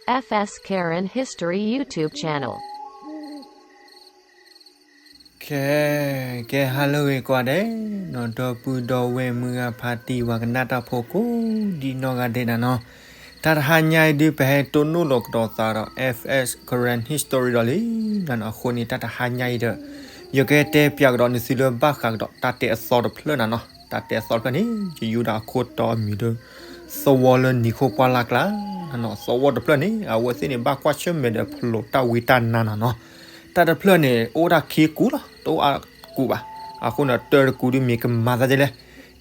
F S Karen History YouTube channel. ကဲ ကဲ ဟါလၢအဂ့ၤကိးဂၤဒဲး ဒီပုၢ်ဒီဝဲၢ်မုၢ်ဂၤဖါတံၢ်ဝၤကနၣ်တၢ်ဖိကိးဒံနီၢ်ဂၤဒဲးနၤနီၤ, တၢ်တဟါညါအံၤဒုး ပဟဲတိၢ်နီၣ်လီၤကဒီးသးဒီး F S Karen History ဒီးလံနၤနီၤ. အဃိန့ၣ် တၢ်တဟါညါအံၤဒီး ယကတဲပၠးကဒီးနသုလၢဘၣ်ဃးကဒီး တၢ်တဲအသီတဖျၢၣ်နၤနီၤ. တၢ်တဲအသီတဖျၢၣ်န့ၣ် ယယူဒၤအခိၣ်တီအမံၤဒီး သဝီလၢနံၤခိၣ်ပှၢ်လၢ်ကျါနၤနီၤ. သဝီတဖျၢၣ်န့ၣ် အဝဲသ့ၣ်န့ၣ် ဘၣ်ကွၢ်ဆၢၣ်မဲာ်ဒီးဖျိးတၢ်ဝံတၢ်နါနၤနီၤ. တၢ်တဖျၢၣ်န့ၣ် အိၣ်ဝဲဒၣ်ခံကူးလီၤ, တအိၣ်အါကူးဘၣ်. အဃိန့ၣ် တၢတကူးဒုးမ့ၢ်ကမၤသးဒ်လဲၣ်,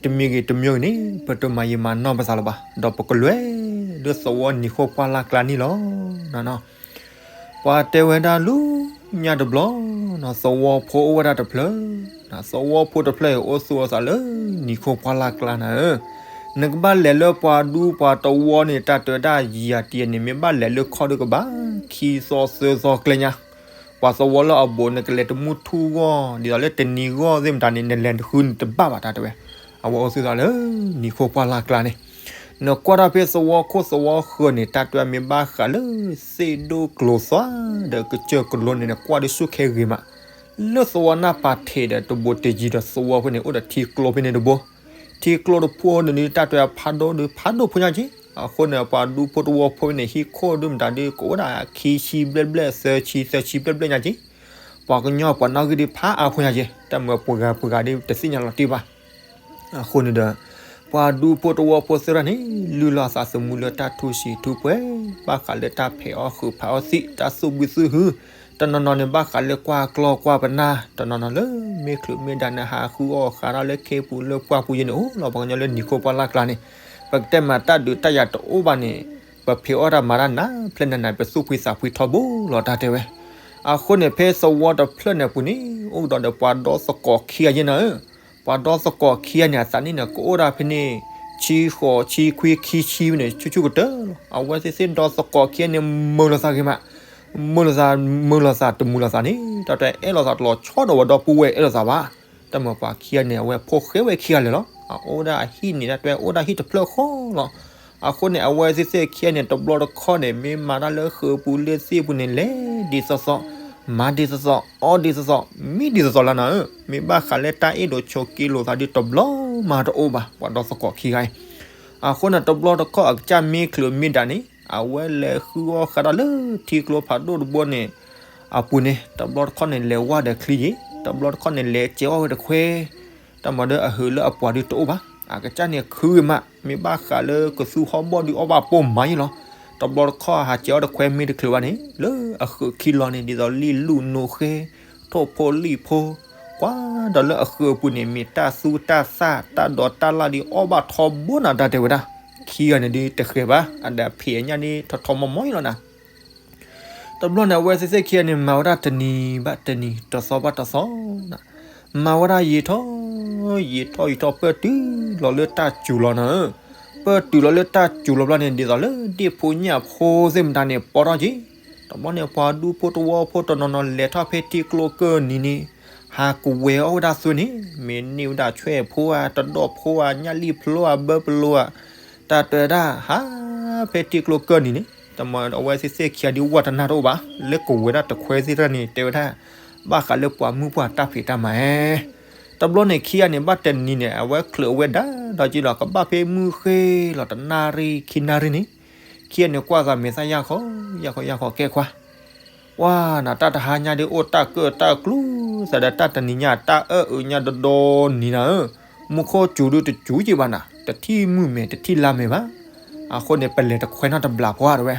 တမံၤဂ့ၤတမံၤဂ့ၤန့ၣ် ပတမၤယံာ်မၤနီၢ်ပသးလၢၤဘၣ်, ဒီးပကလဲၤလၢသဝီနံၤခိၣ်ပှၢ်လၢ်ကျါန့ၣ်လီၤနၤနီၤ. ပှၤတဲဝဲဒၣ်လၢညါတဘျီ သဝီဖိအိၣ်ဝဲဒၣ်တဖျၢၣ်, သဝီဖိတဖျၢၣ်အံၤ အိၣ်သူၣ်အသးလၢနံၤခိၣ်ပှၢ်လၢ်ကျါနၤဧၢ. နကဘၣ်လဲၤလၢပှၤဒူပှၤသဝီန့ၣ် တၢ်တဲဝဲဒၣ်ယံာ်ယံာ်တယံာ်န့ၣ် မ့ၢ်ဘၣ်လဲၤလၢခီၣ်ဒုးကဘၣ် ခံသီသၢသီကျဲညါ ပှၤသဝီလၢအဘူး နကလဲၤတမုၢ်ထူၣ်ဂီၢ် ဒ်သိးလၢတနံၤဂီၢ်သ့ၣ်မတၤန့ၣ် နလဲၤတဃုန့ၣ်တဘၣ်ဘၣ် တၢ်တဲဝဲ. အဝဲအိၣ်သူၣ်သးလၢနံၤခိၣ်ပှၢ်လၢ်ကျါန့ၣ်, နကွၢ်တၢ်ဖဲသဝီခိၣ်သဝီဃၢၤန့ၣ် တၢ်တဲဝဲမ့ၢ်ဘၣ်ဃးလၢသ့ၣ်ဒိၣ်ကျိၤသွါ ဒီးကစၢၢ်ကလိန့ၣ် နကွၢ်ဒုးဆူၣ်ခဲဂ့ၤမး. လၢသဝီနၢ်ပၤထံးဒီးတဘူးတယံၤဒီးသဝီဖဲန့ၣ် အိၣ်ဒီးထံကျိဖဲန့ၣ်တဘိ, ထံကျိတဘိန့ၣ်ဒုး တၢ်တဲဝဲဖးဒိၣ်ဒုး ဖးဒိၣ်ဖိညါက့. အဃိန့ၣ် ပှၤဒူဖိတဝီဖိဖဲန့ၣ် ဟံၣ်ခိၣ်ဒုးမတၤဒုး ကအိၣ်ဒၣ်ခံဆံဘျဲၣ်ဘျဲၣ် သၢဆံ သၢဆံဘျဲၣ်ဘျဲၣ်ညါက့. ပှၤကညီပှၤနီၣ်ဂံၢ်ဒုးဖးအါဖိညါက့, တၢ်မၢပှၤဂၤပှၤဂၤဒုးတသ့ၣ်ညါလီၤတံၢ်ဘၣ်. အဃိန့ၣ်ဒီး ပှၤဒူဖိတဝီဖိသ့ၣ်တဖၣ်န့ၣ် လုၢ်လီၤသးသမူလၢတၢ်ထူၣ်စံးထူၣ်ပှဲၤ, ဘၣ်ဃးလၢတၢ်ဖံးအီၣ်ဃုာ်ဖးအီၣ်သံး တၢ်သူၣ်ဘံၣ်သူၣ်ဟု, တနီၤနီၤန့ၣ် ဘၣ်ဃးလၢကွၢ်ကျီၢ်ကွၢ်ပနၢ်, တနီၤနီၤလၢမ့ၢ်ချုးမ့ၢ်ဒၣ်န့ၣ် ဟးဃုအီၣ်ဃးထီၣ်လၢခ့ပူၤလၢပှၢ်ပူၤယဲန့ၣ် အိၣ်လီၤ. ပှၤကညီလၢနံၤခိၣ်ပှၢ်လၢ်ကျါန့ၣ် ပကတဲမးတၢ်ဒုးတၢ်ယၤတအိၣ်ဘၣ်န့ၣ် ပဖံးအီၣ်တၢ်မၤတၢ်နးဖျဲးနးနး ပသူၣ်ဖှံသးဖှံထီဘိလီၤ တၢ်တဲဝဲ. အဃိန့ၣ် ဖဲသဝီတဖျၢၣ်န့ၣ်အပူၤန့ၣ် အိၣ်ကဒီးဒီးပှၤဒီသကိးခံဂၤယဲနၤဧၢ. ပှၤဒီသကိးခံဂၤန့ၣ် အသးနံၣ်န့ၣ် ကအိၣ်ဒၣ်ဖဲန့ၣ် ဆံဃိး ဆံခွံ ခံဆံဖဲန့ၣ် ဆူၣ်ဆူၣ်ကတၢၢ်လီၤ. အဝဲသ့ၣ်သ့ၣ်ဒီသကိးခံဂၤန့ၣ် မုာ်လိာ်သးဂ့ၤမး, မုာ်လိာ်သး မုာ်လိာ်သးတမုာ်လိာ်သးန့ၣ် တၢ်တဲအဲၣ်လိာ်သးတလီၤဆီဒီးဝဲဒီပုၢ်ဝဲၢ်အဲၣ်လိာ်သးဘၣ်. တၢ်မၢပှၤခံဂၤန့ၣ် အဝဲဖိဃဲဝဲခံဂၤလၢာ်လီၤ. အအိၣ်ဒၣ်အဟံၣ်န့ၣ် တၢ်တဲအိၣ်ဒၣ်ဟံၣ်တဖျၢၣ်ဃီလီၤ. အဃိန့ၣ် အဝဲသ့ၣ်သ့ၣ်ခံဂၤန့ၣ် တဘျီတခီၣ်န့ၣ် မ့ၢ်မၤတၢ်လၢဃုာ်ပူၤလၢသ့ၣ်ပူၤန့ၣ် လဲၤဒ်သိးသိး, မၤဒ်သိးသိး, အီၣ်ဒ်သိးသိး, မံဒ်သိးသိးလီၤနၤဧၢ. မ့ၢ်ဘၣ်ဃးလၢတၢ်အဲၣ်ဒိးဆိးက့လိာ်သးဒုးတဘျီမးတအိၣ်ဘၣ် ပှၤဒီသကိးခံဂၤအံၤ. အဃိန့ၣ် တဘျီတခီၣ်အကစၢ်မ့ၢ်ချုးမ့ၢ်ဒၣ်န့ၣ် အဝဲလဲၤဃုအီၣ်ဃးဒီးလၢထံကျိဖးဒိၣ်တဘိန့ၣ် အပူၤန့ၣ် တဘျီတခီၣ်န့ၣ် လဲၤဝါဒီးချံယ့ၣ်, တဘျီတခီၣ်န့ၣ် လဲၤစဲးအီၣ်ဝဲတခွဲ တၢ်မၤဒီးအဟုးလၢအပှၤဒုးတအိၣ်ဘၣ်. အကစၢ်န့ၣ်ခုဂ့ၤမး, မ့ၢ်ဘၣ်ဃးလၢကသူဟီၣ်ဘီၣ်ဒုးအီၣ်ဘၣ်ပိာ်မၤယ့ၣ်လီၤ. တဘျီတခီၣ်ဟးစဲးအီၣ်တခွဲမ့ၢ်တချုးဘၣ်န့ၣ် လၢအဃုာ်ခံလီၤန့ၣ် ဒ်သိးလံၣ်လူၣ်နိဃဲ ထိၣ်ဖိလံၣ်ဖိ, ကွၢ်ဒီးလၢအဃုာ်အပူၤန့ၣ် မ့ၢ်တၢ်သူတၢ်သၣ် တၢ်ဒိးတၢ်လၣ်ဒုးအီၣ်ဘၣ်ထီဘိနၤ တၢ်တဲဝဲဒၣ်. ခံဂၤန့ၣ်ဒုးတဃဲၤဘၣ်, အဒီးဖံးအညၣ်ဒုးထီထီမီမီယ့ၣ်လီၤနၤ. တဘျီန့ၣ် အဝဲသ့ၣ်သ့ၣ်ခံဂၤန့ၣ် မၤဝဲဒၣ်တနံၤဘၣ်တနံၤ တသီဘၣ်တသီနၤ, မၤဝဲဒၣ်ယံာ်ထီၣ် ယံာ်ထီၣ်ယံာ်ထီၣ် ပၢၢ်တုၤလီၤလၢတၢ်စူၤလီၤနၤဧၢ. ပၢၢ်တုၤလီၤလၢတၢ်စူၤလီၤဘျီန့ၣ် ဒ်သိးလၢဒ့ၣ်ဖိညၣ်ဖိသ့ၣ်မတၤန့ၣ် ပီထီၣ်က့ၤ. တဘျီန့ၣ် ပှၤဒူဖိတဝီဖိတနီၤနီၤ လဲၤထီၣ်ဖဲထံကျိကၢၢ်နံၤန့ၣ် ဟးကဝဲၤအီၣ်ဝဲဒၣ်သွဲန့ၣ် မ့ၢ်န့ၢ်ဝဲဒၣ်ဆွဲၣ်ဖိဧါ တဒီၣ်ဖိဧါ ညၣ်လံၣ်ဖျိဧါ ဘၢပလိၤဧါ တၢ်တဲဝဲဒၣ် ဟးဖဲထံကျိကၢၢ်နံၤန့ၣ် တမ့ၢ်အဝဲသ့ၣ်သ့ၣ်ခံဂၤဒုးဝဲတနၢ်တအိၣ်ဘၣ်, လၢကဝဲၤဒၣ်တခွဲသ့ၣ်တဖၣ်န့ၣ် တဲဝဲဒၣ် ဘၣ်ဃးလၢပှၤမုၢ်ပှၢ်တၢ်ဖံးတၢ်မၤဧါ. တဘျီန့ၣ်ခံဂၤန့ၣ် ဘၣ်တနံၤန့ၣ် အဝဲချုးအဝဲဒၣ်ဒီးက့ၤလီၤ ကဘၣ်ဖဲမုၢ်ဃ့လီၤ တနၣ်ရံၣ်ခံနၣ်ရံၣ်န့ၣ် ခံဂၤန့ၣ်ကွၢ်သးမဲာ်သၣ်ယၢ်ခီ ယၢ်ခီ ယၢ်ခီ ကဲခွါ ပှၤနၤ တၢ်တဟါညါဒုးအိၣ်တၢ်ကၢၣ်တၢ်ကျူသးဒီး တၢ်တနံၤညါ တၢ်အၢၣ်အုးညါဒီဒီနံၤနၤဧၢ, မူခိၣ်စူၤဒုးတစူၤက့ၤဘၣ်နၤ, တထံၣ်မုၢ်မဲာ် တထံၣ်လါမဲာ်ဘၣ်. အဃိန့ၣ် ပလဲၤတခွဲနီတဘျီပှၤတဲဝဲ,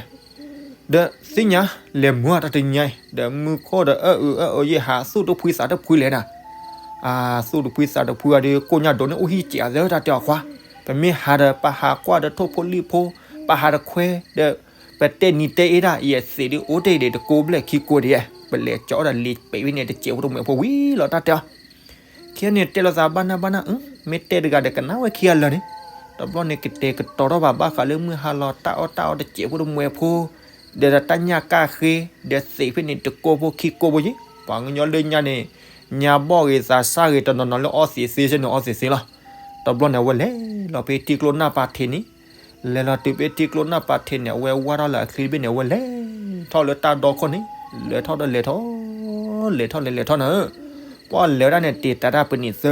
ဒီးသ့ၣ်ညါ လဲၤမုာ်တၢ်တနံၤညါအံၤ ဒီးမုၢ်ခိၣ်ဒီးအၢၣ်အုးအၢၣ်အုးယဲၢ်ဟး သူၣ်တဖှံသးတဖှံလဲၣ်နၤ အသူၣ်တဖှံသးတဖှံအီၤဒီး ကိၣ်ညၣ်ဒိးန့ၢ်အိၣ်ဟံၣ်စဲးအသၢတၢ်တဲအီၤခွါ, ပမ့ၢ်ဟးဒီး ပဟးကွၢ်ဒီးထိၣ်ဖိလံၣ်ဖိ, ပဟးတခွဲ ဒီး ပတဲနံၤတဲအ့ဒၣ် ယဲသံးဒုးအိၣ်တ့ၢ်ဒံးတကိးဘျဲၣ်ခံကိးဒံး, ပလဲၤကၠီအီၣ်ဒီးလ့ၤပဲာ်ဝဲန့ၣ် တစဲးဖိတမှဲၤဖိဝံၤလီၤတၢ်တဲအီၤ. ခံဂၤန့ၣ်တဲလိာ်သးဘၣ်နၢ်ဘၣ်နၢ်, မ့ၢ်တဲတဂၤဒီး ကနၣ်ဝဲခံဂၤလၢာ်န့ၣ်, တဘျီန့ၣ်ကတဲာ်ကတီၤထီၣ်ဘၣ် ဘၣ်ဃးလၢမုၢ်ဟါလီၤ တၢ်အီၣ်တၢ်အီတစဲးဖိတမှဲၤဖိ, ဒီးတၢ်ညၣ်ကၣ်ဃ့, ဒီးသံးဖဲန့ၣ်တကိးဖိခံကိးဖိယ့ၢ်, ပှၤကညီလၢညါန့ၣ် ညါဘီၣ်ဂ့ၤသးစၢ်ဂ့ၤ တနီၤနီၤလၢအီသံးသ့ဆ့ၣ်န့ၣ် အီသံးသ့လီၤ. တဘျီန့ၣ် အဝဲလဲၤလီၤဖဲထံကျိနၢ်ပၤထံးန့ၣ်, လဲၤလီၤတုၤဖဲထံကျိနၢ်ပၤထံးန့ၣ် အဝဲဝၢ်ထီၣ်လၢအချံတဘ့ၣ်န့ၣ် အဝဲလဲၤထီၣ်လၢတၢ်ဒီခိၣ်န့ၣ်, လဲၤထီၣ်ဒီးလဲၤထီၣ်, လဲၤထီၣ်လဲၤလဲၤထီၣ်နၤဧၢ, ပှၢ်လဲၤဝဲဒၣ်န့ၣ် တ့ၢ်တၢ်တၢ်ပနံာ်သ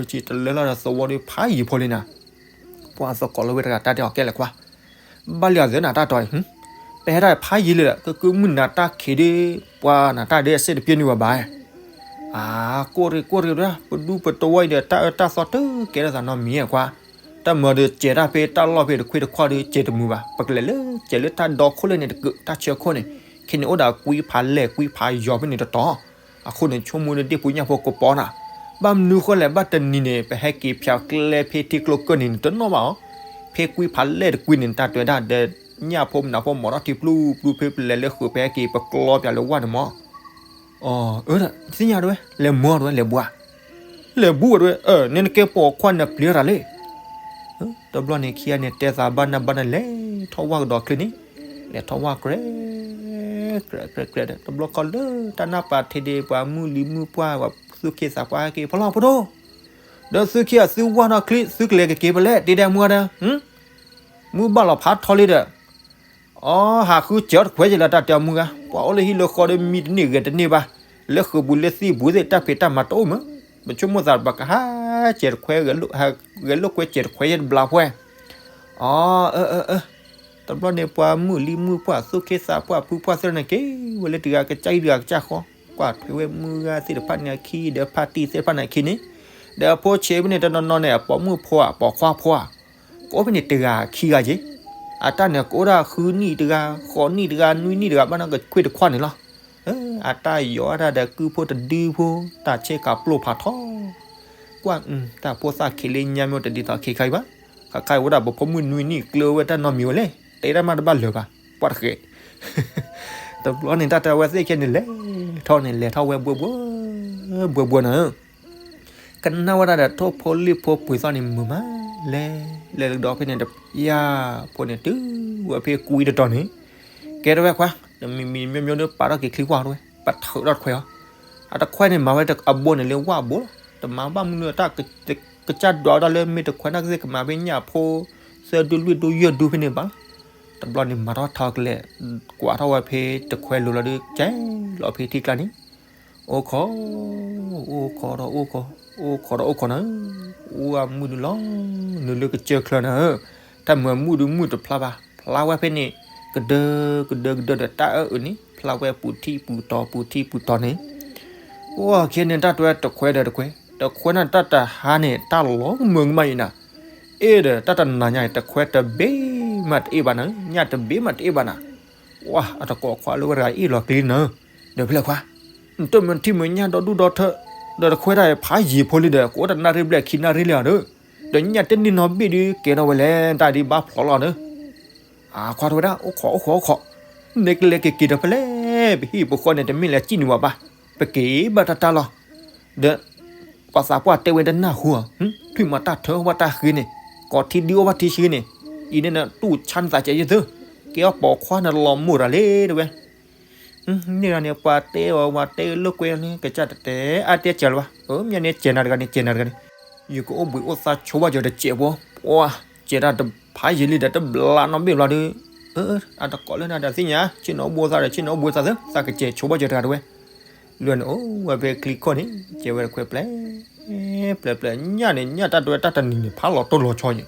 ၢဆံ တလၢလီၤဒီးသဝီဒီးဖးယံၤဖိလံနၤ, ပှၢ်သကိးလၢဝဲတဂၤတၢ်တဲအီၤကဲလဲၣ်ခွါ, ဘၣ်လံအီၤသ့နၤတၢ်တီအံၤ, ပဟဲဒၣ်ဖးယံၤလံဒီး ကကုၢ်မုၢ်နၤတၢ်ခံးဒီး ပှၢ်နၤတၢ်ဒ်အစ့ၣ်တပျဲနုာ်ဘၣ်ဘၣ် အါ, ကိၢ်ရ့ၣ်ကိၢ်ရ့ၣ်ဒၣ် ပဒူပတဝီအံၤဒီး တၢ်အၢတၢ်သီတကဲထီၣ်သးနီတမံၤဧါခွါ, တၢ်မၤဒီးစဲးတၢ်ဖဲတၢ်လီၢ်ဖဲတခွံတခွါဒီး စဲးတမုာ်ဘၣ်, ပကလဲၤလၢစဲးလၢတၢ်ဒီခိၣ်လၢန့ၣ်တကၢး တၢ်ဆၢခိၣ်န့ၣ်, ခဲန့ၣ်အိၣ်ဒီးကွံဖးလဲၢ်ကွံဖးယီၤဖဲန့ၣ်တတီၤ, အဃိန့ၣ် ဆိကမိၣ်ဒီးဒ့ၣ်ဖိညၣ်ဖိကပီၤနၤ, ဘၣ်မနုၤဃိလဲၣ် ဘၣ်တနံၤန့ၣ် ပဟဲက့ၤဖၠးကျဲဖဲထံကျိကၢၢ်န့ၣ် နတနီၣ်ဘၣ်အီၤ, ဖဲကွံဖးလဲၢ်တကွံန့ၣ် တၢ်တဲဝဲဒၣ်ဒီး ညၣ်ဖိမနုၤဖိမီၤထီၣ်ထံပျူၤပျူၤဖဲပလဲၤလၢဃုာ် ပဟဲက့ၤပကျီပၠးလၢဝၣ်န့ၣ်မီၤ, အၢ သ့ၣ်ညါတဝဲ လဲၤမၤတဝဲ လဲၤဘှါ, လဲၤဘှါတဝဲ နကဲပိာ်ခွါနပျံၤတၢ်လံ တဘျီန့ၣ်ခံဂၤန့ၣ် တဲသးဘၣ်နၢ်ဘၣ်နၢ် လဲၤထီၣ်ဝၣ်ကဒီးချ့န့ၣ်, လဲၤထီၣ်ဝၣ်ကြဲး ကြဲးကြဲးကြဲးဒီး တဘျီဃီလၢတၢ်နၢ်ပၤထံးဒီး ပှၤမုၢ်လံၤမုၢ်ပှၢ် ပှၤသူၣ်က့သးပှၢ်ဟဲက့ၤ ဖီလီၤဖိဒိၣ်, ဒီးသုခံဂၤသုဝၣ်ထီၣ်ချ့ သုကလဲၤကက့ၤဖဲလဲၣ် တ့ဒဲမုၢ်ဂၤဒီး မုၢ်ဘၣ်လီၤဖးထီလံဒီး အီ ဟးဃုစဲးအီၤတခွဲးယဲလၢတၢ်တဲအီၤမုၢ်ဂၤ, ပှၤအိၣ်လၢဟံၣ်လၢဃီဒီး မံတန့ၢ်ဂဲၤတန့ၢ်ဘၣ်, လၢဃုာ်ပူၤလၢသံၣ်ပူၤသ့ၣ် တၢ်ဖံးတၢ်မၤတအိၣ်မး, ပဆိကမိၣ်သးပကဟးစဲးတခွဲး, ဂဲၤလိာ်ကွဲစဲးတခွဲးယဲတဘျီဖဲ, အီ အၢ အၢ အၢ, တဘျီန့ၣ် ပှၤမုၢ်လံၤမုၢ်ပှၢ် သူၣ်က့သးပှၢ် ဖုပှၢ်သ့ၣ်န့ၣ်က့ၤဝဲလၢတဂၤကစၢ်အံၤတဂၤကစၢ်ဃီ, ကွၢ်ထွဲဝဲမုၢ်ဂၤသ့ၣ်တဖၣ်န့ၣ်အခံ ဒီးဖါတံၢ်သ့ၣ်တဖၣ်န့ၣ်အခံန့ၣ်, ဒီးအဖိဆံးဖဲန့ၣ်တနီၤနီၤန့ၣ် အပိာ်မုၣ်ဖိဧါ ပိာ်ခွါဖိဧါ ကအိၣ်ဖဲန့ၣ်တဂၤခံဂၤက့ၤ, အတၢ်န့ၣ်ကအိၣ်ဒၣ်ဃုနံၣ်တဂၤ ဃိးနံၣ်တဂၤ နွံနံၣ်တဂၤ ဘၣ်နီၢ်ကခွ့ၣ်တခွါန့ၣ်လီၤ. အတၢ်ယီၤဒၣ်ဒီးကုၢ်ဖိတဒုဖိ တၢ်ဆ့ကၤပျိၢ်ဖးထီ, ကွၢ် တၢ်ဖိသၣ်ခံးလၢညါမ့ၢ်တဒ်သိးခံခါအံၤဘၣ်, ခါခါအံၤဝဲဒၣ်ပဖိမုၣ်နွံနံၣ်ကျၢၤဝဲတၢ်နီတမံၤဝဲလဲၣ်, တဲတၢ်မးတဘၣ်လၢၤဘၣ်, ပှၢ်တဃဲး တဘျီန့ၣ် တၢ်တဲဝဲသ့ၣ်ခဲန့ၣ် လဲၤထီၣ်န့ၣ် လဲၤထီၣ်ဝဲဘှဲဘှဲ ဘှဲဘှဲနၤဧၢ, ကနၣ်ဝဲဒၣ်ဒီးထိၣ်ဖိလံၣ်ဖိပှ့ၤသီၣ်န့ၣ်မုာ်မး, လဲၤလဲၤလၢကဒီးဖဲန့ၣ် ယၤဖိန့ၣ်တုၤဝဲဖဲကွံတတီၤန့ၣ်, ကဲထီၣ်ဝဲခွါ, တမံၤမံၤမ့ၢ်မ့ၢ်ဒီးပာ်ထီၣ်က့ၤချံကွၢ်ထီၣ်ဝဲ ပထုးထီၣ်တခွဲးအီၤ, အတခွဲးန့ၣ် မၤဝဲအဘိန့ၣ်လၢဝၣ်ဘိလီၤ, တမၤဘၣ်မနုၤတၢ် ကစၢ်ဒွးဝဲဒၣ်လၢမ့ၢ်တခွဲးနာ်က့သ့ၣ် ကမၤဖဲညၣ်ဖိ သၢဒူလွံၢ်ဒူယဲၢ်ဒူဖဲန့ၣ်ဘၣ်လီၤ. တဘျီန့ၣ် မၤထီၣ်ထီကလဲာ် ကွၢ်ထီၣ်ဝဲဖဲတခွဲးလိၤလီၤဒီး ကဲလီၤဖဲထံကျါန့ၣ်, အိၣ်ခိး အိၣ်ခိးဒီးအိၣ်ခိး အိၣ်ခိးဒီးအိၣ်ခိးနၤ, အိၣ်အမုၢ်ဒုလီၤ နုာ်လၢကစၢၢ်ချၢနၤဧၢ, တၢ်မုာ်မုၢ်ဒုမုၢ်တဖျါဘၣ် ဖျါဝဲဖဲန့ၣ် ကဒၢ ကဒၢကဒၢဒီးတၢ်အၢအုးန့ၣ် ဖျါဝဲပူၤထံၣ်ပူၤတီၤ ပူၤထံၣ်ပူၤတီၤန့ၣ် အိၣ်ခဲန့ၣ် တၢ်တဲတခွဲးဒီးတခွဲး တခွဲးန့ၣ် တၢ်တဟါန့ၣ် တၢ်လီၤကမၢကမၣ်အံၤနၤ, အ့ၣ်ဒီး တၢ်တနၤညါအံၤ တခွဲးတဘ့ၣ်မးတအ့ၣ်ဘၣ်နၤ, ညၣ်တဘ့ၣ်မးတအ့ၣ်ဘၣ်နၤ, ဝါ အတကိးခွါလၢဝဲတဂၤအ့ၣ်လီၤကျံနၤ, ဒီးဖဲလဲၣ်ခွါ, နတမ့ၢ်ထံၣ်မ့ၢ်ညၣ်ဒီဒူၣ်ဒီထၢၣ်, ဒီးတခွဲးတၢ်ဖးယံၤဖိလံဒီး ကအိၣ်တနၣ်ရံၣ်ဘျဲၣ်ခံနၣ်ရံၣ်လံဧါဒီး, ဒီးညၣ်တန့ၢ်နီတဘ့ၣ်ဒီး ကဲထီၣ်ဝဲလဲၣ် တၢ်ဒ်ဘၣ်ဖျိးလီၤဒီး အခွါထီၣ်ဝဲဒၣ် အိၣ်ခိး အိၣ်ခိး အိၣ်ခိး, နကလဲၤကက့ၤဒီးဖဲလဲၣ် ပဟံၣ်ပဃီန့ၣ် တမ့ၢ်လၢစံၣ်န့ၢ်ဝဲဘၣ်, ပက့ၤဘၣ်တၢ်တၢ်လီၤ, ဒီး ပှၤသးပှၢ်တဲဝဲတနၢ်ဟူဧါ, ထွံၣ်မၤတၢ်ထၢဝဲတၢ်ဃ့န့ၣ်, ကိးထံဒုအိၣ်ဘၣ်ထံဆှံန့ၣ်, အံၤန့ၣ်နတူၢ်ဆါနသးကဲယသု, ကဲအီၣ်ပိာ်ခွါနလီၤမိၢ်တၢ်လံတဝဲ န့ၣ်ဂၤန့ၣ် ပှၤတဲအီၤ ပှၤတဲလိာ်ကွဲန့ၣ် ကစၢ်တတဲ အါတဲစၢၤလၢၤဘၣ်, မ့ၢ်န့ၣ်စဲးနၤတဂၤန့ၣ် စဲးနၤတဂၤန့ၣ်, ယကအိၣ်ဘှံးအိၣ်သါဆိဘၣ်ယီၤတစဲးဖိ, ပှၤ စဲးတၢ်တဖးယံၤလံဒီး တဘျးနီတဘ့ၣ်ဘျီဒီး, အတကိးလၢနၤဒီးသ့ၣ်ညါ, ဆ့ၣ်နီၤအိၣ်ဘှံးအိၣ်သါဒီး ဆ့ၣ်နီၤအိၣ်ဘှံးအိၣ်သါသ့, သးကစဲးဆိဘၣ်ယီၤတဂၤတဝဲ လၢန့ၣ်အိၣ်ဝဲဖဲချံခိၣ်န့ၣ် ကဲဝဲတခွဲးပျဲၢ် ပျဲၢ်ပျဲၢ် ညၣ်န့ၣ် ညၣ်တၢ်တဝဲတၢ်တနံၤန့ၣ် ဖးလီၤတိၢ်လီၤဆီယဲၢ်,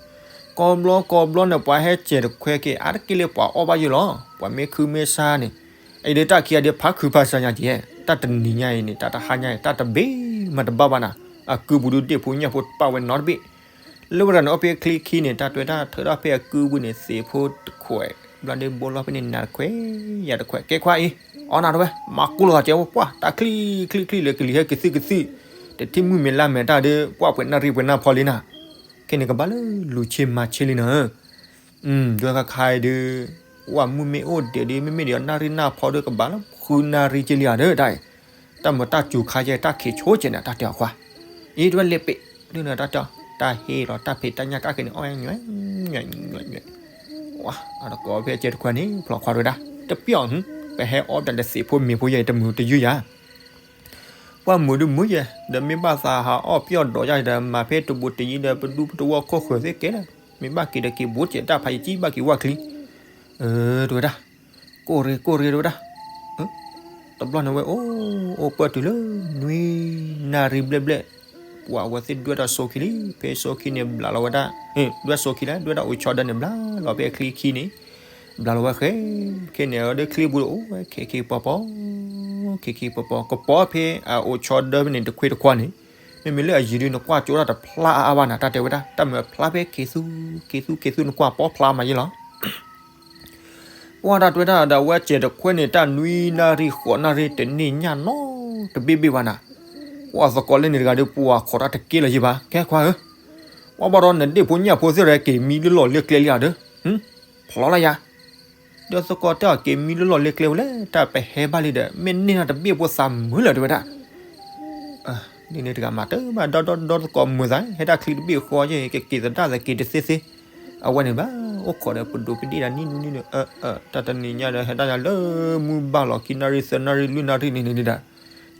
ကိးဘျီကိးဘျီန့ၣ် ပှၤဟဲစဲးတခွဲးက့ၤ အါတက့ၢ်လၢပှၤအီၣ်ဘၣ်ယိၣ်လီၤ, ပှၤမ့ၢ်ခုမ့ၢ်ဆါန့ၣ်, အံၤဒီးတၢ်ခံဂၤဒ်ဖးခုဖးစၢ်ညါက့ၤ, တၢ်တနံၤညါအံၤန့ၣ် တၢ်တဟါညါအံၤ တၢ်တဘ့ၣ်မးတဘၣ်ဘၣ်နၤ, အကုပူၤဒုးဒ့ၣ်ဖိညၣ်ဖိပာ်ဝဲနီတဘ့ၣ် လၢဝဲဒၣ်န့ၣ် အိၣ်ဖဲချံခံန့ၣ် တၢ်တွဲတၢ်ထၢထီၣ်ဖဲအကုပူၤန့ၣ် သ့ၣ်ဖိတခွဲး, ဘျီဒီးဘိလီၤဖဲန့ၣ် နၤတခွဲး ယၤတခွဲး, ကဲခွါအံၤ, အီနၤတဝဲ မၤကူလိာ်သးကဲဝဲပှၢ် တၢ်ချံချံချံလၢကလံၤဟဲကသုၣ်ကသုၣ်, တထံၣ်မုၢ်မ့ၢ်လါမဲာ်တၢ်ဒီး ပှၢ်ပှဲၤနၣ်ရံၣ်ပှဲၤနၣ်ဖီလံနၤ, ခဲန့ၣ်ကဘၣ်လၢလူၤဆ့မၤဆ့လံနၤ, ဒွဲခါခါအံၤဒီး ဝဲမုၢ်မ့ၢ်အိၣ်ဒဲးဒီး မ့မ့ၢ်ဒီးနၣ်ရံၣ်နၢ်ဖီဒီးကဘၣ်လၢဃုနၣ်ရံၣ်က့လံဧါဒီးတၢ်အံၤ, တၢ်မၤတၢ်စူၤခါယဲၢ် တၢ်ခံးဆိကဲးန့ၣ် တၢ်တဲအီၤခွါ, အံၤတဝဲလဲၤပ့း, ဒ်န့ၣ်တၢ်တဲအီၤ တၢ်ဟ့ၣ်လီၤ တၢ်ဖံးတၢ်ညၣ်ကၣ်က့ၤန့ၣ် အီၣ်ညွဲၣ်ညွဲၣ်ညွဲၣ်, ဝါ အတကိးဖဲအစဲးတခွဲးန့ၣ် ဖျိးခွါတဝဲဒၣ် တပျီၢ်, ပဟဲအီၣ်တၢ်တသ့ၣ်ဖိမ့ၢ်ဖိယဲၢ်တမုာ်တယုၢ်ယၤ ပှၢ်မုာ်ဒုမုာ်ယဲၢ် ဒီးမ့ၢ်ဘၣ်သးဟးအီၣ်ပျီၢ်ဒီးယၤဒီး မၤဖဲတဘူးတယံၤဒီး ပဒူပတဝီခိၣ်ဃၢၤသ့ကဲလၢာ်, မ့ၢ်ဘၣ်က့ၤဒီးက့ၤဘိးစဲးတၢ်ဖးယံာ်ကံ ဘၣ်က့ၤဝၣ်ချံ, အၢ တဲဝဲဒၣ်, ကိၢ်ရ့ၣ်ကိၢ်ရ့ၣ်တဲဝဲဒၣ်, တဘျီန့ၣ်ဝဲအိၣ်အိၣ်ပၢၢ်တုၤလၢ နွံနၣ်ရံၣ်ဘျဲၣ်ဘျဲၣ်, ပှၤအဝဲသ့ၣ်ဒွဲၣ်တၢ်စိခံလံ, ဖဲစိခံန့ၣ် ဘျးလီၤဝဲဒၣ်, ဒွဲၣ်စိခံလၢ ဒွဲၣ်တၢ်အိၣ်ဆီဒၢန့ၣ် ဘျးလီၤဖဲချံခံန့ၣ်, ဘျးလီၤဝဲဃဲ, ခဲန့ၣ် အဝဲဒၣ်ချံပူၤဒီးအိၣ်ဝဲ ခဲခံပီၤပီၤ, ခဲခံပီၤပီၤ ကပီၤဖဲအအိၣ်ဆီဒၢဖဲန့ၣ် တခွ့တခွါန့ၣ်, မ့မ့ၢ်လၢအယံၤဒုး နကွၢ်ကၠိဒၣ်တဖျါအါအါဘၣ်နၤ တၢ်တဲဝဲဒၣ်, တၢ်မ့ၢ်ဖျါဖဲက့ၤသူ, က့ၤသူ က့ၤသူ နကွၢ်ပီၤဖျါမးယဲလီၤ. ပှၤတၢ်တဲဝဲဒၣ်ဒီး အဝဲစဲးတခွဲန့ၣ် တၢ်နွံနၣ်ရံၣ်ဃိးနၣ်ရံၣ်တန့ၢ်ညၣ်နီတဘ့ၣ်ဘ့ၣ်ဘၣ်နၤ, ပှၤသကိးလၢန့ၣ်တဂၤဒီး ပှၤခိးတၢ်တက့ၢ်လၢၤယဲဘၣ် ခဲခွါဧၢ, ပှၤဘၣ်ဒီးနဒ့ၣ်ဖိညၣ်ဖိသ့ၣ်ရဲၣ် က့ၤမံလၢလီၢ်လၢကျဲလံဧါဒီး, ဖျီလၢယၤ ဒီးသကိးတဲအီၤ က့ၤမံလၢလီၢ်လၢကျဲဝဲလဲၣ်, တၢ်ပဟဲဘၣ်လံဒီး မ့ၢ်န့ၢ်နီတဘ့ၣ်ဖိသးမုာ်လၢၤတဲဝဲဒၣ်, န့ၣ်တဂၤမၤတဘၣ်ဒီဒီဒီသကိးမုာ်သး ဟဲတၢ်ချံတဘ့ၣ်ဃီယဲ ကက့ၤသဒၣ်သက့ၤတသ့သ့, အဝဲန့ၣ်ဘၣ် အိၣ်ခိးဒီးပဒိးပဒ့ၣ်ဒၣ်နံၣ်နူနံၣ်ဒီး, တၢ်တနံၤညါဒီး ဟဲတၢ်ညါလၢမုၢ်ဘၣ်လီၤ ခံနၣ်ရံၣ်သၢနၣ်ရံၣ်လွံၢ်နၣ်ရံၣ်န့ၣ်န့ၣ်ဒၣ်,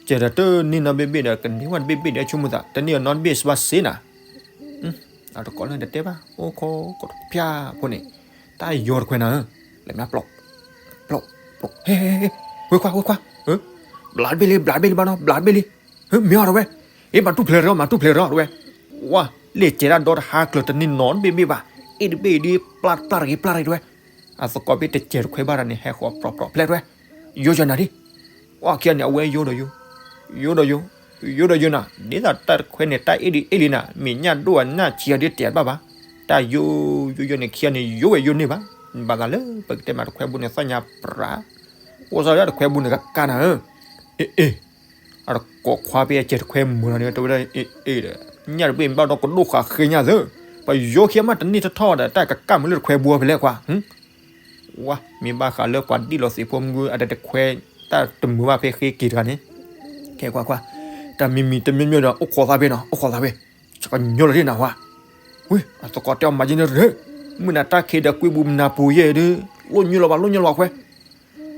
စဲးဒီးတန့ၢ်နီတဘ့ၣ်ဘ့ၣ်ဒီး ကန့ၢ်ဝဲတဘ့ၣ်ဘ့ၣ်ဒီးဆိကမိၣ်သး တန့ၢ်အီၤနီတဘ့ၣ်ဘၣ်စ့နၤ အတကိးလၢတတဲဘၣ် အိၣ်ခိးကတဖၠၣ်ဖိန့ၣ်, တၢ်ယိၤတခွဲနၤဧၢ, လဲၤမၠၣ်ပျီ, ပျီ, ပျီ, ဟဲ, ဟဲ, ဟဲ, ဝဲခွါ ဝဲခွါ, ဘျးတဘ့ၣ်လံ ဘျးတဘ့ၣ်လံဘၣ်နီၤ ဘျးတဘ့ၣ်လံ, မ့ၢ်အီၤတဝဲ, အ့ မၤတူၢ်ဖျဲးရၢ မၤတူၢ်ဖျဲးရၢတဝဲ, ဝါ, လဲၤစဲးတၢ်ဒီတဟါကျၢၤတန့ၢ်နီတဘ့ၣ်ဘ့ၣ်ဘၣ်, အ့ၣ်တဘ့ၣ်အံၤဒ်ပျၢ်တပျၢ်တဂ့ၤ ပျၢ်တဂ့ၤတဝဲ, အသကိးဖဲတစဲးတခွဲဘၣ်ဒီးန့ၣ် ဟဲဃီၤပြီပြီဖျဲးတဝဲ, ယိၤယၤနၤဒ် ပှၤခံဂၤန့ၣ် အဝဲယိၤဒီးယိၤ, ယိၤဒီးယိၤ, ယိၤဒီးယိၤနၤ ဒ်သိးတၢ်တခွဲန့ၣ် တၢ်အ့ၣ်ဒ်အ့ၣ်လံနၤ မ့ၢ်ညၣ်ဒိၣ်အညၣ်ဆံးအီၤဒ်တဲာ်ဘၣ်ဘၣ်, တၢ်ယိၤ, ယိၤယိၤန့ၣ် ခံဂၤန့ၣ် ယိၤဝဲယိၤန့ၢ်ဘၣ်, ဘၣ်သးလၢပကတဲမးတခွဲဘိန့ၣ် သီၣ်ညါပြး, အိၣ်စ့ၢ်လၢတခွဲဘိန့ၣ်ကကါနၤဧၢ, အ့ၣ်အ့ၣ် အတကိးခွါဖဲအစဲးတခွဲမုာ်လီၤန့ၣ် တဲဝဲဒၣ် အ့ၣ်အ့ၣ်ဒီး ညၣ်တဘ့ၣ်ဘၣ်ဒီးကဒိၣ်ဃာ်ဃ့ညၣ်သၢ, ပယိၤခံဂၤမးတန့ၢ်ထီၣ်ထီၣ်ဒီး တၢ်ကကါမုာ်လၢတခွဲဘိဖဲလဲၣ်ခွါ ဝါ, မ့ၢ်ဘၣ်ဃးလၢပှၤဒ်လီၤသ့ၣ်ဖိမုၢ်အတတခွဲ, တၢ်တမုာ်ဘၣ်ဖဲဃ့က့ၤတဂၤန့ၣ်, ခဲခွါခွါ, တၢ်မံၤမံၤတမံၤမံၤဒီး အိၣ်ခိးသးဖဲနီၤ အိၣ်ခိးသးဖဲ, ကညီလီၤဒ်နၤဝါ, ဝ့ၢ် အသကိးတဲအီၤမၤယဲန့ၣ်ရၢ, မုၢ်နၤတၢ်ခံးဒီးကွံပူၤမနၤပူၤယဲၢ်ဒုး, လိၣ်ညိလီၤဘၣ် လိၣ်ညိလီၤဘၣ်ခွဲ,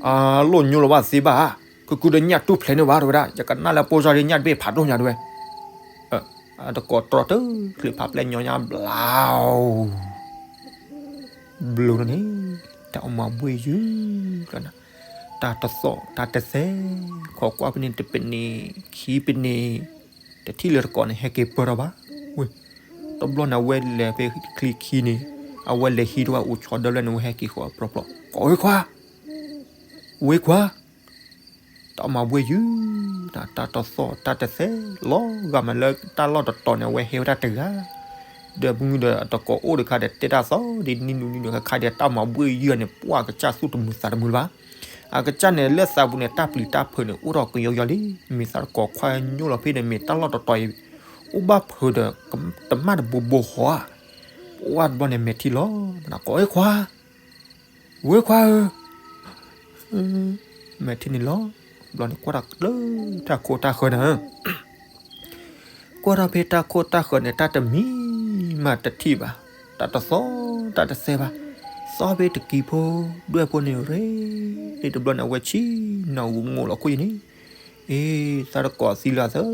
အလိၣ်ညိလီၤဘၣ်သ့ဘၣ်, ကကုဒီးညၣ်တူၢ်ဖျဲးန့ၢ်ဘၣ်တဲဝဲဒၣ်, ယကနၣ်လၢပိစါဒီးညၣ်တဘ့ၣ်ဖးဒိၣ်ညါတဲဝဲ အတကိးတြီတၢ်ချံးဖးပျဲၢ်ညီညါဘျါ, ဘျီန့ၣ်, တၢ်အီၣ်မၤဘှ့ၣ်ယုၢ်လီၤနၤ, တၢ်တသီၣ်တၢ်တသဲ, ခိးကွၢ်ဖဲန့ၣ်တပနံး, ခံပနံး, တထံၣ်လၢတကိးန့ၣ် ဟဲက့ၤပၢၢ်ထီၣ်ဘၣ်, ဝ့ၢ်, တဘျီန့ၣ် အဝဲလဲၤဖဲချံခံန့ၣ်, အဝဲလဲၤဟံးတဝဲအိၣ်ဆီဒၢလၢန့ၣ် ဝဲဟဲက့ၤဃီၤပြီပြီ, ကိးဝဲခွါ, ဝ့ၢ်ခွါ တၢ်အီၣ်မၤဘှ့ၣ်ယုၢ်, တၢ်တသီၣ်တၢ်တသဲ, လီၤဂာ်မးလၢတၢ်လီၢ်တတီၤန့ၣ် အဝဲဟဲဝဲဒၣ်တဂၤ, ဒီးမုၢ်ဒီးအတကိးအိၣ်တခါဒီး တဲတၢ်သီၣ်ဒ်နံၣ်နူနံၣ်ဒီး ခါခါဒီးတၢ်အီၣ်မၤဘှ့ၣ်ယုၢ်န့ၣ် ပှၢ်ကစၢ်သူၣ်တမုာ်သးတမုာ်လၢၤဘၣ်, အကစၢ်န့ၣ်လၢသးပူၤန့ၣ် တၢ်ပျံၤတၢ်ဖုးန့ၣ် အိၣ်ထီၣ်ကယီကယီလံ, မ့ၢ်သးတကိးခွါညိလီၤဖဲန့ၣ် မ့ၢ်တၢ်လီၢ်တတီၤအံၤ, အိၣ်ဘၣ်ဖုးဒီး တမၣ်တဘိဘိဟီဧါ, ပှၢ်တဘျီန့ၣ် မဲာ်ထံလီၤ, ကိးဝဲခွါ ဝ့ၢ်ခွါဧၢ, မဲာ်ထံန့ၣ်လီၤ, ဘျီန့ၣ်ကွၢ်တၢ်လၢတၢ်ခိတၢ်ဃၢၤန့ၣ်, ကွၢ်ထီၣ်ဖဲတၢ်ခိတၢ်ဃၢၤန့ၣ် တၢ်တမံၤမးတထံၣ်ဘၣ်, တၢ်တသီၣ်တၢ်တသဲဘၣ်, သီၣ်ဖဲတကံၤဖိ ဒွဲၣ်ဖိန့ၣ်ရ့, တဘျီန့ၣ် အဝဲဆံၣ်နီၤဂူာ်မူလီၤခိၣ်ယံၤန့ၣ်, အ့ သးတကိးသံလၢအသၢ,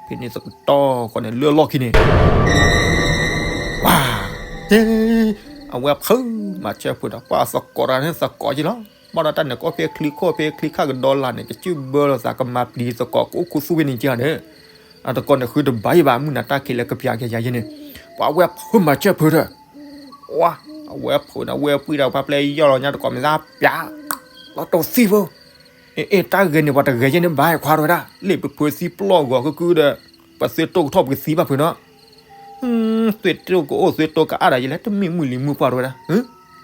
ဖဲန့ၣ်သကတီၢ်ဃီန့ၣ် လၢလီၢ်ခံန့ၣ် ဝါ, အဝဲဖုးမၤစၢၤဖုးဒီး ပှၤသကိးတဂၤန့ၣ် သကိးက့ၤလီၤ, ဘၣ်ဒီးတၢ်န့ၣ်ကီၢ်ဖဲချံခိၣ်ဖဲချံခၣ်ကဒီလၢ်န့ၣ် ကစုၢ်ဘၢလီၤသးကမၤပျံၤသကိးကအိၣ်ခူသူၣ်ဖဲန့ၣ်က့ၤဒီး, အတကိးန့ၣ်ဃုတဘၣ်ယံၤဘၣ် မုၢ်နၤတၢ်ခံးလၢကပျၢ်က့ၤယၤယဲန့ၣ်, ပှၤဝဲဖုးမၤစၢၤဖုးဒီး, ဝါ, အဝဲဖုးဒီး ပှၤပျဲၢ်ယီၢ်လီၤညါတကိးမ့ၢ်သးပျၢ်, လီၤတိၢ်သံၣ်ဖိ အ့ အ့ တၢ်ဂဲၤန့ၣ် ပှၤတဂဲၤယဲန့ၣ်ဘၣ်ခွါတဲဝဲဒၣ်, လ့ၣ်ပဖုးသံပျီၢ်ဂီၤကုကုဒီး, ပသုတိၢ်ကထီၣ်ပကသံဘၣ်ဖုးနီၤ, သုတိၢ်ကအိၣ်သုတိၢ်ကအါဒီးယလဲၣ် တမ့ၢ်မုၢ်လံၤမုၢ်ပှၢ်တဲဝဲဒၣ်,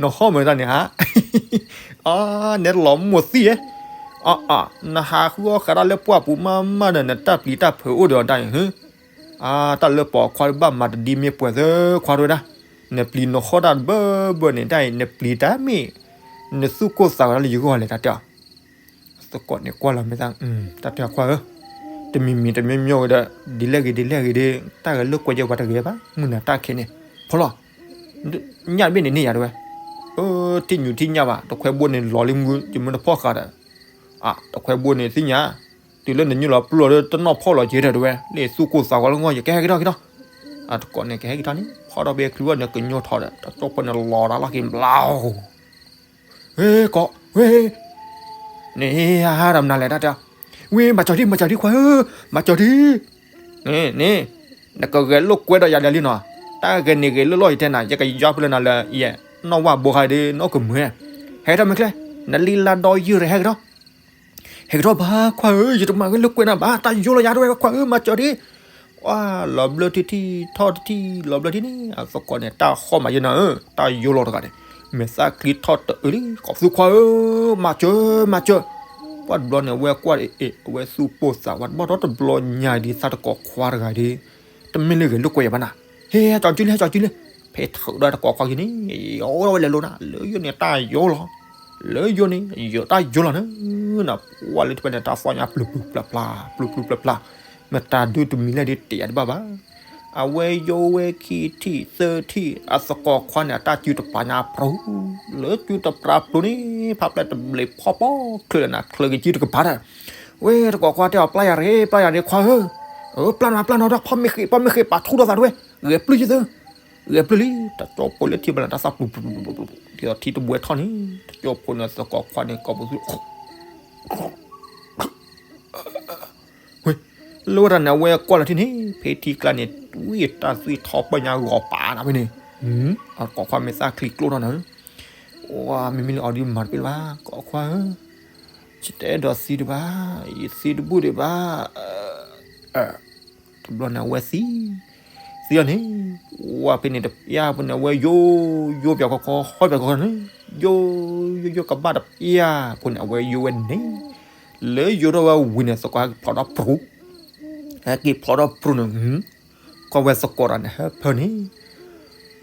နဟီၣ်မၢတၢ်န့ၣ်ဧါ, အါ နဲတလီၤမိၢ်သံၣ်ဧါ, အါအါ နဟးဃုအီၣ်ဃးတၢ်လၢပှၢ်ပူၤမးမးဒီး နတၢ်ပျံၤတၢ်ဖုးအိၣ်ဒီးတၢ်အံၤ, အါ တၢ်လၢပိာ်ခွါဘၣ်မၤတဒ်မ့ၢ်ပှဲၤသၢခွါတဲဝဲဒၣ်, နပျံၤနဟီၣ်တၢ်တဘၢဘၢန့ၣ် တၢ်အံၤ နပျံၤတၢ်မ့ၢ် နသူၣ်ကိၢ်သးဂီၤလၢယဂီၢ်လဲၣ် တၢ်တဲအီၤ, သကိးန့ၣ်ကွၢ်လီၤမ့ၢ်သး, တၢ်တဲအီၤခွါဧၢ, တမံၤမံၤတမံၤမံၤဝဲဒီး, ဒ်လဲၣ်ဂ့ၤဒ်လဲၣ်ဂ့ၤဒီး တၢ်ဂဲၤလိာ်ကွဲယဲပှၤတဂ့ၤဘၣ် မုၢ်နၤတၢ်ခံးန့ၣ်, ဖီလီၤ, ညၣ်တဘ့ၣ်န့ၣ်န့ၢ်ယၤတဲဝဲ, အၢ ထံၣ်ညူးထံၣ်ညၣ်ဘၣ် တခွဲဘိန့ၣ်လီၤလံမုၢ် ယမ့ၢ်တဖီၣ်ဃာ်ဒီး, အါ တခွဲဘိန့ၣ်သ့ၣ်ညါ, တုၤလၢနညိလီၤပျီၢ်လၢတနီၣ်ဖီၣ်လီၤက့ၤဒီးတဲဝဲ လၢသူၣ်ကိၢ်သးဂီၤလၢဂီၢ်ယကဲက့ၤထီၣ်က့ၤထီၣ် အတကိးန့ၣ်ကဟဲက့ၤထီၣ်န့ၣ် ဖီၣ်ထီၣ်ဖဲချံဝဲန့ၣ် ကညိထီၣ်ဒီး တကၠိဖိန့ၣ်လီၤတၢ်လီၢ်က့ၤဘျီ ဝ့ၢ်ကိး ဝ့ၢ် န့ၣ် ဟါဒီးမနုၤလဲၣ်တၢ်တဲ, ဝ့ၢ် မၤစၢၤဒံး မၤစၢၤဒံးခွါဧၢ, မၤစၢၤဒံး, န့ၣ် န့ၣ် နကဂဲၤလိာ်ကွဲဒီးယၤဒီးလံနီၤ, တၢ်ဂဲၤန့ၣ်ဂဲၤလိာ်လီၤယတဲနၤ ယကယီဖဲလၢနၤလၢယဲ, နီၢ်ဝၣ်ဘိခါဒီး နီၢ်ကမုာ်, ဟဲထီၣ်မ့ၢ်ချ့, နလံလါဒီယုၢ်ရဟဲကဒီး ဟဲကထီၣ်ဘၣ်ခွါဧၢ, ယတမၤဂ့ၤလိာ်ကွဲနၤဘၣ်, တၢ်ယိလီၤယၤတဝဲခွါဧၢ, မၤစၢၤဒံး, ဝါ, လီၤဘျၢထံထံ ထီၣ်တထံ လီၤဘျၢထံန့ၣ် အသကိးန့ၣ် တၢ်ဃီမးယဲနၤဧၢ, တၢ်ယိလီၤတဂၤန့ၣ်, မဲာ်သၣ်ချံထီၣ်တအုးလံ ကိးပသူခွါဧၢ, မၤစၢၤ မၤစၢၤ, ပှၢ်တဘျီန့ၣ် အဝဲကွၢ်အ့ၣ် အဝဲသူၣ်ပိၢ်သးဝးတဘၣ်ဒီးတဘျီညါဒ်သးတကိးခွါတဂၤဒီး, တမ့ၢ်လၢဂဲၤလိာ်ကွဲယၤဘၣ်နၤ, ဟဲ ဟဲကၠီၤကၠံလံ ဟဲကၠီၤကၠံလံ, ဖဲထုးဒီးတကိးခွါက့ၤန့ၣ်, အိၣ်ဝဲလဲၤလိၤနၤ လၢယိန့ၣ်တၢ်ယိလီၤ လၢယိန့ၣ် ယတၢ်ယိလီၤန့ၣ်, နပှၢ်လၢထံဖဲန့ၣ် တၢ်သီၣ်ညါပျုၤပျုၤပျၢ်ပျၢ် ပျုၤပျုၤပျၢ်ပျၢ်, မတၤဒုတမံၤလဲၣ်ဒုတယၤတဘၣ်ဘၣ်, အဝဲယိဝဲခံထံၣ်သၢထံၣ် အသကိးခွါန့ၣ် အတၢ်စုတပၤညါပြူၤ, လၢစုတပၤပြူၤန့ၣ် ဖးပျဲၢ်တဘျီဖီၣ်ပီၣ်ချၢလၢနၤ ချၢကစုတကပၤတၢ်, ဝဲတကိးခွါတဲအီၤ ပျၢ်ယၤရ့ ပျၢ်ယၤရ့ခွါဧၢ, ပျၢ်နၤ ပျၢ်နၤဒီး ဖီၣ်မ့ၢ်ဃ့ ဖီၣ်မ့ၢ်ဃ့ ပာ်ထူဒီးသးတဝဲ, ဂဲၤပျုၢ်ယသၢ ဂဲၤပျုၢ်လံ တကၠိဖိလၢထံဖဲန့ၣ် တၢ်သီၣ်ပျုၤပျုၤပျုၤပျုၤပျုၤ ဒ်သိးထံတဘှဲထီၣ်န့ၣ် တကၠိဖိန့ၣ်သကိးခွါန့ၣ် ကိးပသူ ဝ့ၢ် လၢဝဲတၢ်န့ၣ် အဝဲကွၢ်လီၤထံန့ၣ် ဖဲထံကျါန့ၣ် ဝံၣ်တၢ်သွံၣ်ထီပၢၢ်ညါဂီၤပာ်နၤဖဲန့ၣ်, အကိးခွါမဲာ်သၣ်ချံကျိထီၣ်နၤ, ဝါ မ့မ့ၢ်လၢအီၤဒုးမၤတပ့ၢ်လၢၤဘၣ် ကိးခွါဧၢ, ယတအဲၣ်ဒိးသံတဘၣ်, ယသံတဘူၣ်ဒံးဘၣ် တဘျီန့ၣ် အဝဲသံ, သံလီၤန့ၣ်, ဝါဖဲန့ၣ်တပျၢ်ဖိန့ၣ် အဝဲယိ, ယိပၠးခီခီ ဟီၣ်ပၠးခီခီန့ၣ်, ယိ, ယိယိကဘၣ်တပျၢ်ဖိန့ၣ် အဝဲယိဝဲန့ၣ်, လၢယိထီၣ်ဝဲဝံၤန့ၣ် သကိးဟဲက့ၤဖျိးထီၣ်ပြူၤ, ဟဲက့ၤဖျိးထီၣ်ပြူၤန့ၣ်, ကွၢ်ဝဲသကိးတၢ်န့ၣ် ဟၢဖၢန့ၣ်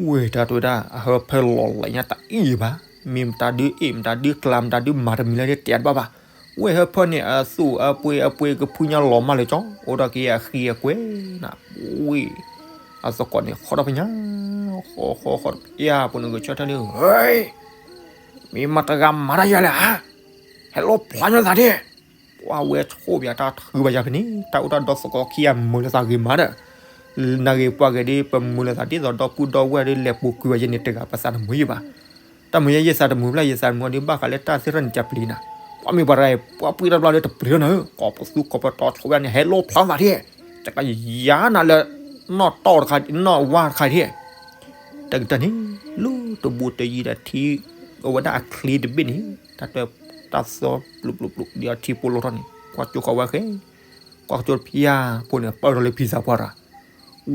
ဝ့ၢ်တၢ်တဝဲဒၣ် အဟၢဖၢလီၤလးညါတၢ်အံၤဘၣ်, မ့ၢ်မတၤဒုအ့ၣ် မတၤဒုကျါ မတၤဒုမၤတမံၤလၢဒ်တဲတဘၣ်ဘၣ်, ဝ့ၢ်ဟၢဖၢန့ၣ် အသူၣ်အပှ့ၤအပှ့ၤကဖုညါလီၤမၢ်လၢကၠီ, အိၣ်ဒီးက့ၤအဃံအကွဲနၤ, ဝ့ၢ် အသကိးန့ၣ် ဃီထီၣ်ဖဲညါ, ဃီဃီဃီတပျၢ်ဖိန့ၣ် ဂဲၤဆၢထၢၣ်လံ, မ့ၢ်မတၤတဂၤမၤတၢ်ယၤလဲၣ်ဧါ, ဟဲလီၤဖျါညီသးဒၣ်, ပှၤဝဲဆိၣ်ပၠးတၢ်ထုဘၣ်ယၤဖဲန့ၣ် တၢ်အိၣ်တၢ်ဒီသကိးခံဂၤမုာ်လၢသးဂ့ၤမးဒီး နဂ့ၤပှၤဂ့ၤဒ် ပမုာ်လၢသးဒ်သိးဒီပုၢ်ဒီဝဲၢ်ဒ်လဲၤပူၤကွံာ်ဘၣ်ယဲန့ၣ်တဂၤ ပသးတမုာ်ယံၤဘၣ်, တၢ်မုာ်ယဲ ယသးတမုာ်ဘၣ် ယသးတမုာ်ဒ်ဘၣ်ဃးလၢတၢ်သ့ၣ်တဖၣ်န့ၣ် ကပျံၤနၤ, ပှၤမ့ၢ်ပှၤရၤ ပှၤပှ့ၤတဘျီလၢတပျံၤလီၤနၤ, ကိးပသူကိးပတီၤဆိၣ်ဝဲန့ၣ် ဟဲလီၤဖျါသးဒၣ်, တကယၤနၤလၢ နီၣ်တီၢ်တခါ နီၣ်ဝါတခါဒၣ် တကတၢၢ်န့ၣ် လၢတဘူးတယံၤဒီးထံ အဝဲဒၣ်အချ့တဘ့ၣ်န့ၣ် တၢ်တၢ်သီပျုးပျုးပျုး ဒ်အထံဖိလီၤထီၣ်န့ၣ် ကွၢ်ကၠိဃီဝဲဃဲ ကွၢ်ကၠိတပျၢ်ဖိန့ၣ် ပၢၢ်ထီၣ်လၢဖံသးပှၢ်တၢ်,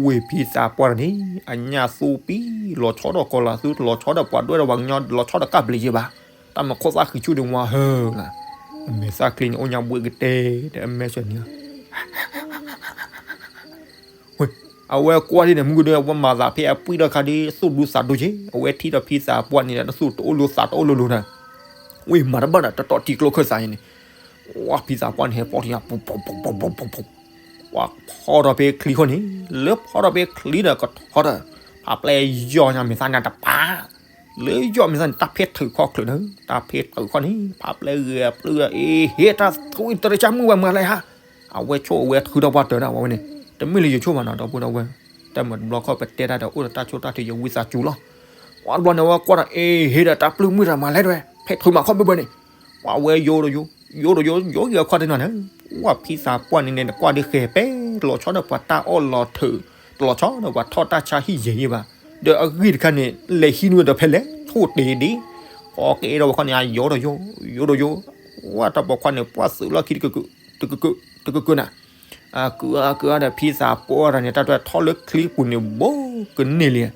ဝ့ၢ်ဖံသးပှၢ်တၢ်န့ၣ် အညၣ်သူပံ လီၤဆီဒီးကီၤလၤသူ တလီၤဆီဒီးပှၤဒွဲၣ်ဒီးပှၤကညီ တလီၤဆီဒီးကၢ်ဘျံးယဲဘၣ်, တၢ်မၤခိၣ်သၣ်ဃံဆူၣ်န့ၣ်ဝါဟၢလီၤ, အမဲာ်သၣ်ချံန့ၣ် အိၣ်ညါဘှံးကတဲာ်ဒီးအမဲာ်ဆၢန့ၣ် ဝ့ၢ် အဝဲကွၢ်ဒ်န့ၣ် မုၢ်ကဒု အဝဲမၤသးဖဲအပှံၢ်ဒီးခါဒ် သူၣ်ဒူသးဒူက့ၤ အဝဲထံၣ်ဒီးဖံသးပှၢ်န့ၣ်ဒီး တသူၣ်တအိၣ်လိၤသးတအိၣ်လိၤလိၤဒီး ဝ့ၢ်မၤတဘၣ်ဒီး တတီၢ်ထံကျိခၢၣ်သးအံၤန့ၣ် ဝါဖံသးပှၢ်န့ၣ် ဟဲဖီၣ်ထံ ပူၤပူၤပူၤပူၤပူၤပူၤ ဝါဖီၣ်ထီၣ်ဖဲချံခီန့ၣ် လၢဖီၣ်ထီၣ်ဖဲချံဒီးကထီဒီး ဖးပျဲၢ်ယီၢ်ညါမဲာ်သၣ်ညါတပၤ လၢယီၢ်မဲာ်သၣ်န့ၣ် တၢ်ဖဲထုးခီၣ်ချုးဒီး တၢ်ဖဲထုးခီၣ်န့ၣ် ဖးပျဲၢ်ဂဲၤပျုၢ်ဒီး အ့ဟ့ တၢ်သူၣ်တရံးကၢ်မုၢ်ဝဲမၤလဲၣ်ဧါ အဝဲဆိၣ်အဝဲထုးထီၣ်ပှၢ်တၢၢ်ဒၣ်ဝဲန့ၣ် တမ့ၢ်လၢယဆိၣ်ဘၣ်နီၤ ဒီပုၢ်ဒီဝဲၢ် တၢ်မၤတဘျီခီၣ်ပတဲတၢ်ဒီး အိၣ်ဒီးတၢ်ဆိၣ်တၢ်ထုးယဝံသးစူၤလီၤ. ဝံၤတဘျီန့ၣ် အဝဲကွၢ်ဒီး အ့ဟ့ဒီး တၢ်ပျုၢ်မုၢ်တၢ်မၤလဲၣ်တဝဲ ဖဲထုးမၤခီၣ်ဘၢဘၢန့ၣ် ဝံၤအဝဲယိဒီးယိ ယိဒီးယိ ယိဂ့ၤအခီၣ်တနီၤန့ၣ် ဝံၤဖံသးပှၢ်န့ၣ်န့ၣ် ကွၢ်ဒ်ဃဲၤပဲ တလီၤဆီဒီးပှၤတၢ်အီၣ်လီၤထုး တလီၤဆီဒီးပှၤထီၣ်တၢ်ဆါဟံၣ်ယဲၢ်ယဲၢ်ဘၣ် ဒီးအဂံၢ်တခါန့ၣ် လဲၤဟံးနုာ်ဒီးဖဲလဲၣ် ဆိၣ်တ့ၢ်ဒ် ပှၤကအဲၣ်ဒိးဝဲခီန့ၣ် အယိဒီးယိ ယိဒီးယိ ဝံၤတၢ်ပိာ်ခွါန့ၣ် ပှၢ်သုးလီၢ်ခံ တကကနၤ အကုအကုအဒီးဖံသးပှၢ်တၢ်န့ၣ် တၢ်တွဲထီၣ်လၢချံပူၤန့ၣ် ဘိကန့ၢ်လံ.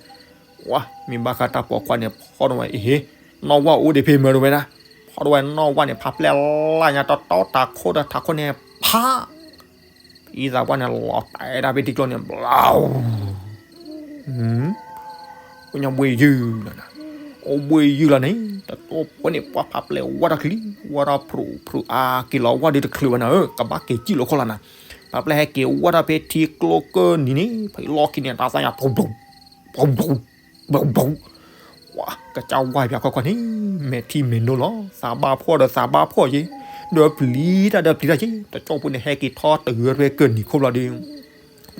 ဝါ မ့ၢ်ဘၣ်ဃးတၢ်ပိာ်ခွါန့ၣ် ဖီၣ်ထီၣ်ဝဲ အ့ဟ့ နီၢ်ဝၣ်အိၣ်ဒံးဖဲမၢတဝဲဒၣ် ဖီၣ်ထီၣ်ဝဲနီၢ်ဝၣ်န့ၣ် ဖးပျဲၢ်လၢ်ညါတီတီ ထးခိၣ်ဒီးထးခိၣ်န့ၣ် ဖး ဖံသးပှၢ်န့ၣ် လီၤတဲာ်ဒၣ်ဖဲထံကျိန့ၣ် ဘျီ အိၣ်ညါဘှံးယုၢ်လီၤနၤ, အိၣ်ဘှံးယုၢ်လီၤန့ၣ် တတိၢ်ဖိန့ၣ် ပှၤဖးပျဲၢ်ဝၢ်တၢ်ချံ ဝၢ်တၢ်ဖျိဖျိအါက့ၤလီၤ ဝၢ်ဒုးတချုးဘၣ်နၤဧၢ ကဘၣ်က့ၤစံၣ်လီၤခီၣ်လီၤနၤ, ဖးပျဲၢ်ဟဲက့ၤဝၢ်တၢ်ဖဲထံကျိကၢၢ်နံၤန့ၣ် ဖဲလီၢ်ခံန့ၣ် တၢ်သးညါ ပူၤပူၤ ပူၤပူၤ ပူၤပူၤ ဝါ ကစၢ်ဝါပၠးခီခီန့ၣ် မဲာ်ထံမဲာ်နိလီၤ သးဘၣ်ဖှီၣ်ဒီးသးဘၣ်ဖှီၣ်က့ၤ ဒီးပျံၤတၢ်ဒီးပျံၤတၢ်က့ၤ တကၠိဖိန့ၣ် ဟဲက့ၤထီၣ်တဂၢၢ်ဖဲကၢၢ်နံၤခိၣ်ဘျီဒီး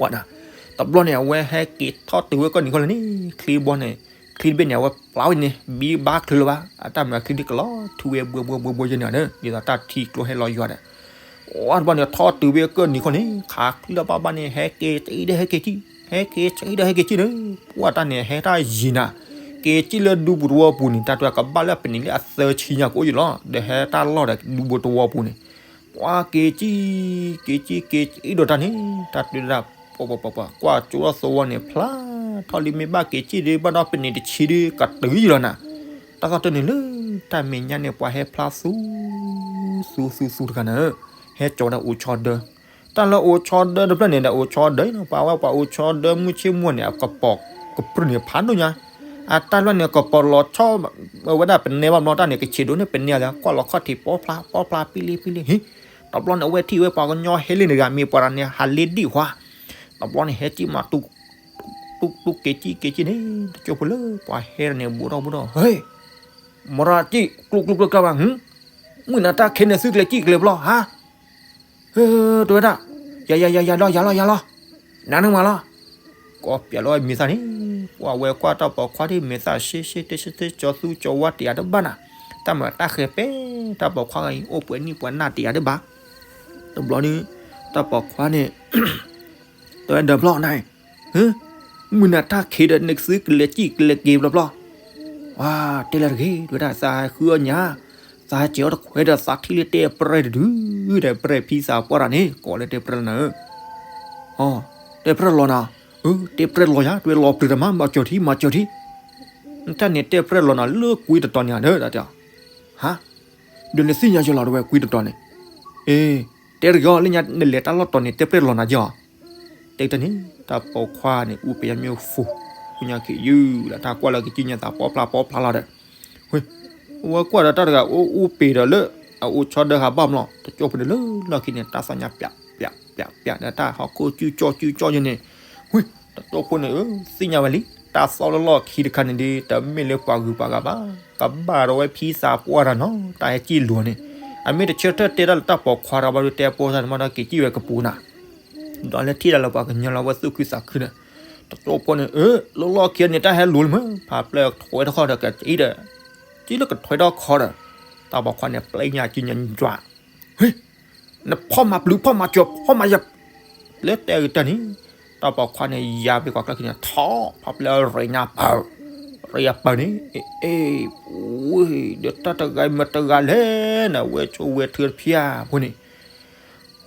ဝဲဒၣ် တဘျီန့ၣ် အဝဲဟဲက့ၤထီၣ်တုၤဝဲကီၢ်နံၤခီလၢာ်န့ၣ် ချံဘီန့ၣ် ချံတဘ့ၣ်န့ၣ် အဝဲပျၢ်ဝဲန့ၣ် ဘံဘါချုးလၢၤဘၣ် အတၢ်မၤချံဒ်ကလီၤထူဝဲဘှဲဘှဲဘှဲဘှဲယဲန့ၣ်ဒီး ဒ်သိးတၢ်ထံကျိဟဲလီၤယွၤဒီး အတဘျီန့ၣ် ထီၣ်တုၤဝဲကီၢ်နံၤခီန့ၣ် ခးချံလီၤဘၣ်ဘၣ်န့ၣ် ဟဲက့ၤတအံၤဒီးဟဲက့ၤကံၢ် ဟဲက့ၤတအံၤဒီးဟဲက့ၤကံၢ်န့ၣ် ပှၢ်တၢ်န့ၣ် ဟဲတၢ်ယံၤနၤ က့ၤကံၢ်လၢဒူပူၤတဝီပူၤန့ၣ် တၢ်တဲကဘၣ်လၢပနံာ်လၢအသၢဆံညါကအိၣ်ယံၤလီၤ ဒီးဟဲတၢ်လီၢ်ဒီးဒူပူၤတဝီပူၤန့ၣ် ပှၢ်က့ၤကံၢ် က့ၤကံၢ်က့ၤကံၢ်ဒီးတၢ်န့ၣ် တၢ်တဲဒၣ် ပှၤပှၤပှၤပှၤ ကွၢ်ကၠိထီၣ်သဝီန့ၣ် ဖျါထီၣ်လံမ့ၢ်ဘၣ်က့ၤကံၢ်ဒီး ဘၣ်ဒီးပနံာ်တဆံဒီး ကတုၤယံၤလီၤနၤ တၢ်သီၣ်တၢၢ်န့ၣ်လၢ တၢ်မဲာ်ညါန့ၣ် ပှၤဟဲဖျါသူ သူသူသူတဂၤနၤဧၢ ဟဲကၠီဒီးအိၣ်ဆီဒၢ တၢ်လၢအိၣ်ဆီဒၢတဖျၢၣ်န့ၣ်ဒီး အိၣ်ဆီဒၢလီၤ ပှၤဝဲပှၤအိၣ်ဆီဒၢမုၢ်ဆ့ၣ်မုၢ်န့ၣ် အကပီၤကပြုၢ်န့ၣ်ဖးဒိၣ်ညါ အတၢ်လၢန့ၣ် ကပီၤလီၤဆီ အဝဲဒၣ်ပနဲဘၣ်ဘျီတၢ်န့ၣ် ကဆံးဒိၣ်န့ၣ် ပနဲအသး ကွၢ်လီၤခီၣ်ထံး ပီဖျါ ပီဖျါ ပံလံ ပံလံ ဟ့ၣ် တဘျီန့ၣ် အဝဲထံၣ်ဝဲပှၤကညီဟဲလံတဂၤ မ့ၢ်ပှၤတဂၤန့ၣ် ဟးလ့ဒံၣ်ဟါ တဘျီန့ၣ် ဟဲကံၢ်မး တူၢ်တူၢ်က့ၤကံၢ်က့ၤကံၢ်န့ၣ် တကၠိဖိလၢပှၤဟဲန့ၣ် ဘူးထီၣ်ဘူးထီၣ် ဟ့ၣ် မရၤကံၢ် ကျိကျိကျိကျါဘၣ် ဟ့ၣ် မုၢ်နၤတၢ်ခံးန့ၣ် သုကျဲၤကံၢ်ကျဲၤဘျီ ဟါ တဲဝဲဒၣ် ယၤယၤယၤယၤဒီးယၤလီၤယၤလီၤ နၤန့ၣ်မးလီၤ ကိးပၠးလီၤမ့ၢ်သၣ်န့ၣ် ပှၤဝဲကွၢ်တၢ်ပိာ်ခွါဒ်မ့ၢ်သၣ် ရှဲရှဲတဲရှဲတဲ ကၠီသူကၠီဝါတယၤတဘၣ်နၤ တၢ်မၤတၢ်ဃဲၤပဲ တၢ်ပိာ်ခွါဂၤအံၤ အိၣ်ပှဲၤနံၣ်ပှဲၤနၣ်တယၤတဘၣ် တဘျီန့ၣ် တၢ်ပိာ်ခွါန့ၣ် တဲဝဲဒၣ်ဘျီနၤ ဟ့ၣ် မုၢ်နၤတၢ်ခံးဒီး နသုကလဲၤကံၢ်ကလဲၤက့ၤဘျီဘျီ ဝါ တဲလၢတဂ့ၤ တဲဝဲဒၣ် သးဃုအီၣ်ညါ သးစဲးအီၣ်တခွဲးဒီး သးထံၣ်လၢတဲပြဲၢ်တဒု ဒီးပြဲၢ်ဖံသးပှၢ်တၢ်န့ၣ် ကိးလၢတဲပြဲၢ်လီၤနၤဧၢ တဲပြဲၢ်လီၤနၤ တဲပြဲၢ်လီၤယၤ တဲဝဲလီၤပျၢၤတမး မၤစၢၤထံ မၤစၢၤထံ တၢ်န့ၣ်တဲပြဲၢ်လီၤနၤလၢကွံတတီၤန့ၣ်ဧါ တဲ ဟါ ဒီးနသ့ၣ်ညါယလီၤ တဲဝဲကွံတတီၤန့ၣ် အ့ တဲတဂ့ၤအီၤ လၢညါနလဲၤတၢ်လီၢ်တီၤန့ၣ် တဲပြဲၢ်လီၤနၤယီၤ တဲတၢ်န့ၣ် တၢ်ပိာ်ခွါန့ၣ် အူပယီၤမ့ၢ်ဖူ ဃုညါခံးယုၢ်လၢတၢ်ကွၢ်လၢကစံၣ်ညါသးပီဖျါပီဖျါလီၤဒီး ဝဲကွၢ်ဒီးတၢ်တဂၤအိၣ်အူပ့ၤဒီးလၢ အအိၣ်ဆီဒၢဟးဘၣ်မးလီၤ တကၠိဖိန့ၣ်လၢလီၢ်ခံန့ၣ် တၢ်သီၣ်ညါပၠးပၠးပၠးပၠးဒီးတၢ်ဟီၣ်ခိၣ်ကၠူကၠီကၠူကၠီယဲန့ၣ် ဝ့ တကၠိဖိန့ၣ် သ့ၣ်ညါဝဲလံ တၢ်သီၣ်လၢလီၢ်ခံတခါန့ၣ်ဒီး တမ့ၢ်လၢပှၤဂုၤပှၤဂၤဘၣ် ကဘၣ်ဒီးဝဲဖံသးပှၢ်တၢ်နီၤ တၢ်ဟဲကံၢ်လိၤန့ၣ် အမ့ၢ်တဆၢထၢၣ်တဲတၢ်လၢတၢ်ပိာ်ခွါတဂၤဘၣ်ဒီး တဲပိာ်သးန့ၣ်မးဒီးက့ၤကံၢ်ဝဲကပူၤနၤ ဒီးလၢထံၣ်တၢ်လၢပှၤကညီလၢအဝဲသူၣ်ခုသးခုန့ၣ် တကၠိဖိန့ၣ် အၢ လၢလီၢ်ခံန့ၣ် တၢ်ဟဲလိၤလံမး ဖးပျဲၢ်ထွဲတခီဒီးက့ၤဒီး ကံၢ်လၢကထွဲထီၣ်ခီဒီး တၢ်ပိာ်ခွါန့ၣ် ပျဲညါကံၢ်ညါယွၤ ဟ့ၣ် နဖီၣ်မၤပျုၤဖီၣ်မၤစၢၤဖီၣ်မၤယၤ လၢတဲအကတၢၢ်န့ၣ် တၢ်ပိာ်ခွါန့ၣ် ယၤဘ့ၣ်ကွၢ်ကျၢၢ်ခံန့ၣ် ထီၣ်ဖးပျဲၢ်ရ့ညါပၢၢ် ရ့ညါပၢၢ်န့ၣ် အ့ၣ် ဝ့ၢ် ဒီးတၢ်တဂၤမ့ၢ်တဂၤလဲၣ်န့ၣ် ဝဲဆိဝဲထုတဖၣ်ဖိန့ၣ်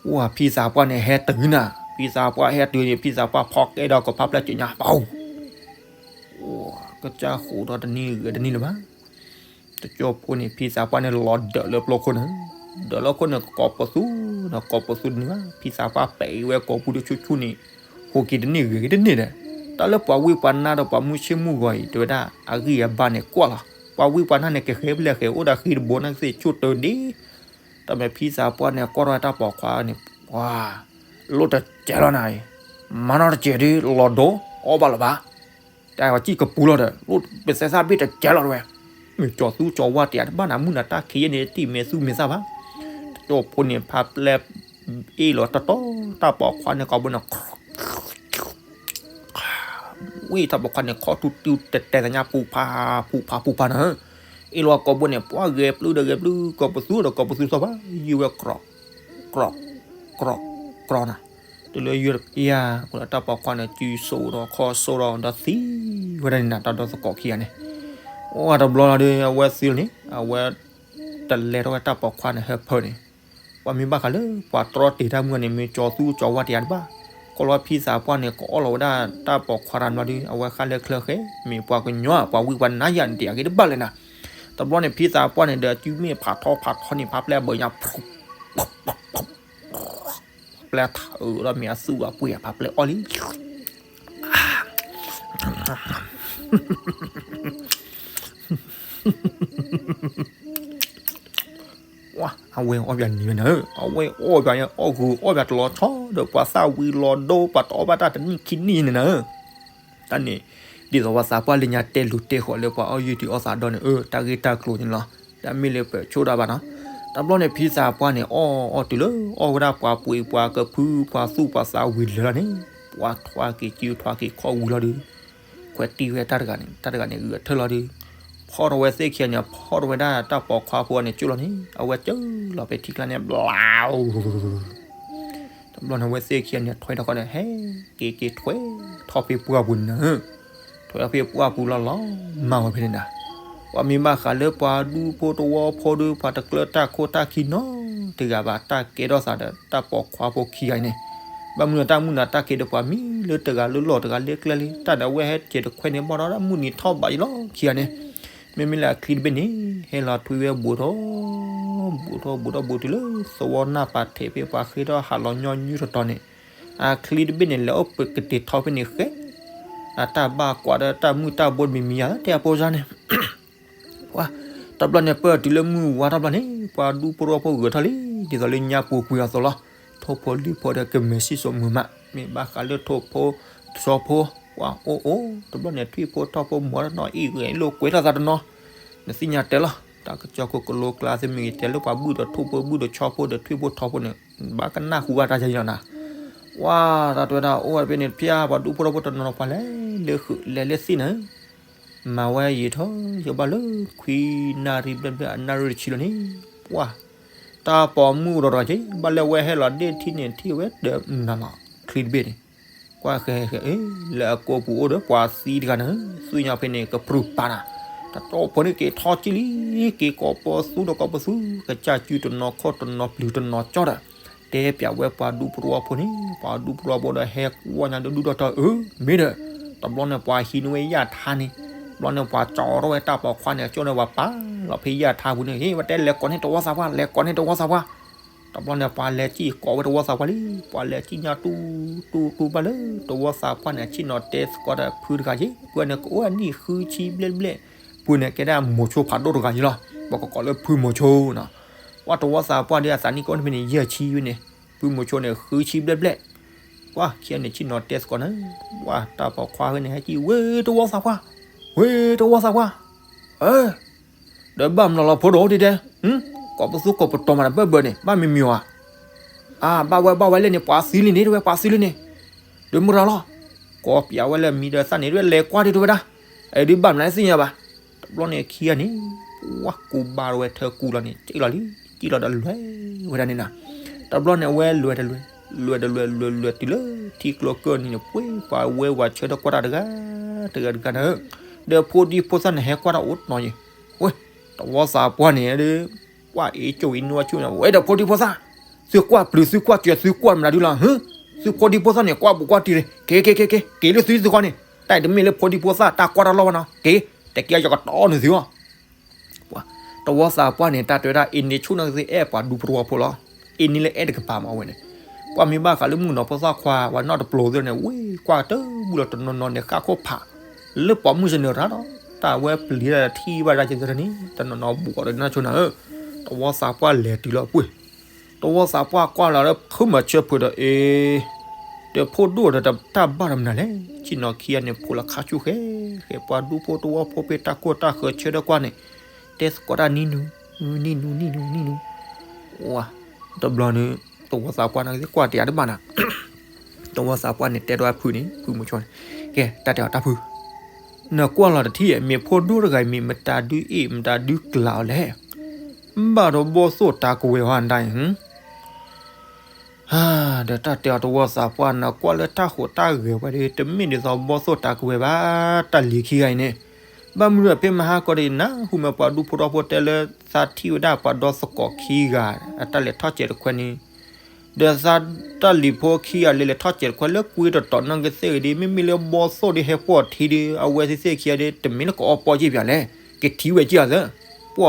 ဝဲဖံသးပှၢ်န့ၣ် ဟဲတုၤနၤ ဖံသးပှၢ်ဟဲတုၤန့ၣ် ဖံသးပှၢ်ဖီၣ်ကဲဒီးကဖးပျဲၢ်က့ၤညါပၢၢ် ကစၢ်ဃိးဒီးတနံၤဂ့ၤတနံၤလၢၤဘၣ် တကၠိဖိန့ၣ် ဖံသးပှၢ်န့ၣ်လီၤဒၢးလၢပျိခိၣ်န့ၣ် ဒၢးလၢခိၣ်န့ၣ် ကိးပသူဒီးကိးပသူတန့ၢ်ဘၣ် ဖံသးပှၢ်ပဲာ်ဝဲကိာ်ပူၤဒီးဆူၣ်ဆူၣ်န့ၣ် ဟူးက့ၤတန့ၢ်ဂ့ၤက့ၤတန့ၢ်ဒီး တၢ်လၢပှၤဝံပှၤနါဒီးပှၤမုၢ်ဆ့ၣ်မုၢ်ဂီၤအံၤ တဲဝဲဒၣ် အဂံၢ်အဘါန့ၣ်ကွၢ်လီၤ ပှၤဝံပှၤနါန့ၣ် ကဃဲဖဲလဲၣ်ဃဲ အိၣ်ဒီးဃံတဘိန့ၣ်ကသ့ၣ်ဆူၣ်တၢ်ဒ့ တၢ်မ့ၢ်ဖံသးပှၢ်န့ၣ် ကွၢ်ထီၣ်ဝဲတၢ်ပိာ်ခွါန့ၣ် ပှၤ လိၣ်တစဲးလီၤနၤအံၤ မၤနီၢ်တစဲးဒ်လီၤဒိ အီၣ်ဘၣ်လၢၤဘၣ် တၢ်ဝဲစံၣ်ကပူၤလီၤဒီး လိၣ်ပသဲသၣ်ဘ့ၣ်တစဲးလီၤတဝဲ မ့ၢ်ကၠီၤသူကၠီၤဝါတယၤတဘၣ်နၤ မုၢ်နၤတၢ်ခံးယဲန့ၣ် တံၢ်မဲာ်သူမဲာ်သၣ်ဘၣ် တကၠိဖိန့ၣ် ဖးပျဲၢ် အ့ၣ်လိာ်တီတီ တၢ်ပိာ်ခွါန့ၣ် ကိာ်ဘိန့ၣ် ဝံၣ်တၢ်ပိာ်ခွါန့ၣ် ခီၣ်ထူတုတဲာ်တဲာ်သညါ ပူၤဖးပူၤဖးနၤဧၢ အ့ၣ်လိာ်ကိာ်ဘိန့ၣ် ပှၤဂဲၤပျုၢ်ဒီးဂဲၤပျုၢ် ကိာ်ပသူဒီးကိာ်ပသူသီၣ်ဘၣ် ယုၢ်ဝဲ ကြီ ကြီ ကြီနၤ တုၤလၢယုၢ်တပျၢ် အိၣ်လၢတၢ်ပိာ်ခွါန့ၣ် စုစိဒီးခီၣ်စိဒီး ဒီးသံဝဲဒၣ်န့ၣ်နၤ တၢ်ဒီသကိးခံဂၤန့ၣ် အိၣ်တဘျီလီၤဒီး အဝဲသံလီၤန့ၣ် အဝဲ တလဲၤထီၣ်ဝဲတၢ်ပိာ်ခွါန့ၣ် ဟၢဖၢန့ၣ် ပှၤမ့ၢ်ဘၣ်ဃးလၢ ပှၤတြီတ့ၢ်တၢ်မုၢ်န့ၣ် မ့ၢ်ကၠီၤသူကၠီၤဝါတယၤတဘၣ် ကိးလီၤဖံသးပှၢ်န့ၣ် ကအီၣ်လီၤဝဲဒၣ်တၢ်ပိာ်ခွါတဘျီဒီး အဝဲဃၣ်လဲၢ်ချၢဃဲ မ့ၢ်ပှၤကညီ ပှၤဝံပှၤနါယၤန့ၣ်တယၤဂ့ၤတဘၣ်လဲၣ်နၤ တဘျီန့ၣ် ဖံသးပှၢ်န့ၣ်ဒီး တုၤမ့ၢ်ဖးထီဖးထီန့ၣ် ဖးပျဲၢ်ဘၢညါ ဖျဲၢ်ထးအၢဒီးမ့ၢ်အသူၣ်အပှ့ၤ ဖးပျဲၢ်အီၣ်လံ အဝဲအီၣ်ပၠးနံၤဝဲနၤဧၢ အဝဲအီၣ်ပၠး အီၣ်ဂုာ်အီၣ်ပၠးတလီၤဆီဒီး ပှၤသၣ်ဝံၤလီၤဒိ ပှၤတအီၣ်ဘၣ်တၢ်တနံၣ်ခံနံၣ်န့ၣ်နၤဧၢ တၢ်န့ၣ် ဒ်သိးပှၤသးပှၢ်လၢညါတဲလူၤတဲဃီၤလၢပှၤအီၣ်ယုၢ်တံၢ်အီၣ်သးဒီန့ၣ် အၢ တၢ်ဂ့ၢ်တၢ်ကျိၤန့ၣ်လီၤ. တၢ်မ့ၢ်လၢပဆိၣ်ဒၣ်ဘၣ်နီၤ. တဘျီန့ၣ်ဖံသးပှၢ်န့ၣ် အီၣ်အီၣ်တုၤလၢ အီၣ်ဝဲဒၣ်ပှၤပှ့ၤပှၤကဖုပှၤသူၣ်ပှၤသးဝံၤလၢာ်လီၤန့ၣ် ပှၤထွါက့ၤစုထွါက့ၤခီၣ်ဝံၤလီၤဒုး, ခွဲးတံၢ်ဝဲတၢ်တဂၤန့ၣ် တၢ်တဂၤန့ၣ်ဂုာ်အထၢၣ်လီၤဒုး, ဖီၣ်ထီၣ်ဝဲသ့ၣ်ခံဂၤန့ၣ် ဖီၣ်ထီၣ်ဝဲဒၣ်တၢ်ပိာ်ခွါဖိန့ၣ်ကၠိၣ်လီၤန့ၣ် အဝဲကၠိၣ်လီၤဖဲထံကျါန့ၣ် ဘျါ တဘျီန့ၣ် အဝဲသ့ၣ်ခံဂၤန့ၣ် ထွဲထီၣ်ခီန့ၣ် ဟဲက့ၤက့ၤထွဲထီၣ်ဖဲပှၢ်ပူၤန့ၣ်, ထွဲထီၣ်ဖဲပှၢ်ပူၤလီၤလီၤ မၤဝဲဖဲန့ၣ်နၤ, ပှၤမ့ၢ်ဘၣ်ဃးလၢပှၤဒူဖိတဝီဖိဒီး ပှၤတကျၢၤတၢ်ခိၣ်တၢ်ခံနီတဂၤဘၣ် တၢ်ကဲထီၣ်သးဒီးတၢ်ပိာ်ခွါဖိခံဂၤအံၤန့ၣ်, ဘၣ်မနုၤတၢ်မုၢ်နၤတၢ်ကဲဒီးပှၤမံလၢတဂၤလၢလီၢ်တဂၤလၢကျဲလံ တၢ်ဒီးအဝဲဟဲကဲၤတခွဲန့ၣ် ဘၣ်ဒီးတၢ်မုၢ်နံၤထီၣ်ဘးယံၤလီၤခံဂၤန့ၣ်, မ့မ့ၢ်လၢအချံတဘ့ၣ်န့ၣ် ဟဲလီၤထွံဝဲဘူးထီၣ် ဘူးထီၣ်ဘူးထီၣ်ဘူးတုၤလၢသဝီနၢ်ပၤထဲးဖဲပှၤဃ့ထီၣ်ဟးလီၤညီနုၢ်တတီၤန့ၣ်, အချံတဘ့ၣ်န့ၣ် လဲၤအိၣ်ပကတ့ၤထီဖဲန့ၣ်ဃဲ, အတၢ်ဘၣ်ကွၢ်ဒီးတၢ်မုၢ်တၢ်ဘိတမံၤမံၤယၤတဲအဖိစါန့ၣ် ပှၤ, တဘျီန့ၣ် ပၢၢ်တုၤလၢမုၢ်ဝါတဘျီန့ၣ် ပှၤဒူဖိတဝီဖိဂဲၤထီၣ်လံ ဒ်သိးလၢညါပူၤကွံာ်အသိးလီၤ, ထိၣ်ဖိလံၣ်ဖိဒီးကမဲာ်စံၣ်စိးမုာ်မး မ့ၢ်ဘၣ်ဃးလၢထိၣ်ဖိ, စီၤဖိ, ပှၤအိၣ်အိၣ် တဘျီန့ၣ် ထွံၣ်ဖိထီၣ်ဖိမီၤတနီၤအံၣ်ဂဲၤလိာ်ကွဲထီၣ်သးတနီၤ, နသ့ၣ်ညါတဲလီၤ တၢ်ကစီၣ်ခိၣ်ကလိကျါသ့ၣ်မ့ၢ်ဂ့ၤ တဲလၢပှၤဘုၣ်ဒီးထိၣ်ဖိဘုၣ်ဒီးဆီဖိဒီးထွံၣ်ဖိထီၣ်ဖိန့ၣ်, ဘၣ်ကနၣ်ဃုာ်ဘၣ်တၢ်ယါယီၤနၤ, ဝါ, တၢ်တဲဝဲဒၣ်အိၣ်ဝဲဖဲန့ၣ် ဖၠါ ပှၤဒူဖိထီၣ်ဖိတနီၤနီၤ ပှၤလဲၤလၢဃုာ်လဲၤလၢသ့ၣ်န့ၣ် မၤဝဲယံာ်ထီၣ်ယဘၣ်လၢခွံနၣ်ရံၣ်ဘျဲၣ်ဘျဲၣ်အနၣ်ရံၣ်တဆံလီၤန့ၣ်, ပှၤ, တၢ်ပိာ်မုၣ်အိၣ်ဒီးတဂၤက့ ဘၣ်လၢဝဲဟဲလီၤဒ့ၣ်ထံန့ၣ်ထံၣ်ဝဲဒီးနၤလီၤ ချံတဘ့ၣ်န့ၣ်, ကွၢ်ဃဲဃဲ လၢအကိာ်ပူၤအိၣ်ဒီးပှၤသံတဂၤန့ၣ် သွံၣ်ညါဖဲန့ၣ် ကပြုၢ်ပာ်နၤ, တၢ်တီၢ်ဖိန့ၣ်က့ၤထီၣ်ကံၣ်လံ, က့ၤကိးပီသူဒီးကိးပီသူ, ကစၢ်စုတနီၤခီၣ်တနီၤပျုၤတနီၤကၠီဒီး တဲပၠးဝဲပှၤဒူဖိတဝီဖိန့ၣ်, ပှၤဒူဖိတဝီဖိဒီးဟဲကွၢ်ညါဒီးဒုၣ်ဒီထီၣ်အၢ မ့ၢ်ဒီး, တဘျီန့ၣ်ပှၤဟံးန့ၢ်ဝဲယၣ်ထါန့ၣ်, တဘျီန့ၣ်ပှၤကၠီထီၣ်ဝဲတၢ်ပိာ်ခွါန့ၣ် ကၠိၣ်န့ၣ်ပှၤပာ်လီၤဖဲယၣ်ထါပူၤန့ၣ် ဟ့ၣ်ဝဲတဲလဲၤကိးန့ၢ်တဝီသးပှၢ် လဲၤကိးန့ၢ်တဝီသးပှၢ်, တဘျီန့ၣ်ပှၤလဲၤစံၣ်ကိးဝဲတဝီသးပှၢ်လံ, ပှၤလဲၤစံၣ်ညါတူၢ်, တူၢ်, တူၢ်ဘၣ်လၢတဝီသးပှၢ်န့ၣ် အဆ့ၣ်နီၤတဲသကိးဒီးဖုတဂၤက့ ဖုန့ၣ်ကအိၣ်အနံၣ်ဃုဆံဘျဲၣ်ဘျဲၣ်, ဖုန့ၣ်ကဲဒၣ်မိၤဆိဖးဒိၣ်တဂၤယံၤလီၤ, ပှၤကကိးလၢဖုမိၤဆိနီၤ, ပှၤတဝီသးပှၢ်ဒီးအသးနံၣ်ကအိၣ်ဖဲန့ၣ် ယဲၢ်ဆံဝဲန့ၣ်, ဖုမိၤဆိန့ၣ် ဃုဆံဘျဲၣ်ဘျဲၣ်, ပှၤခံဂၤန့ၣ်ဆ့ၣ်နီၤတဲသကိးန့ၣ်, ပှၤတၢ်ပိာ်ခွါဖဲန့ၣ် ဟဲက့ၤဝဲတဝီသးပှၢ်, ဝဲတဝီသးပှၢ်, အၢ ဒီးဘၣ်မနုၤလီၤဖိဒီးအိၣ်ဒံးဒဲး, ကိးပသူကိးပတီၤမးတဘၢၣ်ဘၢၣ်န့ၣ် ဘၣ်မံၤမံၤဧါ, အါ ဘၣ်ဝဲဘၣ်ဝဲလဲၣ်န့ၣ် ပှၤသံလံန့ၣ် တဝဲပှၤသံလံန့ၣ်, ဒီးမုၢ်ရၤလီၤ, ကိးပၠးဝဲလၢမံၤဒီးသၣ်န့ၣ် တဝဲလဲၤကွၢ်ဒံးတဝဲဒၣ်, အဒုးဘၣ်မနုၤသ့ၣ်ညါဘၣ်, တဘျီန့ၣ်ခံဂၤန့ၣ်, ပှၤကူဘါတဝဲထၢကူလီၤန့ၣ် က့ၣ်လီၤလံ, က့ၣ်လီၤဒီးလဲၤဝဲဒၣ်န့ၣ်နၤ, တဘျီန့ၣ်အဝဲလဲၤတလဲၤ, လဲၤတလဲၤလဲၤလဲၤတုၤလၢထံကျိကၢၢ်နံၤန့ၣ် ပှ့ၤပှၤဝဲဝၤဆၢထၢၣ်ကွၢ်တၢ်တဂၤ, တဂၤတဂၤန့ၣ်, ဒီးဖိဒံဖိသၣ်န့ၣ် ဟဲကွၢ်တၢ်အိၣ်တနီၤယံၤ, ဝဲ, တဝီသးပှၢ်န့ၣ်ဒီး, ကွၢ်အ့ၣ်ကၠိအ့ၣ်နွံကၠိန့ၣ် ဝဲဒီးဖိဒံဖိသၣ်, သုကွၢ်ပျုၤသုကွၢ်စၢၤသုကွၢ်မနုၤဒုလီၤ, သုဖိဒံဖိသၣ်န့ၣ် ကွၢ်ဘူးကွၢ်တံၤန့ၣ် က့ၤက့ၤက့ၤက့ၤ က့ၤလၢသုသုဃီန့ၣ်, တၢ်အံၤတမ့ၢ်လၢဖိဒံဖိသၣ်တၢ်ကွၢ်တၢ်လီၢ်ဘၣ်နီၤ, က့ၤ, တက့ၢ်ယကတီၢ်နသုအီၤ တဝီသးပှၢ်န့ၣ် တၢ်တဲဝဲဒၣ် အ့ၣ်န့ၣ်ဆူၣ်နီၢ်ကသ့အဲၣ်ပှၤဒူဖိတဝီဖိလီၤ, အ့ၣ်န့ၣ်လၢအဲၣ်တကပၤမးဝဲန့ၣ်, ပှၤမ့ၢ်ဘၣ်ဃးလၢမုၢ်နီၤဖိသၣ်ခွါ ပှၤနီၢ်တပျိၤသ့ၣ်န့ၣ် ဝ့ၢ်ကွၢ်တဘူၣ်လီၤတနီၤနီၤန့ၣ် ဃၣ်ခိၣ်ဖး, လၢပိာ်မုၣ်စနၢၤရၤဒီး, တၢ်ဝဲပျံၤတၢ်ထံၣ်ဘၣ်ဒၣ်ကဲသ့ၣ်န့ၣ် တနီၤနီၤဘူးကီးဒီးနၢ်ဆိနၤဧၢ, တဝီသးပှၢ်လဲၤတုၤလီၤပှ့ၤ တဝီသးပှၢ်ကွၢ်လီၤလၢဖုမၤဆၢဖုးဒီးအ့ၣ်, ဒီးဖိဒိၣ်ဒီးတၢ်ဘၣ်ဒီးမနုၤလဲၣ်, ဆ့ၣ်နီၤခံဂၤန့ၣ် ဖိလၢခါဆူၣ်ဃဲ, ဃဲပှၤဒူဖိတဝီဖိဖဲတၢ်ခိၣ်တၢ်ဃၢၤဆၢထၢၣ်ကွၢ်န့ၣ်, တဲသကိးတၢ်နံၤနူ, နံၤနူ, နံၤနူ, နံၤနူ, ဝါ, တဘျီန့ၣ်, တဝီသးပှၢ်န့ၣ်ကွၢ်တယၤတဘၣ်နၤ တဝီသးပှၢ်န့ၣ်တဲဒီးအဖုန့ၣ် ဖုမုဆိန့ၣ်, ကဲ တၢ်တဲအီၤတၢ်ဖု, နကွၢ်လီၤတထံၣ် မ့ၢ်ဖိဒိၣ်တဂၤအံၤ မ့ၢ်မတၤဒုးအ့ၣ် မတၤဒုးကျးအီၤလဲၣ်, ဘၣ်ဒီးဘီၣ်သိၣ်တၢ်ကဝဲၤဟီဒၣ်အံၤ, ဒီးတၢ်တဲအီၤတဝီသးပှၢ် နကွၢ်လၢတၢ်ဟူးတၢ်ဂဲၤဝဲဒီး တမ့ၢ်ဒ်သိးဘီၣ်သိၣ်တၢ်ကဝဲၤဘၣ်, တၢ်လံၤခံဂၤအံၤန့ၣ်, ဘၣ်မနုၤဒီးဖဲမဟါကီးဒီး နၢ်ဟူမ့ၢ်ပှၤဒူဖိထီဖိတဲလၢ သးထံၣ်ဝဲဒၣ်ပှၤဒီသကိးခံဂၤ အတၢ်လဲၤထီၣ်စဲးတခွဲန့ၣ် ဒီးသးတၢ်လံၤဖိခံဂၤလဲၤလဲၤထီၣ်စဲးတခွဲလၢကွ့တတီၤနီၢ်ကသ့ၣ်ဂ့ၤဒီး မ့မ့ၢ်လၢဘီၣ်သိၣ်ဒီးဟဲဖှီၣ်ထံဒီး အဝဲသ့ၣ်သ့ၣ်ခံဂၤဒီး တမ့ၢ်လၢကအီၣ်ပီၢ်က့ၢ်ပၠးလဲၣ်, ကထံၣ်ဝဲက့ၢ်အသး, ပှ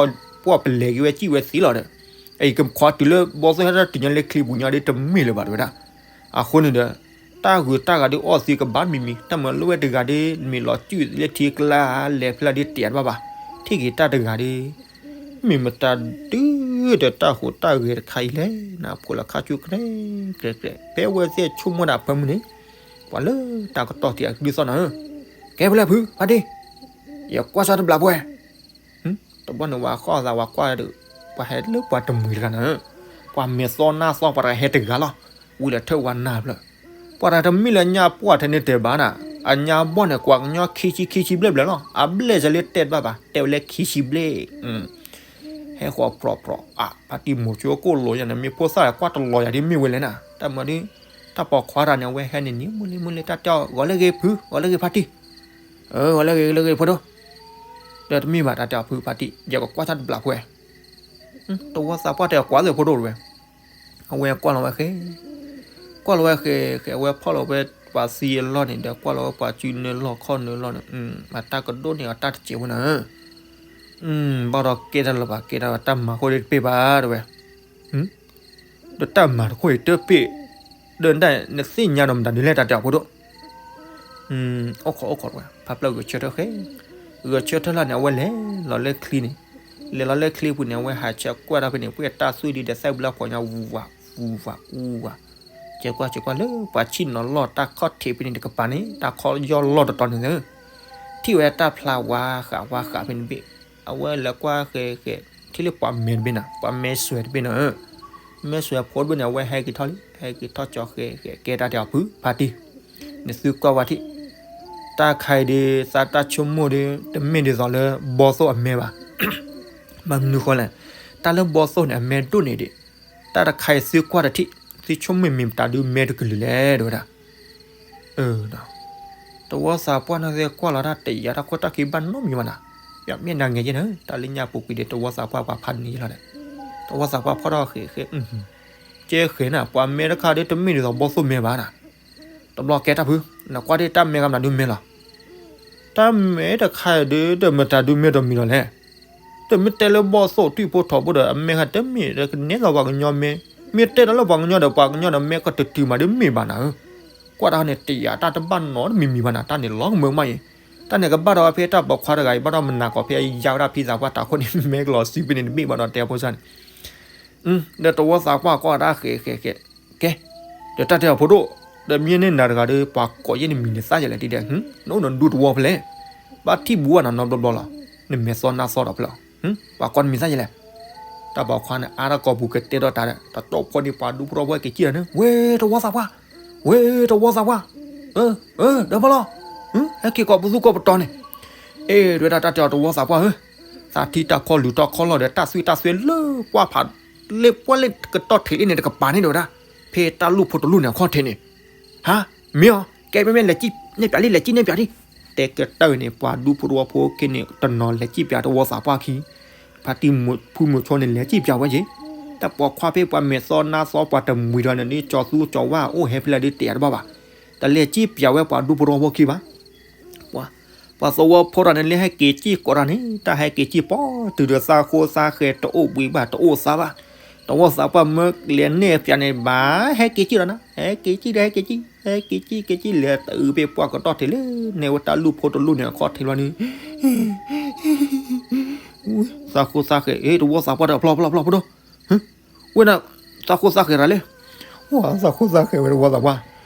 ၤပလဲၤက့ၤဝဲက့ၢ်ဝဲသ့လီၤဒီး, အံၤကခီတုၤလၢဘီၣ်သိၣ်ဟဲတၢ်တုၤညါလၢချံပူၤညါဒီးတမ့ၢ်လၢၤဘၣ်တဝဲဒၣ်, အဃိန့ၣ်ဒီး, တၢ်ဂုၤတၢ်ဂၤဒီးအီၣ်သံကဘၣ်မံၤမံၤ တၢ်မၤလိဝဲတဂၤဒီး မ့ၢ်လီၤစုၣ်လၢထံကျါ လဲၤဖဲလၢဒီးတဲတဘၣ်ဘၣ်, ထံၣ်က့ၤတၢ်တဂၤဒီး မ့ၢ်မတၤဒုးဒီးတၢ်ဟူးတၢ်ဂဲၤတခါအံၤလဲၣ်, နဖိလၢခါဆူၣ်ကရဲကရဲကရဲ ဖဲအဝဲသ့ၣ်ဆိကမိၣ်ဒၣ်ဖၢမုၢ်န့ၣ်, ပှၤလၢတၢ်ကတီၢ်ထံးအကဒုသီၣ်နၤဧၢ, ကဲဖဲလဲၣ်ဖု ဖါတံၢ်, ယကွၢ်စၢ်တဘျးပှဲၤ, တဘျီန့ၣ်ဝဲဃီၣ်သးဝဲကွၢ်ဒီး, ပှၤဟဲလၢပှၤတမှံၤတဂၤနၤဧၢ, ပှၤမဲာ်သီနၢ်သီပှၤတဂၤဟဲတဂၤလီၤ, ဝံၤလၢထၢၣ်ဝဲနၤဖျၢၣ် ပှၤတၢ်တမ့ၢ်လၢညၣ်ပှၢ်ထဲန့ၣ်တဲဘၣ်နၤ, အညၣ်ဘီၣ်န့ၣ် ကွၢ်ကညီခံဆံခံဆံဘျဲၣ်ဘျဲၣ်လီၤ, အဘျဲၣ်စ့လၢတဲတဘၣ်ဘၣ်, တဲဝဲလၢခံဆံဘျဲၣ်. ဟဲဃီၤပြီပြီ, ဖါတံၢ်မိၤဆိကိၣ်လိၤယၤန့ၣ် မ့ၢ်ဖိသၣ်ကွၢ်တလီၤယၤဒ်မ့ၢ်ဝဲလဲၣ်နၤ, တၢ်မၤဒ်, တၢ်ပိာ်ခွါတၢ်န့ၣ် အဝဲဟဲန့ၣ်နံၤမုၢ်လံမုၢ်လံ တၢ်တဲအီၤ ဂီၤလၢဂ့ၤဖု, ဂီၤလၢဂ့ၤဖါတံၢ်, ဂီၤလၢဂ့ၤလၢဂ့ၤဖိဒိၣ်, ဒီးတမ့ၢ်ဘၣ် တၢ်တဲအီၤဖုဖါတံၢ် ယကကွၢ်တၢ်တဘျီဖိဝဲ, တဝီသးပှၢ်တဲအီၤကွၢ်သ့ၣ်ဖိဒိၣ်တဝဲ အဝဲကွၢ်လီၤဝဲဃဲ, ကွၢ်လီၤဝဲဃဲဃဲ အဝဲဖီၣ်လီၤဝဲပှၤသံအလီၢ်န့ၣ် ဒီးကွၢ်လီၤဝဲပှၤစုနၢလီၢ်ခီၣ်နၢလီၢ်န့ၣ်, အတၢ်ကဒိၣ်န့ၢ်အတၢ်တစဲးဖိနၤ, ဘၣ်ဒီးကဲတၢ်လၢၤဘၣ် ကဲတၢ်တၢ်မၤခိၣ်ဒ်တပ့ၢ်ဘၣ်တဝဲ, ဒီးတၢ်မၤတခိၣ်အံၤတပ့ၢ်, ဒီးနသ့ၣ်ညါဒီးမတၤဒုးလဲၣ် တၢ်တဲအီၤဖိဒိၣ် အိၣ်ခိးအိၣ်ခိးတဝဲ ဖါဖျၢၣ်ဂဲၤဆၢထၢၣ်ဃဲ, ဂဲၤဆၢထၢၣ်လီၤန့ၣ် အဝဲလဲၤလီၤလၢချံန့ၣ်, လဲၤလီၤလၢချံပူၤန့ၣ် အဝဲဟးဆၢကွၢ်တၢ်ဖဲန့ၣ် ပှဲၤတၢ်သွံၣ်ဒ်ဒီးသၣ်ဘျါဖီညါ ဝူၤဝး ဝူၤဝး အူဝး, ဆၢကွၢ်ဆၢကွၢ်လၢပှၤဆံၣ်နီၤလီၢ်တၢ်ခီၣ်ထံးဖဲန့ၣ်တကပၤန့ၣ် တၢ်ခီယီၢ်လီၢ်တတီၤန့ၣ်လၢ ထံၣ်ဝဲတၢ်ဖျါဝါဃးဝါဃးဖဲန့ၣ်ဘ့ၣ်, အဝဲလဲၤကွၢ်ဃဲဃဲ, ထံၣ်လၢပှၤမဲတဘ့ၣ်နၤ ပှၤမဲစွဲတဘ့ၣ်နၤ, မဲစွဲဖိတဘ့ၣ်န့ၣ် အဝဲဟဲက့ၤထီၣ်လံ ဟဲက့ၤထီၣ်ကၠီဃဲဃဲ ကဲတၢ်တဲအီၤဖုဖါတံၢ်, နသုကွၢ်ဝဲထံၣ်, တၢ်ခါအံၤဒီး သးတၢ်ဆိကမိၣ်ဒီး တမ့ၢ်ဒ်သိးလၢဘီၣ်သိၣ်အမဲဘၣ်, ဘၣ်မနုၤဃိလဲၣ်, တၢ်လၢဘီၣ်သိၣ်န့ၣ် အမဲဒိၣ်န့ၣ်ဒီး, တၢ်တခါအံၤသုကွၢ်တထံၣ် သုဆိကမိၣ်မ့ၢ်မတၤဒုးမဲတကလုာ်လဲၣ် တဲဝဲဒၣ် တဝီသးပှၢ်န့ၣ်သ့ၣ်ကွၢ်လီၤတၢ်တယာ်တၢ်ခိၣ်တၢ်ခံဘၣ်နီတမံၤဘၣ်နၤ, ယမ့ၢ်နၤငဲၤယဲၢ်န့ၣ် တၢ်လၢညၣ်ပူၤကွံာ်ဒီး တဝီသးပှၢ်ပှၤဖးန့ၢ်ယဲၢ်လီၤဒီး, တဝီသးပှၢ်ဖီၣ်ထီၣ်ဃဲးဃဲး, ကဲဃဲးနၤ ပှၤမဲတခါဒီးတမ့ၢ်ဒ်သိးဘီၣ်သိၣ်မဲဘၣ်နၤ, တဘျီကဲတၢ်ဖု, နကွၢ်ဒ်တၢ်မဲကမနၤဒုးမဲလီၤ တၢ်မဲတခါအံၤဒီး တမ့ၢ်တၢ်ဒုးမဲတမံၤလီၤလဲၣ်. တမ့ၢ်တဲလၢဘီၣ်သိၣ်ထွံၣ်ဖိထိးဖိဒီး အမဲခါတမ့ၢ်ဒီးကနဲသိးပှၤကညီမဲ, မ့ၢ်တဲဒီးလၢပှၤကညီဒီး ပှၤကညီဒီးမဲကတတုၤမးဒ်မဲဘၣ်နၤဧၢ, ကွၢ်တၢ်န့ၣ်တယာ်တၢ်တဘၣ်နီတမံၤမံၤဘၣ်နၤ, တၢ်န့ၣ်လီၤကမၢကမၣ်အံၤ, တၢ်န့ၣ်ကဘၣ်ဒီးဖဲတၢ်ပိာ်ခွါတဂၤအံၤ ဘၣ်ဒီးမနၤကိးဖဲအယါဝဲဒၣ်ဖံသးပှၢ်တၢ်ခိၣ်န့ၣ် မဲကလီၤစုဖဲန့ၣ်တဘ့ၣ်ဘၣ်ဒီးတဲဖိစၢ်န့ၣ် ဒီးတဝီသးပှၢ်ကွၢ်တၢ်ဃဲးဃဲးဃဲး, ကဲ, ဒီးတၢ်တဲအီၤဖိဒိၣ်, ဒီးမ့ၢ်န့ၢ်နၤတဂၤဒီး ပှၤကိးယဲၢ်နမံၤန့ၣ်သးယဲလဲၣ် ဒ်ဒီး, နအိၣ်နဒူတဝီဖဲလဲၣ်, ဘၣ်ထံၣ်ဘူးဘၣ်နၤနီတဘျီဘျီလီၤ, နမဲာ်သီနါသီဒီးဖဲလဲၣ်, ပှၤကိးနမံၤသးယဲလဲၣ်, တၢ်ပိာ်ခွါန့ၣ် အါတၢ်ကိာ်ပူၤကတဲဒီးတၢ်ဒီး တတီၢ်ဖီန့ၣ် ပှၤဒူဖိထီဖိက့ၤကံၣ်ဒီးန့ၣ် ဝဲတဝီသးပှၢ်, ဝဲတဝီသးပှၢ်, ဒီးဖဲလီၤ, ဟဲက့ၤကိးပသူကိးပတီၤန့ၣ်, အ့ ဒဝဲဒၣ်တၢ်တဲအီၤတဝီသးပှၢ်ဧၢ သးထံၣ်တၢ်ခီၣ်လုၢ်တၢ်ခီၣ်လီၢ်ဒီး တၢ်သွံၣ်တၢ်သွဲလၢပှၢ်ဖး, လၢပှၢ်လၢကတီၢ်ထံးလံန့ၣ်တကပၤန့ၣ်ဒီးဝဲဒၣ်, ဖဲတၢ်လူၢ်ဖိတလူၢ်န့ၣ်အခီၣ်ထံးန့ၣ်, ဟါ, မ့ၢ်အီၤ, ကဲမ့မ့ၢ်လဲၤကံၣ်နဲၣ်ပၠးလံ လဲၤကံၣ်နဲၣ်ပၠးလံ, တဲကတၢၢ်န့ၣ် ပှၤဒူဖိတဝီဖိခံန့ၣ် တနီၤလဲၤကံၣ်ပၠးတဝီသးပှၢ်ခံ, ဖါတံၢ်ဖုမိၤဆိန့ၣ် လဲၤကံၣ်ပၠးဝဲက့ၤ, တၢ်ပိာ်ခွါဖဲပှၤမဲာ်သီနါသီပှၤတမှံၤဒီးန့ၣ် ကၠီသူကၠီဝါအိၣ်ဟဲဖဲလဲၣ်ဒ်တဲယၤတဘၣ်ဘၣ်, တလဲၤကံၣ်ပၠးဝဲပှၤဒူဖိတဝီဖိခံဘၣ် ပှၤသဝီဖိတၢ်န့ၣ်လၢဟဲက့ၤကံၣ်ကိးတၢ်န့ၣ် တၢ်ဟဲက့ၤကံၣ်ပီတုၤဒီးသးဃိသးဃဲၤတအိၣ်ဘှံးဘၣ် တအိၣ်သါဘၣ်, တဝီသးပှၢ်မၢလဲၤနဲၣ်ပၠးန့ၣ်ဘၣ် ဟဲက့ၤကံၣ်လီၤနၤ ဟဲက့ၤကံၣ်ဒီးဟဲက့ၤကံၣ် ဟဲက့ၤကံၣ်က့ၤကံၣ်လဲၤတုၤဖဲပှၢ်ကတီၢ်ထံးလၢ နဲၣ်ဝဲတၢ်လူၢ်ဖိတလူၢ်န့ၣ်အခီၣ်ထံးလီၤန့ၣ် သးဃိသးဃဲၤ အ့ တဝီသးပှၢ်ဒီးဖျီဖျီဖျီဖျီ ဝဲဒၣ် သးဃိသးဃဲၤတၢ်လဲၣ်, ဝဲသးဃိသးဃဲၤဝဲတဝီသးပှၢ်,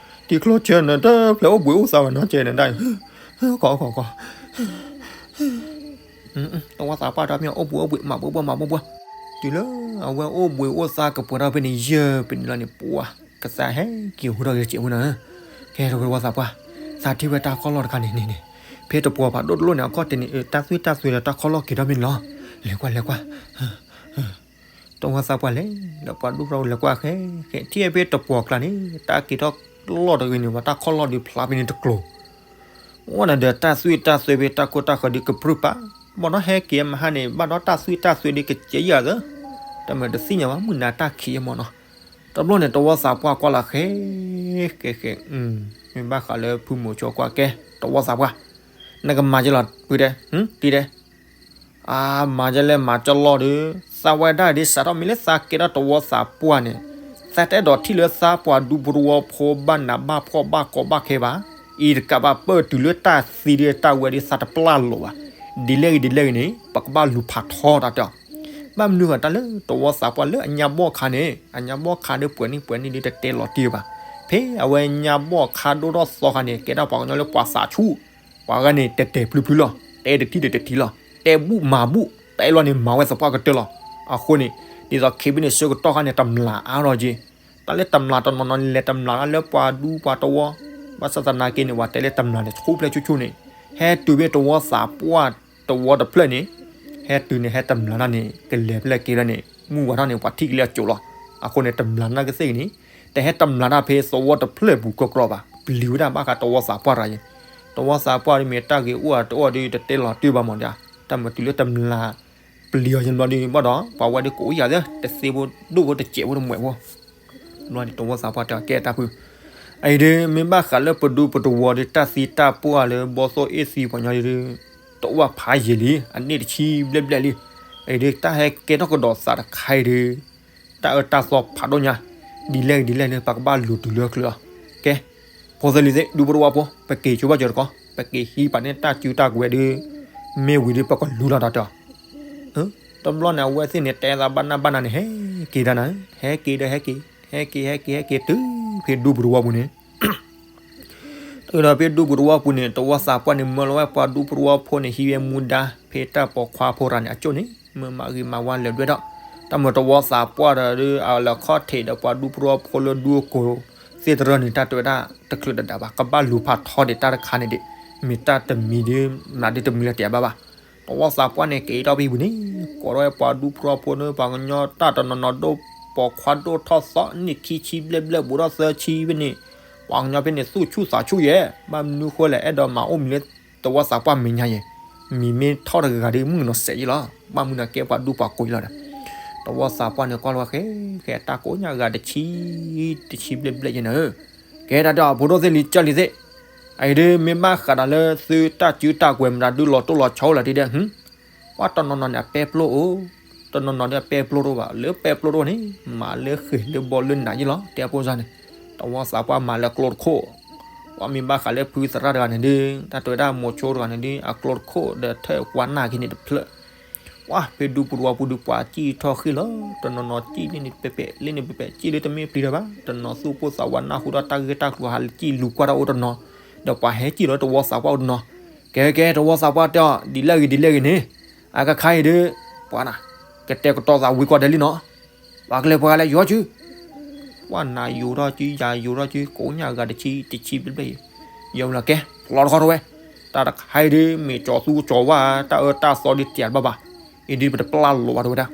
တံၤကျိဆၢနတဖျဲးအိၣ်ဘှံးအိၣ်သါဝဲနီတစဲးန့ၣ်ဒၣ်အံၤ, ကီကီကီ, တဝီသးပှၢ်ဒီးမ့ၢ်အိၣ်ဘှံးအိၣ်ဘှံး မၤဘှီဘှီမၤဘှီဘှီ, တုၤလၢအဝဲအိၣ်ဘှံးအိၣ်သါကပှဲၤထီၣ်ဖဲန့ၣ် ယဲၢ်ပနံးလီၤန့ၣ် ပှၤကစၢ်ဟဲက့ၤဟူထီၣ်က့ၤစဲးဝဲနီၤ, ကဲထီၣ်ဝဲတဝီသးပှၢ်, သးထံၣ်ဝဲတၢ်ခီၣ်လီၢ်တခါန့ၣ်န့ၣ်န့ၣ်, ဖဲတပှီၤဖးဒိၣ်တလိၣ်န့ၣ် အခီၣ်ထံးန့ၣ် တၢ်သွံၣ်တၢ်သွဲဒီးတၢ်ခီၣ်လီၢ်က့ၤထီၣ်ဖဲန့ၣ်လီၤ, လဲၤကွၢ်လဲၤကွၢ် တဝီသးပှၢ်လဲၤ လၢပှၤဒူဖိတဝီလဲၤကွၢ်ဃဲ ဃဲ ထံၣ်ဖဲတပှီၤကျါန့ၣ် တၢ်က့ၤထီၣ်လီၢ်တဂ့ၤန့ၣ် ပှၤတၢ်ခီၣ်လီၢ်ဒုးဖျါဖဲန့ၣ်တကျိၤ, အိၣ်ဒီးတၢ်သွံၣ်တၢ်သွဲဖဲတၢ်ခိၣ်တၢ်ဃၢၤဒုးကပြုၢ်ပာ်, ဘၣ်ဒီးဟဲက့ၤမဟါန့ၣ် ဘၣ်ဒီးတၢ်သွံၣ်တၢ်သွဲဒုးကစဲးယၤသၢ, တမ့ၢ်တသ့ၣ်ညါဘၣ် မုၢ်နၤတၢ်ခံးယမီၢ်နီၤ, တဘျီန့ၣ် တဝီသးပှၢ်ကွၢ်လီၤဃဲ ဃဲဃဲ, မ့ၢ်ဘၣ်ဃးလၢဖုမိၤဆိကွၢ်ကဲ တဝီသးပှၢ်, နကမၤကဲလီၤ ပုၢ်တဲ, တံၤတဲ အါ မၤကလဲၣ်မၤကလီၢ်ဒီး သးဝဲဒၣ်ဒ်စးထီၣ်မ့ၢ်လၢသးကဲထီၣ်တဝီသးပှၢ်န့ၣ် သးတအဲၣ်ဒိးထံၣ်လၢသးပှၤဒူဖိတဝီဖိဘၣ်နးဘၣ်ဖှီၣ်ဘၣ်ကီဘၣ်ခဲဘၣ်, အံၤတကးဘၣ်ပၢၢ်တုၤလၢတၢ်သံဒ်တၢ်ဝဲဒ်သးတပျၢ်လိာ်ဘၣ်, ဒ်လဲၣ်ဂ့ၤဒ်လဲၣ်ဂ့ၤန့ၣ် ပကဘၣ်လူၤဖးထီတၢ်တဲအီၤ, ဘၣ်မနုၤဃိတၢ်လၢတဝီသးပှၢ်လၢအညါဘီၣ်ခါန့ၣ် အညါဘီၣ်ခါဒီးပှဲၤနံၣ်ပှဲၤနံၣ်ဒ်တတဲလီၤတံၢ်ဘၣ်, ဖဲအဝဲညါဘီၣ်ခါဒိၣ်ထီၣ်သီခါန့ၣ် ကဲဒၣ်ပှၤကညီလၢပှၤသးဆူၣ် ပှၤဂၤန့ၣ် တဲာ်တဲာ်ဖျုဖျုလီၤ, တဲတထံၣ်ဒီးတထံၣ်လီၤ, တဲဘူၣ်မၤဘူၣ် တဲလီၤန့ၣ် မၤဝဲသပှၢ်ကတၢၢ်လီၤ. အဃိန့ၣ် ဒ်သိးခဲဘ့ၣ်န့ၣ် ဆၢကတီၢ်ခါန့ၣ် တမျၢ်အါထီၣ်က့ၤ, တ တၢ်လၢတမျၢ်တနီၤနီၤန့ၣ် လဲၤတမျၢ်ဒၣ်လၢပှၤဒူပှၤတဝီ, ဘၣ်ဆၣ်သနာ်က့န့ၣ် ပှၤတဲလၢတမျၢ်န့ၣ် ဆူၣ်ဖျဲၣ်ဆူၣ်ဆူၣ်န့ၣ်, ဟဲတုၤဖဲတဝီသးပှၢ်တဝီတဖျၢၣ်န့ၣ်, ဟဲတုၤန့ၣ် ဟဲတမျၢ်ဒၣ်န့ၣ် ကလဲၤဖဲလဲၣ်က့ၤဖဲလဲၣ်န့ၣ် မုၢ်ဝါထီၣ်န့ၣ် ပှၤထံၣ်က့ၤလၢအစိၤလီၤ. အဃိန့ၣ် တမျၢ်ဒၣ်ကသ့ၣ်ဂ့ၤန့ၣ်, တဟဲတမျၢ်ဒၣ်ဖဲသဝီတဖျၢၣ်ပူၤကီကီဘၣ်, ပျံၤဝဲဒၣ်ဘၣ်ဃးတဝီသးပှၢ်တဂၤအံၤ, တဝီသးပှၢ်ဒ်မ့ၢ်တၢ်ဂ့ၤအိၣ်အတအိၣ်ဒီး တတဲလီၤတံၢ်ဘၣ်မးဒၣ်, တၢ်မၤတုၤလၢတမျၢ် ပျံၤအီၤယဘျီဒုး ဘၣ်ဒီး ပှၤဝဲဒုးကိးယၤသ့ တသ့ဖိဒိၣ်ဖိတစဲးဖိတမှဲးဖိ, ဘျီန့ၣ်တဝီသးပှၢ်တဲအီၤ ကဲတၢ်ဖု, အအံၤဒုး မ့ၢ်ဘၣ်ဃးလၢပဒူပတဝီၤဒုး တၢ်သံတၢ်ပှၢ်လၢဘီသိၣ်အ့ၣ်သံပှၤညီဒုး တအိၣ်ဖးယံာ်လံ, အနံၣ်တဆံဘျဲၣ်ဘျဲၣ်လံ, အအံၤဒုး တၢ်ဟဲကဲထီၣ်ကဒီးသးတခါအံၤဒုး တၢ်အၢတၢ်သီဖးဒိၣ်ညါ, ဒ်လဲၣ်ဂ့ၤဒ်လဲၣ်ဂ့ၤ ပကဘၣ်လူၤတုၤလၢချုးအီၤ, ကဲ ဖိသၢလံၤသ့ၣ် ဒူပတဝီၤဖိ ပက့ၤဆိဘၣ်စၢၤတကီး ပက့ၤဟံးပာ်န့ၢ်တၢ်စုတၢ်ကဝဲၤဒုး, မ့ၢ်ဝံၤဒုး ပကလူၤလီၤဒီးတဲအီၤ, တဘျီန့ၣ် အဝဲသ့ၣ်န့ၣ် တဲသးဘၣ်နၢ်ဘၣ်နၢ်န့ၣ် ဟဲက့ၤဒၣ်နၤ, ဟဲက့ၤဒီးဟဲက့ၤ, ဟဲက့ၤ ဟဲက့ၤ ဟဲက့ၤတုၤဖဲဒူပတဝီၤပူၤန့ၣ် တုၤဒီးဖဲဒူပူၤတဝီပူၤန့ၣ် တဝီသးပှၢ်န့ၣ် မၢလီၤဝဲပှၤဒူပူၤတဝီဖိန့ၣ် ဟံးဝဲမူဒါ ဖဲတၢ်ပိာ်ခွါဖိတဂၤန့ၣ်အစိၣ်န့ၣ် မၢမၤဂ့ၤမၤဝါလၢာ်ဒွဲၣ်ဒီး, တၢ်မၤတဝီသးပှၢ်ဒီး အလဲၤခီၣ်ထံးဒီးပှၤဒူပူၤတဝီဖိလၢဒူအကိၤသ့ၣ်တရၢန့ၣ် တၢ်တဲဝဲဒၣ်တချုးတဒၣ်ဘၣ် ကဘၣ်လူၤဖးထီဒံးတၢ်တခါန့ၣ်ဒံး, မ့ၢ်တၢ်တမံၤဒုး မၤဒုးတမံၤလၢၤတဲဘၣ်ဘၣ်. တဝီသးပှၢ်န့ၣ် က့ၤထီၣ်ဖဲပူၤန့ၣ် ကိးထီၣ်ဝဲပှၤဒူပူၤတဝီဖိန့ၣ် ပှၤကညီတၢ်တနီၤနီၤဒိၣ်ပိာ်ခွါဒိၣ်ထီၣ်သီ နံၣ်ခံဆံဘျဲၣ်ဘျဲၣ်ဘူးထီၣ်သၢဆံဖဲန့ၣ်, ပှၤကညီဖဲန့ၣ် သူၣ်ဆူၣ်သးဆူၣ်ယဲၢ်, ဘၣ်မနုၤဃိလဲၣ် အဲၣ်ဒိးမၤအိၣ်မံၤလၢတဝီသးပှၢ်မဲာ်ညါယဲၢ်, မံၤမ့ၢ်ထီၣ်တဂၤဂၤဒီး မုၣ်ကနီၤစဲးယဲၢ်လီၤ, ဘၣ်မနုၤန့ၣ်ကဲပှၤဒူပှၤကိးယဲၢ်လီၤဒီး, တဝီသးပှၢ်န့ၣ် ကွၢ်လီၤဃဲ ဃဲတၢ်ကိးညါဂၤတဆံ, တဆံဘျဲၣ်ဘျဲၣ်ယဲၢ်န့ၣ်, ကဲဒၣ်ဒီး ဖိဒိၣ်သ့ၣ်လံၤကၢလံၤသ့ၣ်, အအံၤဒုး မ့ၢ်ဘၣ်ဃးဒီးလၢသုတၢ်စုတၢ်ကွဲၤမတၤဒုးလီၤတိၢ်လီၤဆီအိၣ်လၢၤတံၢ်ဒဲး ပှၤတနီၤနီၤန့ၣ် အပဲပျိအိၣ်, တနီၤနီၤဒုးအပဲပျိတအိၣ်ဘၣ်, လၢပဲပျိတအိၣ်န့ၣ် မၤလၢဃဲၤလၢဘီလၢနးယဲၢ်လီၤ, တဲဖိစၢ်န့ၣ်, တဝီသးပှၢ်မၤလၢကျိတခိၣ်, ပှၤမ့ၢ်ဘၣ်ဃးလၢဖုသရၣ်တဂၤန့ၣ်ဒုး တၢ်တဲဝဲဒၣ်မိၤဆိတဂၤန့ၣ်ဒုး အကျိတခိၣ်ဒီးထၢၣ်ကွၢ်နၢ်က့ၤန့ၣ်တဖျၢၣ်, ပှၤဖဲဒူပူၤတဝီပူၤဒုး ပှၤစံၣ်ထီၣ်ဃ့ၢ်လီၤ, တနီၤနီၤစံၣ်လၢန့ၣ်ပပဲာ် လၢန့ၣ်ပပဲာ် စံၣ်လၢတမ့ၢ်ပျံၤတၢ်ဘၣ်, တနီၤသူၣ်ပိၢ်သးဝးနၢ်ဟူဒီးတၢ်ဂ့ၢ်တၢ်ကျိၤ ဟးလၢစံၣ်လူၤကွၢ်တၢ်အိၣ်တနီၤ, ဒီးပှၤဟဲစံၣ်လီၤတဝီသးပှၢ်အိၣ်တနီၤ, ကဲကဲ တဝီသးပှၢ်တဲအီၤ ဒ်လဲၣ်ဂ့ၤဒ်လဲၣ်ဂ့ၤန့ၣ်, အကခါအံၤဒုး ပှၤနၤ, ကတဲာ်ကတီၤသးဝံၤကွၢ်ဒဲးလံနီၤ, ပှၤကလဲၤပှၤကလဲၤယီၤစု ပှၤနၤယိၤထီၣ်စု ယၤယိၤထီၣ်စု ကိးညါဂၤတဆံ တဆံဘျဲၣ်ဘျဲၣ်အံၤ, ယီၤလီၤကဲ လီၤတခီထီၣ်ဝဲ, တၢ်တခါအံၤဒုး မ့ၢ်ကၠီၤသူကၠီၤဝါ တၢ်အၢတၢ်သီဒုးတံာ်ဘၣ်ဘၣ်, အံၤဒုးပတပျၢ်လီၤဘၣ်တဝဲဒၣ်,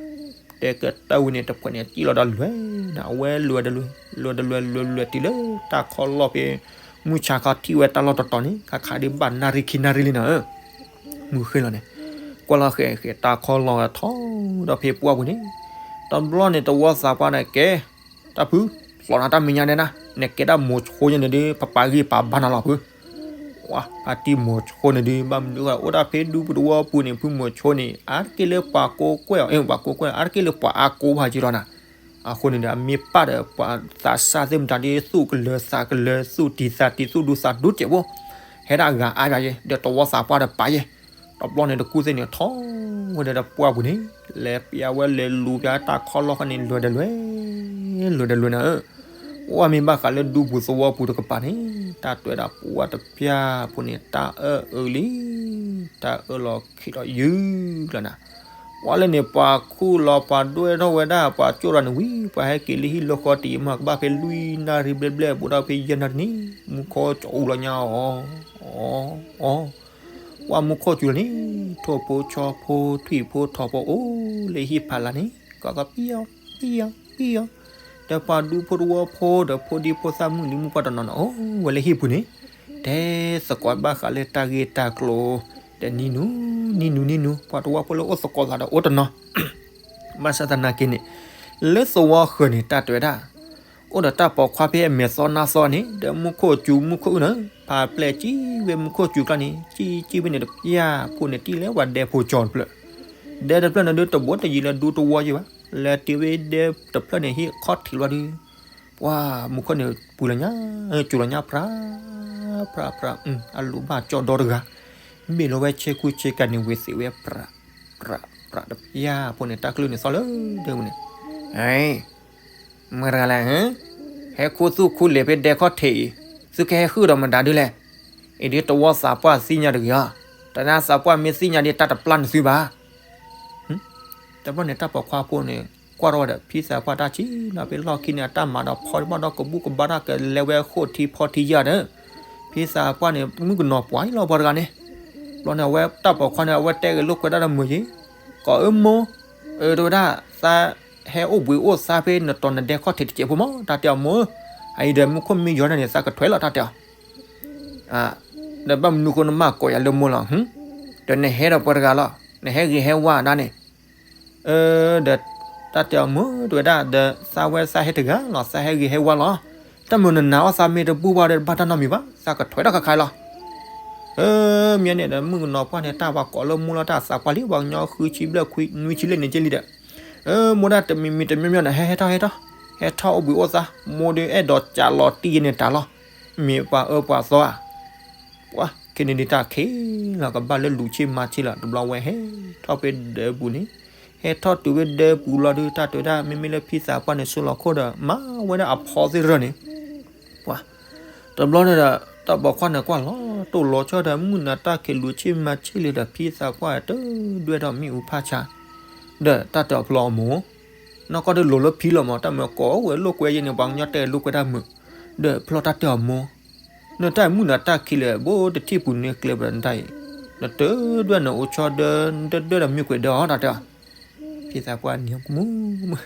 တဲကတၢၢ်ဝံၤန့ၣ် တဖှဲးန့ၣ်စံၣ်လီၤဒီးလွဲၢ်နၤ အဝဲလွဲၢ်ဒီးလွဲၢ် လွဲၢ်ဒီးလွဲၢ် လွဲၢ်လွဲၢ်တုၤလၢတၢ်ခီလီၢ်ဖဲ မုၢ်ဆါခီထံၣ်ဝဲတၢ်လီၢ်တတီၤန့ၣ် ခါခါဒုးဘၣ်နၣ်ရံၣ်ခံနၣ်ရံၣ်လံနီၤ, မုၢ်ဃ့ၢ်လီၤန့ၣ်, ကွၢ်လီၤဃဲၤဃဲၤတၢ်ခီလီၢ်ထီဒီးဖဲပှၢ်ပူၤန့ၣ်, တဘျီန့ၣ် တဝီသးပှၢ်န့ၣ်ကဲ, တၢ်ဖု, လီၤနၤတၢ်မဲာ်ညါဒဲးနၤ, နကဲဒၣ်မိၤဆိညါန့ၣ်ဒုး ပပာ်ဂံၢ်ပာ်ဘါနၤလီၤဖု, ဝဲ ပာ်တံၢ်မိၤဆိန့ၣ်ဒုး ဘၣ်မနုၤဃိ အိၣ်ဒၣ်ဖဲဒူပူၤတဝီပူၤန့ၣ် ဖုမိၤဆိန့ၣ် အါတက့ၢ်လၢပှၤကိးကွဲၢ်အီၤ, အ့ၣ် ပှၤကိးကွဲၢ် အါတက့ၢ်လၢပှၤအါကိးဘၣ်က့လီၤနၤ, အဃိန့ၣ်ဒီး အမ့ၢ်ပာ်ဒီးပှၤသးစၢ်သ့ၣ်မတၤဒုး သူၣ်ကလၢၤသးကလၢၤ သူၣ်တံၢ်သးတံၢ် သူၣ်ဒူသးဒူတစဲးဖိ, ဟဲဒၣ်အဂၤအါဘၣ်ယဲ ဒီးတဝီသးပှၢ်ဒီးပာ်ယဲ, တဘျီန့ၣ်တကူၣ်သ့ၣ်န့ၣ် ထီၣ်ဝဲဒီးတပှၢ်ပူၤန့ၣ်, လဲၤပျၢ်ဝဲလဲၤလူၤပျၢ်တၢ်ခီလီၢ်ဃီန့ၣ် လွဲၢ်ဒီးလွဲၢ်, လွဲၢ်ဒီးလွဲၢ်နၤဧၢ, အိၣ်မ့ၢ်ဘၣ်ဃးလၢဒူပူၤသဝီပူၤတကပၤန့ၣ်, တၢ်တဲဝဲဒၣ်ပှၤတပျၢ်ဖိန့ၣ် တၢ်အၢအုးလံ, တၢ်အၢလီၤခံးလီၤယုၢ်လီၤနၤ, ပှၤလၢန့ၣ် ပှၤခူၣ်လီၤပှၤဒွဲၣ်ထီၣ်ဝဲဒၣ် ပှၤကၠိၣ်ဒီးန့ၣ်ဝံၤ ပှၤဟဲက့ၤလၢဟံၣ်လၢဃီတယံာ်မး ကဘၣ်ဖဲလွံၢ်နၣ်ရံၣ်ဘျဲၣ်ဘျဲၣ် ဘူးဒီးဖဲယဲၢ်နၣ်ရံၣ်န့ၣ် မူခိၣ်ကၠီအူလီၤညါအီၤ, အီၤ, အီၤ, ပှၤမူခိၣ်စူၤလီၤန့ၣ် ထိၣ်ဖိဆီဖိထွံၣ်ဖိထိးဖိအိၣ်လၢဟံၣ်ဖးလၢ်န့ၣ် ကီကီပံအီၤ, ပံအီၤ, ပံအီၤ, ဒီးပှၤဒူဖိတဝီဖိဒီးဖိဒံဖိသၣ်မုၣ်လံၤမုၣ်ပှၢ်တနီၤနီၤ အိၣ်ဝဲလၢဟံၣ်ပူၤန့ၣ် တဲသကိးဘၣ်ဃးလၢတၢ်ဂ့ၢ်တၢ်ကျိၤ ဒီးနံၤနူၤ, နံၤနူၤ, နံၤနူၤ, ပှၤတဝီဖိလၢအိၣ်သကိးသးဒီးအိၣ်တနီၤ, ဘၣ်ဆၣ်သနာ်က့န့ၣ် လၢသဝီဃၢၤန့ၣ် တၢ်တဲဝဲဒၣ် အိၣ်ဒီးတၢ်ပိာ်ခွါဖဲအမဲာ်သီနါသီန့ၣ် ဒီးမူခိၣ်စူၤမူခိၣ်အုၣ်န့ၣ် ဖးပျဲၢ်စံၣ်ဝဲမူခိၣ်စူၤကျါန့ၣ် စံၣ်စံၣ်ဝဲန့ၣ်တပျၢ်ဖိန့ၣ် တံၢ်လၢပှၤဒဲဖိကၠီတဖျၢၣ်, ဒဲတဖျၢၣ်န့ၣ်ဒုးတဘိးတယံၤလၢဒူတဝီယဲၢ်ဘၣ်, လဲၤတ့ၢ်ဝဲဒဲတဖျၢၣ်န့ၣ် ဟံၣ်ခီၣ်ထံးလီၤဒုး ပှၤမူခိၣ်န့ၣ် ပှၤလီၤညါ, စူၤလီၤညါ ပြး, ပြး, ပြး, အလိၣ်ဘၣ်ကၠီဒီတဂၤ, ဘ့ၣ်လီၤဝဲဆ့ကူဆ့ကၤန့ၣ် ဝ့ၤသ့ၣ်ဝဲ ပြး, ပြး, ပြးတပျၢ်ဖိန့ၣ် တၢ်ကလုၢ်န့ၣ်သီလၢဒဲဝဲန့ၣ်, မတၤတဂၤလဲၣ်, ဟဲခူသူၣ်ခူလ့ၤဖဲဒဲခီၣ်ထံးအံၤ, သုကဟဲဟုၣ်ဒီးမတၤဒုလဲၣ်, အံၤဒုးတဝီသးပှၢ်သ့ၣ်ညါတဂ့ၤဧါ, တနါသးပှၢ်မ့ၢ်သ့ၣ်ညါဒ်တၢ်တပျၢ်န့ၣ်သုဘၣ် တဘျီန့ၣ် တၢ်ပိာ်ခွါဖိန့ၣ် ကွၢ်ထီၣ်ဝဲဒီး ဖံသးပှၢ်တၢ်ဆံးနီၤ ဖဲလီၢ်ခံန့ၣ် အတၢ်မၤဒီးဖီဘၣ်ဒီးကဘူၣ်ကဘါတၢ်ကလဲဝဲဃိၣ်ထံဖီထံယၢ်ဒီး ဖံသးပှၢ်န့ၣ် မုၣ်ကနီၤပှၤအံၤလီၤပှၤတဂၤန့ၣ်, ဘျီန့ၣ် အဝဲတၢ်ပိာ်ခွါန့ၣ် အဝဲတဲဂ့ၤလိာ်ကွဲဒၣ်ဒီးမုၢ်ယံၤ, ကိးအၢမိၢ်, အၢ တဲဝဲဒၣ်, သးဟဲအိၣ်ဘှံးအိၣ်သါဖဲနတီၤနဒဲခီၣ်ထံးတစဲးဖိမး တၢ်တဲအီၤမိၢ်ဧၢ, အအံၤဒီးမူခိၣ်မ့ၢ်ယီၤန့ၣ် သးကထွဲလီၤ တၢ်တဲအီၤ ဒီးဘၣ်မနုၤဃိနမၢကိးယၤလၢမိၢ်လီၤ, ဒီးနဟဲဒီးပှၤတဂၤလီၤ, နဟဲဂ့ၤဟဲဝါဒၣ်န့ၣ်, ဒီး တၢ်တဲအီၤမိၢ် တဲဝဲဒၣ် ဒီးသးဝဲသးဟဲတဂၤလီၤ သးဟဲဂ့ၤဟဲဝါလီၤ, တၢ်မုာ်နနာ်အီၤသးမ့ၢ်တဘူၣ်ဘၣ်ဒီးဘၣ်တၢ်နီတမံၤဘၣ် သးကထွဲထီၣ်ခါခါလီၤ မ့ၢ်န့ၣ်ဒီး မုၣ်ကနီၤပှၢ်န့ၣ် တၢ်ပှၤကိးလၢမိၢ်လီၤ တၢ်သးပှၢ်လံ ပှၤကညီဃုဆံဘျဲၣ်ခွံနွံဆံလ့ၣ်န့ၣ်က့လံဒီး, မိၢ်ဒၣ်တမံၤမံၤတမံၤမံၤန့ၣ် ဟဲဟဲထီၣ်ဟဲထီၣ်, ဟဲထီၣ်အိၣ်ဘှံးအိၣ်သါ, မိၢ်ဒုးအဲၣ်ဒိးကးလီၤတံၢ်ယဲန့ၣ်တၢ်လီၤ, မ့ၢ်ပှၤအၢပှၤသီဧါ, ပှၤခဲန့ၣ်ဒုးတၢ်ခံးလီၤ ကဘၣ်လၢလူၤဆ့မၤဆ့လီၤ တဘျီဝဲဟဲထီၣ်ဖဲဒၢးပူၤန့ၣ်, ဟဲထီၣ်တုၤဝဲဒၢးပူၤလီၤဒုး တၢ်တဲဝဲဒၣ် မ့မ့ၢ်လၢဖံသးပှၢ်န့ၣ် ဆူလီၤခိၣ်ဒီး မၤဝဲဒၣ်အဖီသ့ၣ်ရၢၢ်န့ၣ် ပှၤ တဘျီန့ၣ်ဒီး တၢ်ပိာ်ခွါန့ၣ်ကွၢ်လီၤတိၢ်လီၤဆီဒီး မုၢ်နၤတၢ်ခံးလူၤဆ့မၤဆ့လံဒီး ဖံသးပှၢ်တဒွဲၣ်ဒီးမ့ၣ်အူဖးဆါ, ဒီးတၢ်တဲအီၤဖျီအမိၢ်, နီၢ်ကီၢ်ဒုးလိၤလၢဖံလီၤမး တၢ်မၢကိးဝဲလိာ်ကွဲယဲန့ၣ် ပှၤကညီတဲလိာ်ကွဲတၢ်မုာ်, ဒီးဖျီတၢ်တဲအီၤမိၢ်, နတၢ်မုၢ်နၤတၢ်ခံးလၢာ် ဘိတထံၣ်ပူၤန့ၣ်ကျဲပတၢ်အံၤ, နတဒွဲၣ်နအိၣ်ဆီဒီး နတဒွဲၣ်ဒီးမ့ၢ်ကွဲးဒီးအီၤ တၢ်တဲအီၤ ဖံသးပှၢ်နံၤကမူၣ်မုၣ်,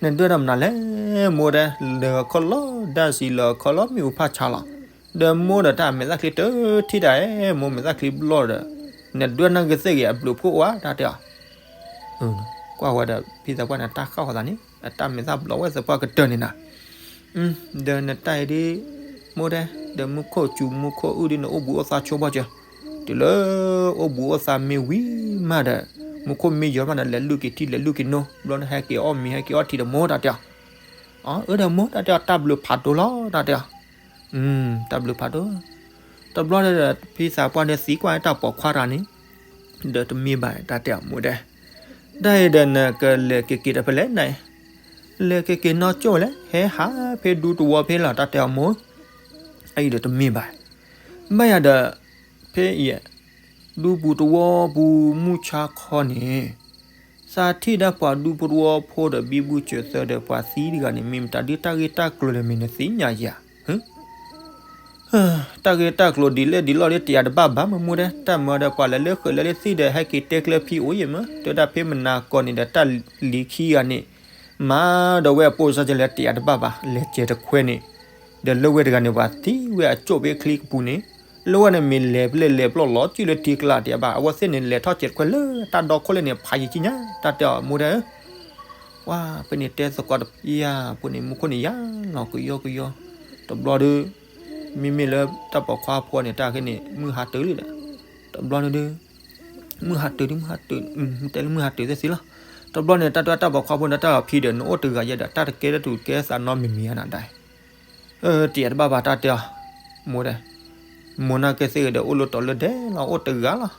နဒွဲၣ်ဒီးမနုၤလဲၣ်, မိၢ်တဲ, လၢခီၣ်လီၤဒါစံး လၢခီၣ်လီၤမ့ၣ်အူဖးဆါလီၤ, ဒီးမိၢ်ဒီးတၢ်မဲာ်သၣ်ချံတထံၣ်တၢ်အဲၣ် မိၢ်မဲာ်သၣ်ချံဘျီဒီး, နဒွဲၣ်နၢ်က့ၤသ့ၣ်ဂ့ၤအဘျုးဖှိၣ်အိၣ်ဧါ တၢ်တဲအီၤ ကွၢ်ဝဲဒီး ဖံသးပှၢ်န့ၣ် တၢ်ဃၣ်ဃီသးန့ၣ် အတၢ်မဲာ်သၣ်ဘျီဝဲသပှၢ်ကတၢၢ်န့ၣ်နၤ, ဒီးနတၢ်အံၤဒ် မိၢ်တဲ, ဒီးမူခိၣ်စူၤမူခိၣ်အုၣ်ဒ်နအိၣ်ဘှံးအိၣ်သါဆိဘၣ်စၢၤ, တုၤလၢအိၣ်ဘှံးအိၣ်သါမ့ၢ်ဝံၤမးဒီး, မူခိၣ်မ့ၢ်ယီၤမးဒီး လဲၤလုၢ်က့ၤထံ လဲၤလုၢ်က့ၤနိ, ဘျီနဟဲက့ၤအီၣ်မ့ၤ ဟဲက့ၤအီၣ်ထံဒီးမိၢ် တၢ်တဲအီၤ, အၢ ဒီးမိၢ် တၢ်တဲအီၤ တၢ်ဘျုးဖးဒိၣ်လီၤ တၢ်တဲအီၤ တၢ်ဘျုးဖးဒိၣ်, တဘျီဒီး ဖံသးပှၢ်ဒီးသံကွၢ်တၢ်ပိာ်ခွါတဂၤန့ၣ်, ဒီးတမ့ၢ်ဘၣ် တၢ်တဲအီၤမိၢ်တဲ, တၢ်အံၤဒီးနကလဲၤက့ၤက့ၤတဖဲလဲၣ်နၤ, လဲၤက့ၤက့ၤနီၢ်ကၠိဝဲလဲၣ် ဟဲဟးဖဲဒူသဝီဖဲလီၤ တၢ်တဲအီၤမိၢ်, အအံၤဒီးတမ့ၢ်ဘၣ်, ဘၣ်ယၤဒီး, ဖဲအံၤ ဒူပူၤသဝီပူၤမုၢ်ဆါခီန့ၣ်, သးထံၣ်ဒၣ်ပှၤဒူဖိတဝီဖိဒီးဘံဘူစၢၤသၢဒီးပှၤသံတဂၤန့ၣ် မ့ၢ်မတၤဒုးတၢ်ဂ့ၢ်တၢ်ကျိၤဒီးမ့ၢ်နသ့ၣ်ညါယၤ, တၢ်ဂ့ၢ်တၢ်ကျိၤဒ်လဲၣ်ဒ်လဲၣ်ဒီး တယာ်တဘၣ်ဘၣ်မ့ၢ်မိၢ်တဲ, တၢ်မၤဒီးပှၤလဲၤလၢဃုာ်လဲၤလၢသံဒီး ဟဲက့ၤတဲကျၢၤဖံအိၣ်ယဲၢ်မ့ၢ် တဲဝဲဒၣ်ဖဲမနၤကီၢ်န့ၣ်ဒီး တၢ်လံၤခံဂၤန့ၣ် မၤဒီးဝဲအပိၢ်စၢ်ကလဲၤတယာ်တဘၣ်ဘၣ် လဲၤစဲးတခွဲန့ၣ်, ဒီးလၢဝဲတဂၤန့ၣ် ပှၤသံဝဲအကၠိၣ်ဖဲချံကပူၤန့ၣ်, လၢဝဲန့ၣ်မ့ၢ်လဲၤဖဲလဲၣ်လဲၤပျီၢ်လီၤစုလၢထံကျါတယာ်ဘၣ် အဝဲသ့ၣ်န့ၣ် လဲၤထီၣ်စဲးတခွဲလၢတၢ်ဒီခိၣ်လၢန့ၣ် ဖးယံာ်ကံညါ တၢ်တဲအီၤမိၢ်တဲဧၢ ပှၤဖဲန့ၣ်တဲသကိးတပျၢ် ဖိန့ၣ်မူခိၣ်န့ၣ်ယါလီၤကယီကယီ, တဘျီဒီး, မ့မ့ၢ်လၢတၢ်ပိာ်ခွါဖိန့ၣ် တၢ်ခဲန့ၣ် မုၢ်ဟါတုၤလံဒီး, တဘျီန့ၣ်ဒီး, မုၢ်ဟါတုၤဒ်မုၢ်ဟါတုၤ, တဲလၢမုၢ်ဟါတုၤသ့ၣ်သ့ၣ်လီၤ, တဘျီန့ၣ် တၢ်တဲတၢ်ပိာ်ခွါဖိန့ၣ် တၢ်ဖံဒီး နအိၣ်တဂၤယဲဒီး တၢ်တကဲထီၣ်တူၢ်ကဲသးနီတမံၤမံၤဧါနၤဒၣ် တယာ်တဘၣ်ဘၣ်တၢ်တဲအီၤ, မိၢ်တဲ, မိၢ်နၢ်ကဲသ့ၣ်ဂ့ၤဒီးအိၣ်လၢတီၤလၢဒဲးလီၤ အိၣ်တဂၤလီၤ,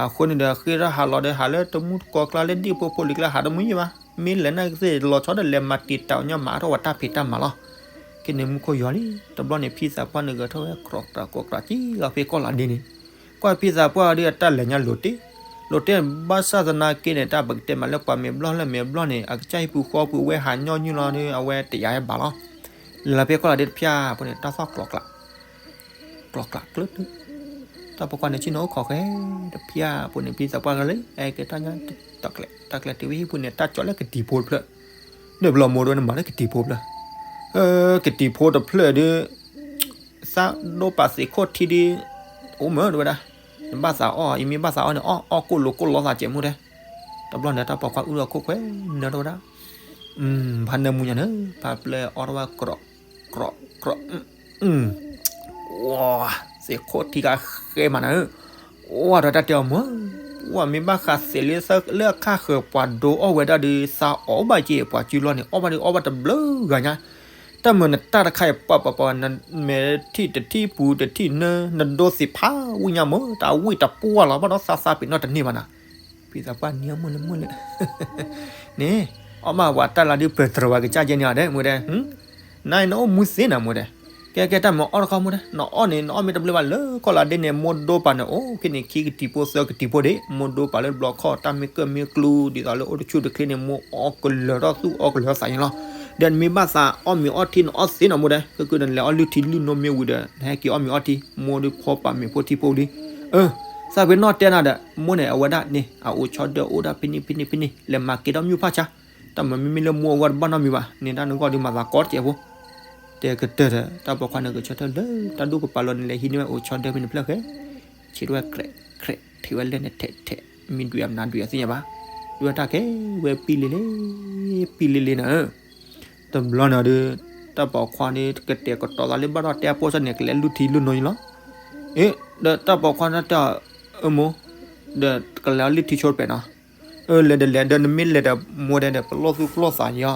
အဃိန့ၣ်ဒီး ဃ့ထီၣ်ဟးလီၤဒီး ဟးလၢတမူတကိးကျါလၢဒ့ၣ်ဖိဖိလံၤကျါ ဟးတမူယံၤဘၣ်, မ့ၢ်လဲၤနၢ်ကဲသ့ၣ်လီၤဆီဒီး လဲၤမၤတံာ်တာ်ညါမၤထီၣ်ဝဲတၢ်ဖံးတၢ်မၤလီၤ, ခဲန့ၣ်မူခိၣ်ယီၤလံ, တဘျီန့ၣ် ဖံသးပှၢ်န့ၣ်ဂဲၤထီၣ်ဝဲ ကြိးကြိးကြိးကြိးကံလီၤဖဲကီၢ်လးဒ့န့ၣ်, ကွၢ်ဖံသးပှၢ်ဒီးအတၢ်လဲၤညါလိၤတ့ၢ်, လိၤတ့ၢ်ဘၣ်ဆၣ်သနာ်က့န့ၣ် တၢ်ပကတဲမးလၢပှၤမ့ၢ်ဘျီၣ်လၢမ့ၢ်ဘျီၣ်န့ၣ် အကစၢ်ဟံၣ်ပူၤဃီပူၤဝဲဟးညီနုၢ်လီၤဒီး အဝဲတယာ်ဝဲဘၣ်လီၤ, လဲၤဖဲကီၢ်လးဒ့တဖၠၣ်ဖိန့ၣ် တၢ်သီၣ်ကျိးကျး ကျိးကျးကျၢၢ်, တၢ်ပိာ်ခွါန့ၣ်ဆ့ၣ်နီၤအိၣ်ခိးဃဲ, တဖၠၣ်ဖိန့ၣ် ဖံသးပှၢ်ကလဲၤ အဲကဲတၢ်ညါ, တၢ်ကျဲၤတုၤဝဲဟံၣ်ပူၤန့ၣ် တၢ်ကၠီလၢကတံၤဖိတဖျၢၣ်, ဒီးဘျီမိၢ်တဲဝဲန့ၣ်မၤလၢကတံၤဖိတဖျၢၣ်, ကတံၤဖိတဖျၢၣ်ဒီး သးဒိၣ်ပာ်သ့ၣ်ခိၣ်ထံဒီး, အိၣ်မၢတဲဝဲဒၣ်, နဘၣ်သးအီၣ် ယမ့ၢ်ဘၣ်သးအီၣ်န့ၣ် အီၣ်အီၣ်ကိၣ်လိၤကိၣ်လီသးကဲးမိၢ်တဲ, တဘျီန့ၣ် တၢ်ပိာ်ခွါအုၣ်ဒီးခိၣ်ခွဲးနၢၤတဲဝဲဒၣ် ဖးနၢမူညါန့ၣ် ဖးပျဲအီၣ်ထီၣ်ဝဲ ကြိးကြိးကြိး, သ့ၣ်ခိၣ်ထံကဃဲမးနၤဧၢ, ဝဲဒီးတၢ်တဲအီၤမၢ်, ဝဲမ့ၢ်ဘၣ်ဃးသ့ၣ်လၢအခါဃၢၤပှၤဒိအီၣ်ဝဲဒၣ်ဒီး သးအီၣ်ဘၣ်က့ၤပှၤစုလီၢ်န့ၣ် အီၣ်ဘၣ်ဒီးအီၣ်ဘၣ်တဘျုးဂၤညါ, တၢ်မၢနတၢ်တခါအံၤပှၤပှၤပှၤ နမဲာ်ထံၣ်တထံၣ်ပူၤတထံၣ်နၢ နဒိသ့ၣ်ဖးဝံၣ်ညါမၢ် တၢ်ဝံၣ်တပှၢ်လီၤ ဘၣ်ဒီးသးသးပ့ၤနီၣ်တန့ၢ်ဘၣ်နၤ ဖံသးပှၢ်နံၤအမုၢ်လၢမုၢ်လၢ န့ၣ်, အီၣ်မးပှၤတၢ်လၢဒုးပၢၢ်တြီၤဝဲကစၢ်ကဲန့ၣ်အီၤဒဲး မိၢ်ဒဲး, နအံၤနအိၣ်မူသ့နၤ မိၢ်ဒဲး, ကဲကဲ တၢ်မၤအီၣ်တခီမိၢ်တဲ, နအီၣ်န့ၣ် နအီၣ်မ့ၢ်တဘျၢဘၣ်လၢခီၣ်လၢဒ့န့ၣ် မိၢ်ဒိပာ်န့ၣ် အိၣ်ဖဲန့ၣ် ခံကတံၤဖိသၢကတံၤဖိဒ့ၣ်, မိၢ်ဒိပာ်လၢတဘျီခီၣ် တၢ်မ့ၢ်ကၢၢ်မ့ၢ်ကျူ ဒ်သိးလၢအိၣ်တဆူၣ်တချ့န့ၣ် မိၢ်အီၣ်ကလၢၤထီၣ်သူၣ်အီၣ်ကလၢၤသးန့ၣ်လီၤ. ဒီးနမ့ၢ်ဘၣ်သးအီၣ်မ့ၤအီထံ နအီၣ်သ့နီၤမိၢ်တဲ, ခဲကနံၣ်နလဲၤအီၣ်လုၢ်ထံလုၢ်နိမ့ၢ်ဝံၤဒီး နဟဲက့ၤအီၣ်မ့ၤအီထံ, မိၢ်ဒုးဖီပာ်မ့ၤဖိထံဖိလံ. အၢ သးပ့ၤနီၣ်တဲနၤဒီး မိၢ်န့ၣ် အဝဲဒၣ်န့ၣ် အအိၣ်ဆီဒၢအိၣ်ဒၣ်ဖဲန့ၣ်ဖဲန့ၣ်ဖဲန့ၣ် လဲၤမၤကဲထီၣ်မုၢ်ဖၣ်ဆါ, တၢ်မၤမ့မ့ၢ်လၢမိၢ်အဂီၢ်တဘၣ်နီတမံၤဘၣ်န့ၣ် တၢ်နဂီၢ်ဒုးမၤသးကီတစဲးဖိ, တဲကတၢၢ်ဒီး တၢ်ပိာ်ခွါန့ၣ် ကဆၢထၢၣ်လၢတၢ်ဒိၣ်ကပၤလီၤန့ၣ် လဲၤဟံးန့ၢ်ဝဲအိၣ်ဆီဒၢဖဲန့ၣ်ဖျၢၣ်ဃဲ, ဆံးထီၣ်ဝဲ ခြဲးခြဲး ထံၣ်ဝဲလၢန့ၣ်ထဲးထဲး မ့ၢ်ဒွံးအမနုၤဒွံးအသ့ၣ်ညါဘၣ်, ဒွဲတၢ်ခဲဝဲ ပံလ့လ့ ပံလ့လ့နၤဧၢ. တဘျီန့ၣ်ဒီး တၢ်ပိာ်ခွါန့ၣ် ကတဲာ်ကတီၤသးလၢဘၣ်ဒီးတဲအဖိစၢ်န့ၣ် ကလဲၤလုၢ်ထံလုၢ်နိအံၤလီၤ. အ့ ဒီးတၢ်ပိာ်ခွါန့ၣ်တဲအီၤ, အၢမိၢ်, ဒီးကလဲၤအီၣ်လုၢ်ထံဆိတပဲာ်နီၤ. အၢ လဲၤဒီးလဲၤဒီး နမ့ၢ်လဲၤဒီးမိၢ်ဒဲဒီး ပလီၢ်သူၣ်ပလီၢ်သးယီၤ.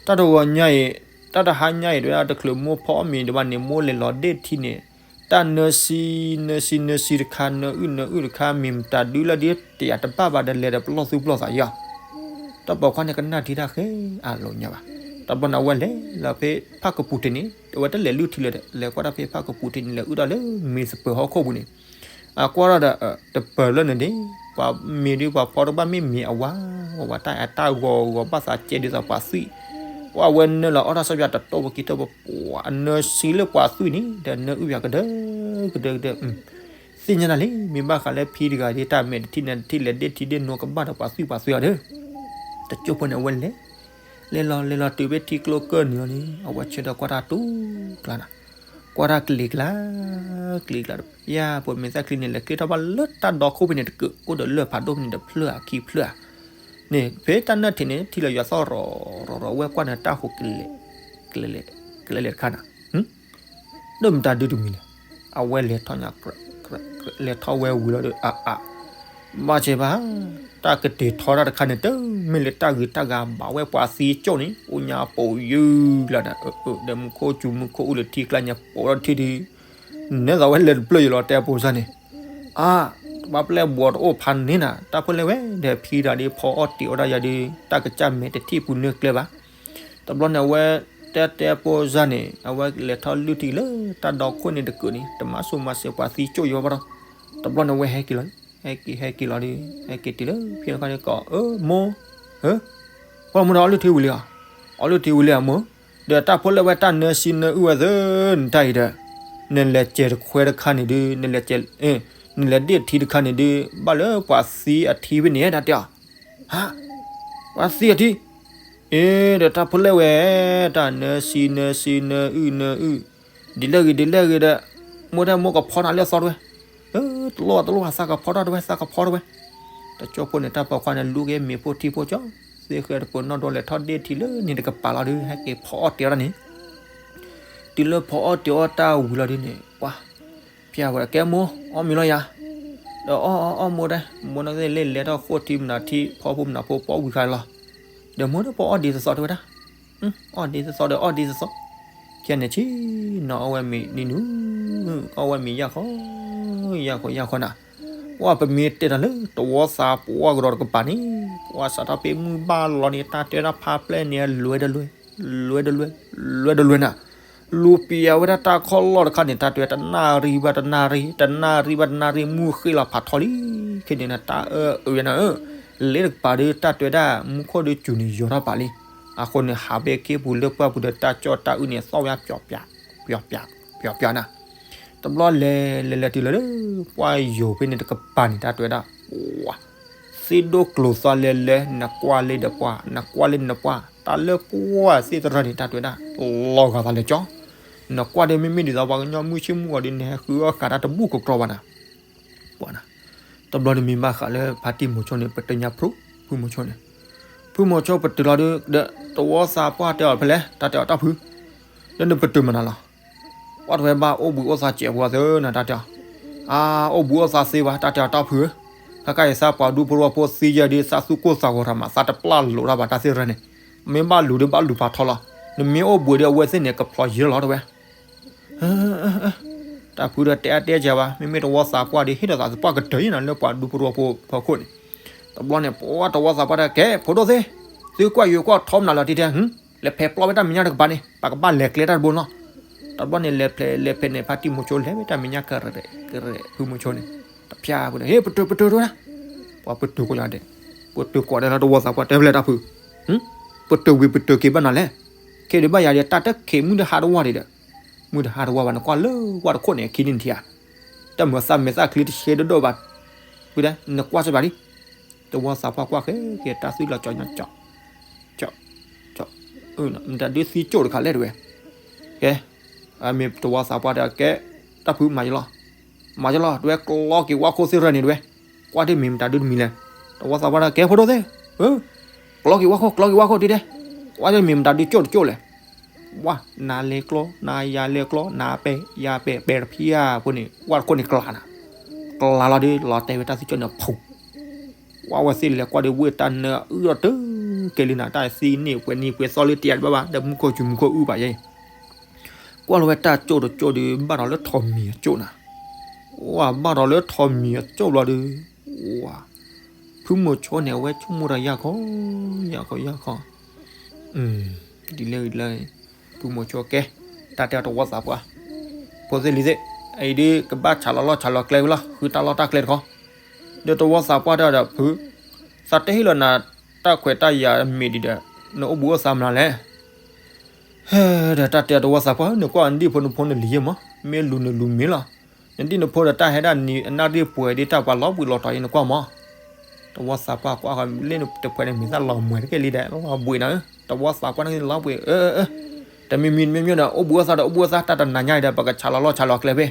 တၢ်တဂီၤညါအံၤ, တၢ်တဟါညါအံၤ တဝဲဒၣ်တချုးမိၢ်ဖီအီၣ်မ့ၤဒံးဘၣ်န့ၣ် မိၢ်လဲၤလီၤဒ့ၣ်ထံန့ၣ်, တၢ်နၢစံနၢစံနၢစံတခါ နၢအုၣ်နၢအုၣ်တခါ မ့ၢ်မတၤဒုလၢဒ်တယာ်တဘၣ်ဘၣ်ဒီး လဲၤဒီးပလီၢ်သူၣ်ပလီၢ်သးယီၤ. တၢ်ပိာ်ခွါန့ၣ်ကနၣ်ထံတၢ်ဃဲ အလိာ်ညါဘၣ်. တဘျီန့ၣ် အဝဲလဲၤလီၤဖဲဖၣ်ကပူၤထံးန့ၣ် အဝဲတလဲၤလုၢ်ထံလၢၤဒီး လဲၤကွၢ်တၢ်ဖဲဖၣ်ကပူၤထံးန့ၣ် လဲၤအုၣ်တၢ်လၢမ့ၢ်သပၢၤဟီၣ်ခိၣ်ပူၤန့ၣ်, အကွၢ်ထီၣ်ဒီး တပၢၤလၢန့ၣ်ဒ့ၣ်, ပှၤမ့ၢ်ဒုးပှၤဖီတဘၣ်မ့ၢ်မ့ၢ်အဝါ, ဝဲဝဲတၢ်အဲၣ်တၢ်ဂီၤဂီၤဘၣ်သးကဲဒ်သိးပှၤသွံၣ်, ပှၤဝဲနၢလီၤအီၣ်တၢ်ဆီပၠးတတိၢ်ပကံတိၢ်ပပှၤ အနၢစံလၢပှၤသွံၣ်န့ၣ် ဒီးနၢအုၣ်ပၠးကဒၢကဒၢကဒၢ သ့ၣ်ညါနၤလံ မ့ၢ်ဘၣ်ဃးလၢဖံတဂၤဒ်တၢ်မဲာ်တထံၣ်န့ၣ်တထံၣ်လဲၤဒ့ၣ်ထံဒ့ၣ်နိကဘၣ်ဒီးပှၤသွံၣ်ပှၤသွံၣ်အီၤဒီး, တကၠိဖိန့ၣ် အဝဲလဲၤ, လဲၤလီၤလဲၤလီၤတုၤဖဲထံကျိကၢၢ်နုာ်လီၤန့ၣ် အဝဲဆၢထၢၣ်ကွၢ်တၢ်တူၢ်ကျါနၤ, ကွၢ်တၢ်ကျ့ၤကျါ, ကျ့ၤကျါ, ယၤ ပိာ်မ့ၢ်သၣ်ချံန့ၣ် လဲၤကျ့ထီၣ်ဘၣ်လၢတၢ်ဒီခိၣ်ဖဲန့ၣ်တကၢး အိၣ်ဒီးလၢၢ်ဖးဒိၣ်ဖဲန့ၣ်တဖျၢၣ်အခံဖျၢၣ်ဧါ, န့ၣ် ဖဲတၢ်နၢၣ်ထံးန့ၣ် ထံၣ်လီၤယွၤသီၣ်ရီၤရီၤရီၤ ဝဲကွၢ်န့ၣ်တၢ်ဟူးကလဲၤ, ကလဲၤလဲၤတခါနၤ ဒီးမတၤဒုတမံၤလဲၣ်, အဝဲလဲၤထီၣ်ညါ, လဲၤထီၣ်ဝဲဝံၤလီၤဒီး အါအါ, ဘၣ်ဆဲးဘၣ်, တၢ်ကတဲာ်ထီတၢ်တခါန့ၣ် တမ့ၢ်လၢတၢ်ဂ့ၤတၢ်ဂၤဘၣ်ဝဲပှၤသံကၠိၣ်န့ၣ် အိၣ်ညါပိာ်ယုၢ်လီၤဒီး ဒီးမူခိၣ်စူၤမူခိၣ်အူလၢထံကျါညါပိာ်ထီၣ်ထံဒုး, နဲသိးဝဲလဲၤတဖျၢၣ်ယံၤလီၤ တဲအဖိစၢ်န့ၣ်, အါ, တဘၣ်ပျဲၢ်ဘှီးတအိၣ်ဖးန့ၣ်နၤ တၢ်ဖိလဲၣ်ဝဲဒီးဖံတဂၤဒ်ဖီအီၣ်တ့ၤအီၣ်ဒၣ်ယၤဒုး တၢ်ကစၢ်မဲာ်တထံၣ်ပူၤနၢကျဲဘၣ် တဘျီန့ၣ် အဝဲတဲတဲဖိစၢ်န့ၣ် အဝဲလဲၤထီၣ်လုၢ်ထံလၢတၢ်ဒီခိၣ်န့ၣ်တကၢးန့ၣ် တမၤစိၤမၤစဲးပှၤသံကၠိၣ်ယံၤဘၣ်ဒီး, တဘျီန့ၣ် အဝဲဟဲက့ၤလီၤ, ဟဲက့ၤဟဲက့ၤလီၤဒီး ဟဲက့ၤတုၤလၢဖံတခါန့ၣ်ကိး အၢ မိၢ်, ပှၢ်မိၢ်ဒီးအီလုၢ်ထံဝံၤလံဧါ, အီလုၢ်ထံဝံၤလံဧါမိၢ်, ဒီးတၢ်ဖိလဲၣ်ဝဲတၢ်နၢစံနၢအုၣ်ဝဲသၢနတၢ်အံၤဒီး, နလဲၤစဲးတခွဲတခါန့ၣ်ဒုး နလဲၤစဲး, နလဲၤဒ့ၣ်ထံတခါန့ၣ်ဒုး ဘၣ်လၢပှၤသံအထံဖဲန့ၣ် တၢ်တဲအီၤ ဟါ, ပှၤသံအထံ, အ့ ဒီးတၢ်ဖိလဲၣ်ဝဲ, တၢ်နၢစံနၢစံနၢအုၣ်နၢအုၣ်, ဒ်လဲၣ်ဂ့ၤဒ်လဲၣ်ဂ့ၤဒီး, မိၢ်တဲမိၢ်ကဖီနၤလၢအသီတဝဲ, တလိၣ်တလိၣ်သးကဖီထီၣ်တဝဲ သးကဖီတဝဲ, တကၠိဖိန့ၣ် တၢ်ပိာ်ခွါန့ၣ် လူၤက့ၤမ့ၤဖိထံဖိကၠီ, သ့ဃဲတပၢၤနီၣ်ဒိလဲၤထီၣ်ဒ့ၣ်ထံလၢန့ၣ်တကပၤလီၤဒီး ဟဲက့ၤဖီအီၣ်တ့ၤအီၣ်တၢ်န့ၣ် တုၤလၢဖီအီၣ်တ့ၤအီၣ်တၢ်ဝံၤလီၤဒုးန့ၣ် ပှၤ, ဖဲအဝဲကဲမိၢ် အီၣ်မ့ၤလီၤယၤ, ဒီးအီၣ်အီၣ်အီၣ်မိၢ်တဲ, မိၢ်န့ၣ်သ့ၣ်လဲၤလဲၤထီၣ်ဃိၣ်ထံမနုၤထံ ဖီဖိမနုၤဖိ ပီၣ်ဝံၤခါလီၤ, ဒီးမိၢ်ဒီးပီၣ်အီၣ်ဒ်သိးသိးတဝဲဒၣ်, အီၣ်ဒ်သိးသိးဒီးအီၣ်ဒ်သိးသိး, ခဲန့ၣ်ဆံး, နီၢ်အီၣ်ဝဲမ့ၤနံၤနုၤ, အီၣ်ဝဲမ့ၤယၢ်ခီ, ယၢ်ခီယၢ်ခီနၤ, ပှၤပမ့ၢ်တဲနၤလၢတဝီသးပှၢ်ကဒီးတကပၤန့ၣ်, ပှၤစးထီၣ်ဖဲမုၢ်ဘၣ်လီၤန့ၣ် တၢ်တဲဒၣ်ဖးပျဲၢ်န့ၣ် လွဲတလွဲ, လွဲတလွဲ, လွဲတလွဲနၤ, လူၤပျဲဝဲဒၣ်တၢ်ခီၣ်လီၢ်တခါန့ၣ် တၢ်တဲတနၣ်ရံၣ်ဘၣ်တနၣ်ရံၣ်, တနၣ်ရံၣ်ဘၣ်တနၣ်ရံၣ် မုၢ်ဃ့လီၤဖးထီလံ, ခဲန့ၣ်နတၢ်အၢအၢနၤဧၢ, လ့တကပၤဒီးတၢ်တဲဒၣ် မူခိၣ်ဒီးစူၤန့ၣ်ယီၤထီၣ်ပာ်လံ, အဃိန့ၣ် ဟးဘဲခ့ပူၤလၢပှၢ်ပူၤဒီးတၢ်ကၠီၣ်တၢ်အုၣ်န့ၣ် သီၣ်ဝဲပျီၤပျီ, ပျီၤပျီ, ပျီၤပျီနၤ, တဘျီလဲၤလဲၤလဲၤတုၤလၢ ပှၢ်ယိၤဖဲန့ၣ်တကပၤန့ၣ် တၢ်တဲဝဲဒၣ်, ဝါ, သ့ၣ်ဒိၣ်ကျိၤသီလဲၤလဲၤ နကွၢ်လၢဒီးပှၢ် နကွၢ်လၢနပှၢ် တၢ်လၢပှၢ်သ့ၣ်တရၢန့ၣ် တၢ်တဲဝဲဒၣ်, လီၤဂာ်သးလဲၤကၠီ, နကွၢ်ဒီးမ့မ့ၢ်ဒ်သိးပှၤကညီမုၢ်ဆ့ၣ်မုၢ်ဂီၤဒီး နဟဲဃုအီၣ်ဃာ်တၢ်တဘူၣ်ကကြီဘၣ်နၤ ပှၤနၤ, တဘျီန့ၣ်မ့ၢ်ဘၣ်ဃးလၢဖါတံၢ်မိၤဆိန့ၣ် ပတညါဖု, ဖုမိၤဆိန့ၣ်, ဖုမိၤဆိပတုာ်လီၤဒီး တဝီသးပှၢ်တဲအီၤဖဲလဲၣ် တၢ်တဲအီၤတၢ်ဖု, လၢနပတုာ်မနုၤလီၤ, ပှၤတဝဲဘၣ်အိၣ်ဘှံးအိၣ်သါစဲးဖိသၢနၤ တၢ်တဲအီၤ, အါ အိၣ်ဘှံးအိၣ်သါသ့ဘၣ် တၢ်တဲအီၤတၢ်ဖုဧၢ, ခဲကနံၣ်အံၤသးပှၤဒူဖိတဝီဖိသံယဲၢ်ဒီး သးသူၣ်ကိၢ်သးဂီၤတၢ်မး သးတပျၢ်လိာ်တၢ်ဘၣ်တၢ်သ့ၣ်တဖၣ်န့ၣ်, မ့ၢ်ဘၣ်လူၤဒီးဘၣ်လူၤဖးထီလီၤ, နမ့ၢ်အိၣ်ဘှံးဒီးအဝဲသ့ၣ်န့ၣ် ကဖျီယံာ်လီၤတဝဲ တၢ်ဖုဒီးတဲအါတဲစှၤဘၣ် မ့မ့ၢ်တဝီသးပှၢ်ဒီး ဟ့ၣ်ဒီးသးသပှၢ်ကတၢၢ်ယံာ်နၤလၢပှၤဒူဖိတဝီဖိဖီခိၣ်န့ၣ်, တဘျီန့ၣ် ပှၤတဝီသးပှၢ်တဲ ကဲ ဖိဒိၣ်သ့ၣ်, သုကွၢ်ယိၤကွၢ်ထီမနုၤလီၤတံၢ်ထဲ, လဲၤဖဲးပျီဝဲတၢ်မဲာ်ညါတကပၤန့ၣ် ပကဘၣ်လဲၤကျဲတၢ်တဘိလီၤ, တ တဘျီန့ၣ် လဲၤဖဲလဲၤဖဲန့ၣ် ဖါတံၢ်မိၤဆိလဲၤဝဲတၢ်မဲာ်ညါကရဲးကရဲး ဖုမိၤဆိန့ၣ် တဖၠၣ်ဖုဒီး ဟ့ၣ် ပတုာ်ပတုာ်ဒိဒၣ်, ပှၤပတုာ်ကိးညါဒဲး, ပတုာ်ကိးဒဲးလီၤ တဝီသးပှၢ်တဲဖဲလဲၣ်တၢ်ဖု, ပတုာ်ဝံၤပတုာ်က့ၤဘၣ်နၤလဲၣ်, ခဲဒုးဘၣ်ယၤဒီး တၢ်တခဲးမုၢ်တဟါတဝီဒံးဒီး, မုၢ်တဟါတဝီဘၣ် နကွၢ်လၢဝၣ်တခိၣ်န့ၣ် အခံန့ၣ်ထံၣ်ဧါ, တၢ်မုာ်သးမဲာ်သၣ်ချံတဆှဲဒိၣ်ဒိၣ်ဘၣ်, ဖုဒီး နကွၢ်စၢ်ဘၣ်ဒံး, တဝီသးပှၢ်ကွၢ်ဃဲက့ၤတၢ်သွံၣ်လီၤကၠီကၠီ ကၠီ, မတၤဒုးသံကၠိၣ်တခါလဲၣ်တဝဲ, ကဲ, မ့ၢ်တဝီသးပှၢ်တဲကဲ, တၢ်ဖုမၤယလီၤ, မၤယလီၤ တဝဲ ကျီက့ၤဝၣ်ခိၣ်သ့ၣ်ရၢန့ၣ်တဝဲ, ကွၢ်ဒ်မ့ၢ်မတၤဒုးတမံၤလဲၣ်, တဝီသးပှၢ်တဲကဲဖိဒိၣ်သ့ၣ်, ကျီက့ၤဝၣ်ခိၣ် ကျီက့ၤဝၣ်ခိၣ်ဒ်ဒဲး, ကွၢ်ဒ်မ့ၢ်မတၤဒုးကၠိၣ်တကၠိၣ်လဲၣ်, ဝၣ် နၤလဲၤကျီ နၤယၤလဲၤကျီ နၤပဲာ်ယၤပဲာ် ပဲာ်တဖၠၣ်ဖိန့ၣ် ဝၣ်တခိၣ်န့ၣ်ကျါနၤ, ကျါလီၤဒုး လီၤတဲာ်ဝဲတၢ်သံကၠိၣ်န့ၣ်ဖူး ဝၣ်ဝဲသ့ၣ်လဲၤကွၢ်ဒီးဝ့ၢ်တၢ်နၢအုၣ်ထီၣ်တုၤကဲလံနၤ တၢ်သံန့ၢ်ပှဲၤနံၤပှဲၤသီလၢတယၤတဘၣ်ဘၣ် ဒီးမူခိၣ်စူၤမူခိၣ်အုၣ်ဘၣ်ယဲအံၤ, ကွၢ်လီၤဝဲတၢ်ကၠိၣ်တကၠိၣ်ဒုး ဘၣ်ဒီးလၢထိးမံၤအကၠိၣ်နၤ, ဝၣ်ဘၣ်ဒီးလၢထိးမံၤအကၠိၣ်ဘျီဒုး, ဝၣ်, ဖုမိၤဆိန့ၣ် အဝဲဆိကမိၣ်တၢ်ယၢ်ခီ, ယၢ်ခီယၢ်ခီ ဒ်လဲၣ်ဒ်လဲၣ်, ဖုမိၤဆိကဲ, တၢ်တဲအီၤတဝီသးပှၢ်, ဖိသ့ၣ်လံၤသ့ၣ်, အအံၤဒုးကဘၣ်ဆးလီၤလီၢ်ဆးလီၤကျဲဝဲလီၤ ဃုတၢ်လီၢ်တၢ်ကျဲတခီ, ဒီးတဝီသးပှၢ်တဲဒီးဖု, သးတဟ့ၣ်လီၤနၤတၢ်ခွဲးတၢ်ယာ်မ့ၢ်ဒံးဒီး, နအိၣ်ဘှံးအိၣ်သါမနုၤလဲၣ်, ဒီးတၢ်တဲအီၤတဝီသးပှၢ် နကွၢ်နဒံၣ်ဖိနဖိနလံၤယဲမး မ့ၢ်လူၤနလူၤမ့ၢ်လီၤ, နဒံၣ်နဖိဒီးတၢ်ဟဲဒၣ်နံၤအနၣ်ရံၣ်ပှဲၤဒ်တၢ်ပှၤလီၤဘှံးလီၤတီၤယဲနကွၢ်မး တဝီသးပှၢ်ကွၢ်ဃီ လၢနတဖှဲးန့ၣ်မ့ၢ်သးလီၤမွဲတက့ၢ်လံဒီး လီၤဘှံးနၤဧၢ, တဝီသးပှၢ်န့ၣ်လီၤဘှံး, တမံၤမံၤမ့ၢ်မ့ၢ်ဒီး အိၣ်ဘှံးအိၣ်သါဒီးအိၣ်ဘှံးအိၣ်သါ တၢ်တနၤညါအံၤဒီး ပကဆးလီၤလီၢ်ဆးလီၤကျဲဖဲ,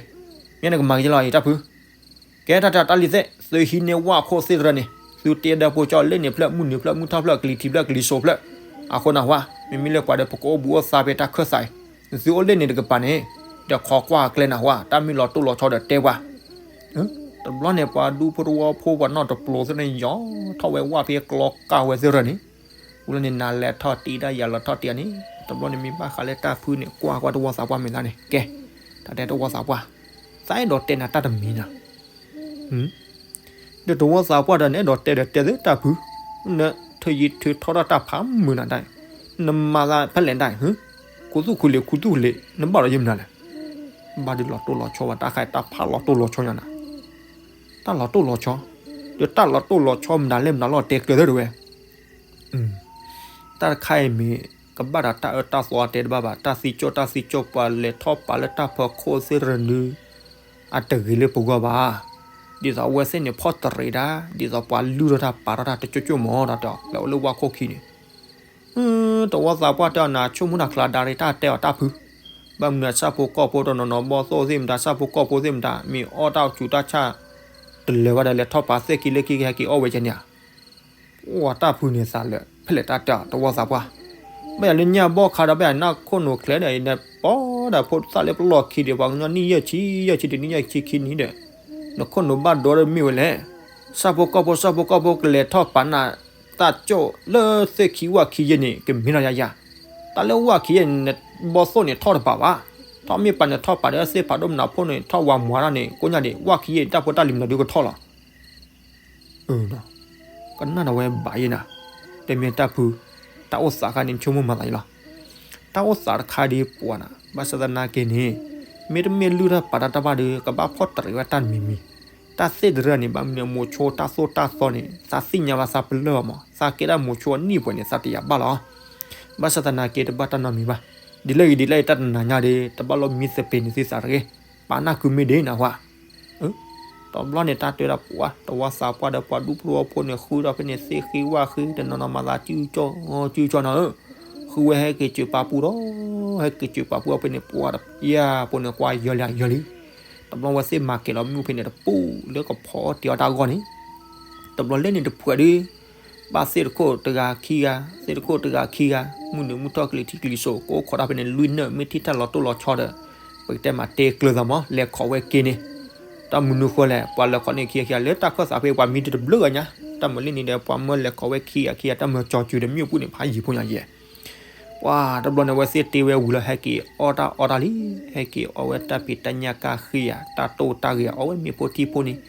မ့ၢ်နကမၤက့ၤလီၤအံၤတၢ်ဖု, ကဲတၢ်တဲတၢ်လံၤသ့ၣ် သုဟံးန့ၢ်ဝၣ်ခိၣ်သ့ၣ်တရၢန့ၣ် သုတ့ဒီးဖိကၠီလ့ၣ်န့ၣ်ဖျၢၣ် မုၢ်နုာ်ဖျၢၣ် မုၢ်ထီၣ်ဖျၢၣ် ကလံၤထံးဖျၢၣ် ကလံၤစိးဖျၢၣ်, အဃိန့ၣ်ဝဲ မ့မ့ၢ်လၢပှၤဒီးပကအိၣ်ဘှံးအိၣ်သါဖဲတၢ်ခၢၣ်သးအံၤ, သုအိၣ်လ့ၣ်န့ၣ်တကပၤန့ၣ်, ဒီးခိးကွၢ်ကျဲနၤဝဲ တၢ်မ့ၢ်လီၤတိၢ်လီၤဆီဒီးတဲပှၤ တဘျီန့ၣ် ပှၤဒူဖိတဝီဖိပှၤနီၢ်တပျိၤသ့ၣ်န့ၣ် ယီၤထီၣ်ဝဲဝၣ်ဖဲကျီကၢ်ဝဲသ့ၣ်ရၢန့ၣ်, ဝံၤလီၤန့ၣ် နၤလဲၤထီၣ်တံၢ်ဒၣ်ယၤလဲၤထီၣ်တံၢ်အန့ၣ်, တဘျီန့ၣ်မ့ၢ်ဘၣ်ဃးလၢတၢ်ဖုန့ၣ် ကွၢ်ကွၢ်တဝီသးပှၢ်မ့ၢ်သးန့ၣ် ကဲ, တၢ်တဲတဝီသးပှၢ်, သးအဲၣ်ဒိးတဲနၤတၢ်တမံၤနၤ ဒီးတဝီသးပှၢ်ဒီး နအဲၣ်ဒိးတဲဒီးတဲသ့တၢ်ဖု, နထုးယံၤထုးထီထီၣ်တၢ်ဖးမုာ်နၤတၢ်, နမၤသးဖဲလဲၣ်တၢ်, ခူသူၣ်ခူလံာ် ခူသူၣ်ခူလံာ် နဘၣ်ဒီးယဲမနုၤလဲၣ်, ဘၣ်ဒုးလီၤတိၢ်လီၤဆီဘၣ် တၢ်ဃးတၢ်ဖးလီၤတိၢ်လီၤဆီညါနၤ, တၢ်လီၤတိၢ်လီၤဆီ, ဒီးတၢ်လီၤတိၢ်လီၤဆီမတၤလဲၣ်မတၤလီၤတဲကျၢၤသ့တဝဲ တၢ်တခါအံၤမ့ၢ် ကဘၣ်ဒီးတၢ်အၢတၢ်သီအတဲတဘၣ်ဘၣ်, တၢ်သံကၠိၣ်တၢ်သံကၠိၣ် ပှၤလဲၤထီၣ်ပာ်လၢတၢ်ဖီခိၣ်သ့ၣ်တရၢနုၤ အတဂ့ၤလၢပဂီၢ်ဘၣ်. ဒ်သိးအဝဲသ့ၣ်န့ၣ်ဖီၣ်တရံးတၢ်, ဒ်သိးပှၤလုၢ်ထီၣ်တၢ်ပာ်ထီၣ်တၢ်တကၠိၣ်ကၠိၣ်မးဒီး လဲၤအိၣ်လၢဝၣ်ခိၣ်ခံန့ၣ် တဝီသးပှၢ်တဲအီၤ နဆိကမိၣ်တၢ်ချါဒါရ့ၣ် တၢ်တဲအီၤတၢ်ဖု, ဘၣ်မနုၤဆၣ်ဖိကီၢ်ဖိတနီၤနီၤ ဘီၣ်သိၣ်သ့ၣ်မတၤ ဆၣ်ဖိကီၢ်ဖိသ့ၣ်မတၤ မ့ၢ်အီၣ်တၢ်စူၤတၢ်ဆၣ် တလၢာ်ဘၣ်ဒီး လဲၤထီၣ်ပာ်သ့ၣ်ခံလၢခံကဟဲက့ၤအီၣ်ဝဲကဲန့ၣ်ဧါ. အိၣ်တၢ်ဖုန့ၣ်သးလၢာ် ဖဲလဲၣ်တၢ်တဲအီၤ တဝီသးပှၢ်, ဘၣ်ယၤလၢညၣ်ဘီၣ်ခါဒီး ဘၣ်ယၤနၢ်ခိၣ်နူာ်ချဲဒီး နပီဒီးဖိသၣ်လၢပလီၢ်ခံဒီး ပှၤကညီနံၣ်ယဲၢ်ဆံ ယဲၢ်ဆံတနံၣ် ယဲၢ်ဆံခံနံၣ်ဒီး နခိၣ်နူာ်ဘၣ်ဒိဒီးမ့ၢ်ဝဲလဲၣ်. ဆၣ်ဖိကီၢ်ဖိ ဆၣ်ဖိကီၢ်ဖိကလဲၤထီၣ်ပာ်နၤ တၢ်ကၠိၣ်လၢသ့ၣ်ခံဝၣ်ခံယဲၢ်န့ၣ် ကမ့ၢ်ထီၣ်ယၤယၤ, တၢ်လၢဝၣ်ခံယဲၢ်န့ၣ် ဘီၣ်သိၣ်န့ၣ်ထီၣ်တပာ်ဘၣ်, ထီၣ်မ့ၢ်ပာ်န့ၣ်ထီၣ်ပာ်ဒီးသ့ၣ်ဖးဒိၣ်မနုၤဖိန့ၣ် ထီၣ်ဝၤမွၤတၢ်န့ၣ် ကိးညါဒံး ဝၣ်ခံယဲၢ်န့ၣ် တၢ်ဖိတၢ်လံၤမနုၤဒုးကထီၣ်လီၤ ကနၣ်ဒီးဝဲဘၣ်ယဲနၤ, တမ့ၢ်တၢ်ဖု, တၢ်အိၣ်သးခါန့ၣ် ဆိကမိၣ်မၤသးအံၤလီၤ. တၢ်အိၣ်သးတခါဒ်ပှၤနၤ ဘၣ်ဆၣ်သနာ်က့န့ၣ် မ့တမ့ၢ်လုၢ်ထီၣ်ပာ်တၢ်တၢ်ဘၣ်ဒီး ကဘၣ်ဖီၣ်တရံးဝဲတၢ်တမံၤမံၤ, တၢ်သ့ၣ်တရၢန့ၣ် ဘၣ်မနုၤမိၤဆိတၢ်သိၣ်တၢ်သီန့ၣ် သးသ့ၣ်ညါဘၣ်သးပလၢၢ်အီၤမး သးကဲဒၣ်မိၤဆိအနံၣ်ပှဲၤန့ၣ် သးတယာ်ဘၣ်လီၤ. ဘၣ်ဆၣ်သနာ်က့တဘၣ်တၢ်နီတမံၤဘၣ်, ဒ်လဲၣ်ဂ့ၤဒ်လဲၣ်ဂ့ၤ တၢ်တနၤညါဒီး တဘၣ်လိၣ်မံသပ့ၤန့ၢ်သုသးတဂ့ၤ, ပာ်နၢ်ကုမ့ၢ်ဒ်နၤဝဲ တဘျီန့ၣ် တၢ်တဲဒၣ်ပှၤ တဝီသးပှၢ်ဒီးပှၤဒူဖိတဝီဖိန့ၣ် ဃုထီၣ်ဖဲန့ၣ် သ့ၣ်ဃ့ဝၣ်ဃ့ တနီၤနီၤမၤသးစုကၠီကၠီနီၤဧၢ, ဃုဝဲဟဲက့ၤစၢၤပာ်ပူၤဒီး ဟဲက့ၤစၢၤပာ်ပူၤအီၤဖဲန့ၣ် ပှၤတပျၢ်ဖိန့ၣ် ကွၢ်ယၢၤလံယၢၤလံ, တဘျီဝဲသ့ၣ်မၤကဲၤလီၤမုၢ်ဖဲန့ၣ်တပူၤ လၢကဖီတ့ၢ်အီၤတၢ်ဂီၢ်န့ၣ်, တဘျီလၢန့ၣ်တဖှဲးဒီး ဘၣ်သ့ၣ်တခိၣ်တဂၤခံဂၤ သ့ၣ်တခိၣ်တဂၤခံဂၤ မုၢ်နုာ်မုၢ်ထီၣ်ကလံၤထံကလံၤစိး ကိးခိးတၢ်ဖဲန့ၣ် လွံၢ်နၢၣ် မ့ၢ်ထံၣ်တၢ်လီၤတိၢ်လီၤဆီဒီး ပကတဲမးတဲကျၢၤသးမး လဲၤခိးဝဲက့ၤန့ၣ်, တၢ်မနုၤဃိလဲၣ် ပှၤလဲၤခိးန့ၢ်ခံဂၤခံဂၤ လၢတၢ်ခၢၣ်သးဖဲပှၤမံတဘျုးဂၤညါ, တၢ်မၤလၢန့ၣ်ဒီး ပှၤမၢလဲၤခိးဝဲခံဂၤခံဂၤ တၢ်မၤကၠီၤစူၤဒီး မ့ၣ်အူပူၤန့ၣ် ဖးယံၤဖိညါယဲၢ် ပှၤတဘျီန့ၣ် အဝဲသ့ၣ်တ့ဝဲဝံၤလီၤ ဟဲက့ၤအီၣ်တၢ်အီတၢ်လံ, ဟဲက့ၤအီဝဲတၢ်ဖံးတၢ်ညၣ်ကၢ်ဃံဧါ တၢ်တိၢ်တၢ်ဂ့ၤဧါ အီဝဲမ့ၤဖိထံဖိန့ၣ်,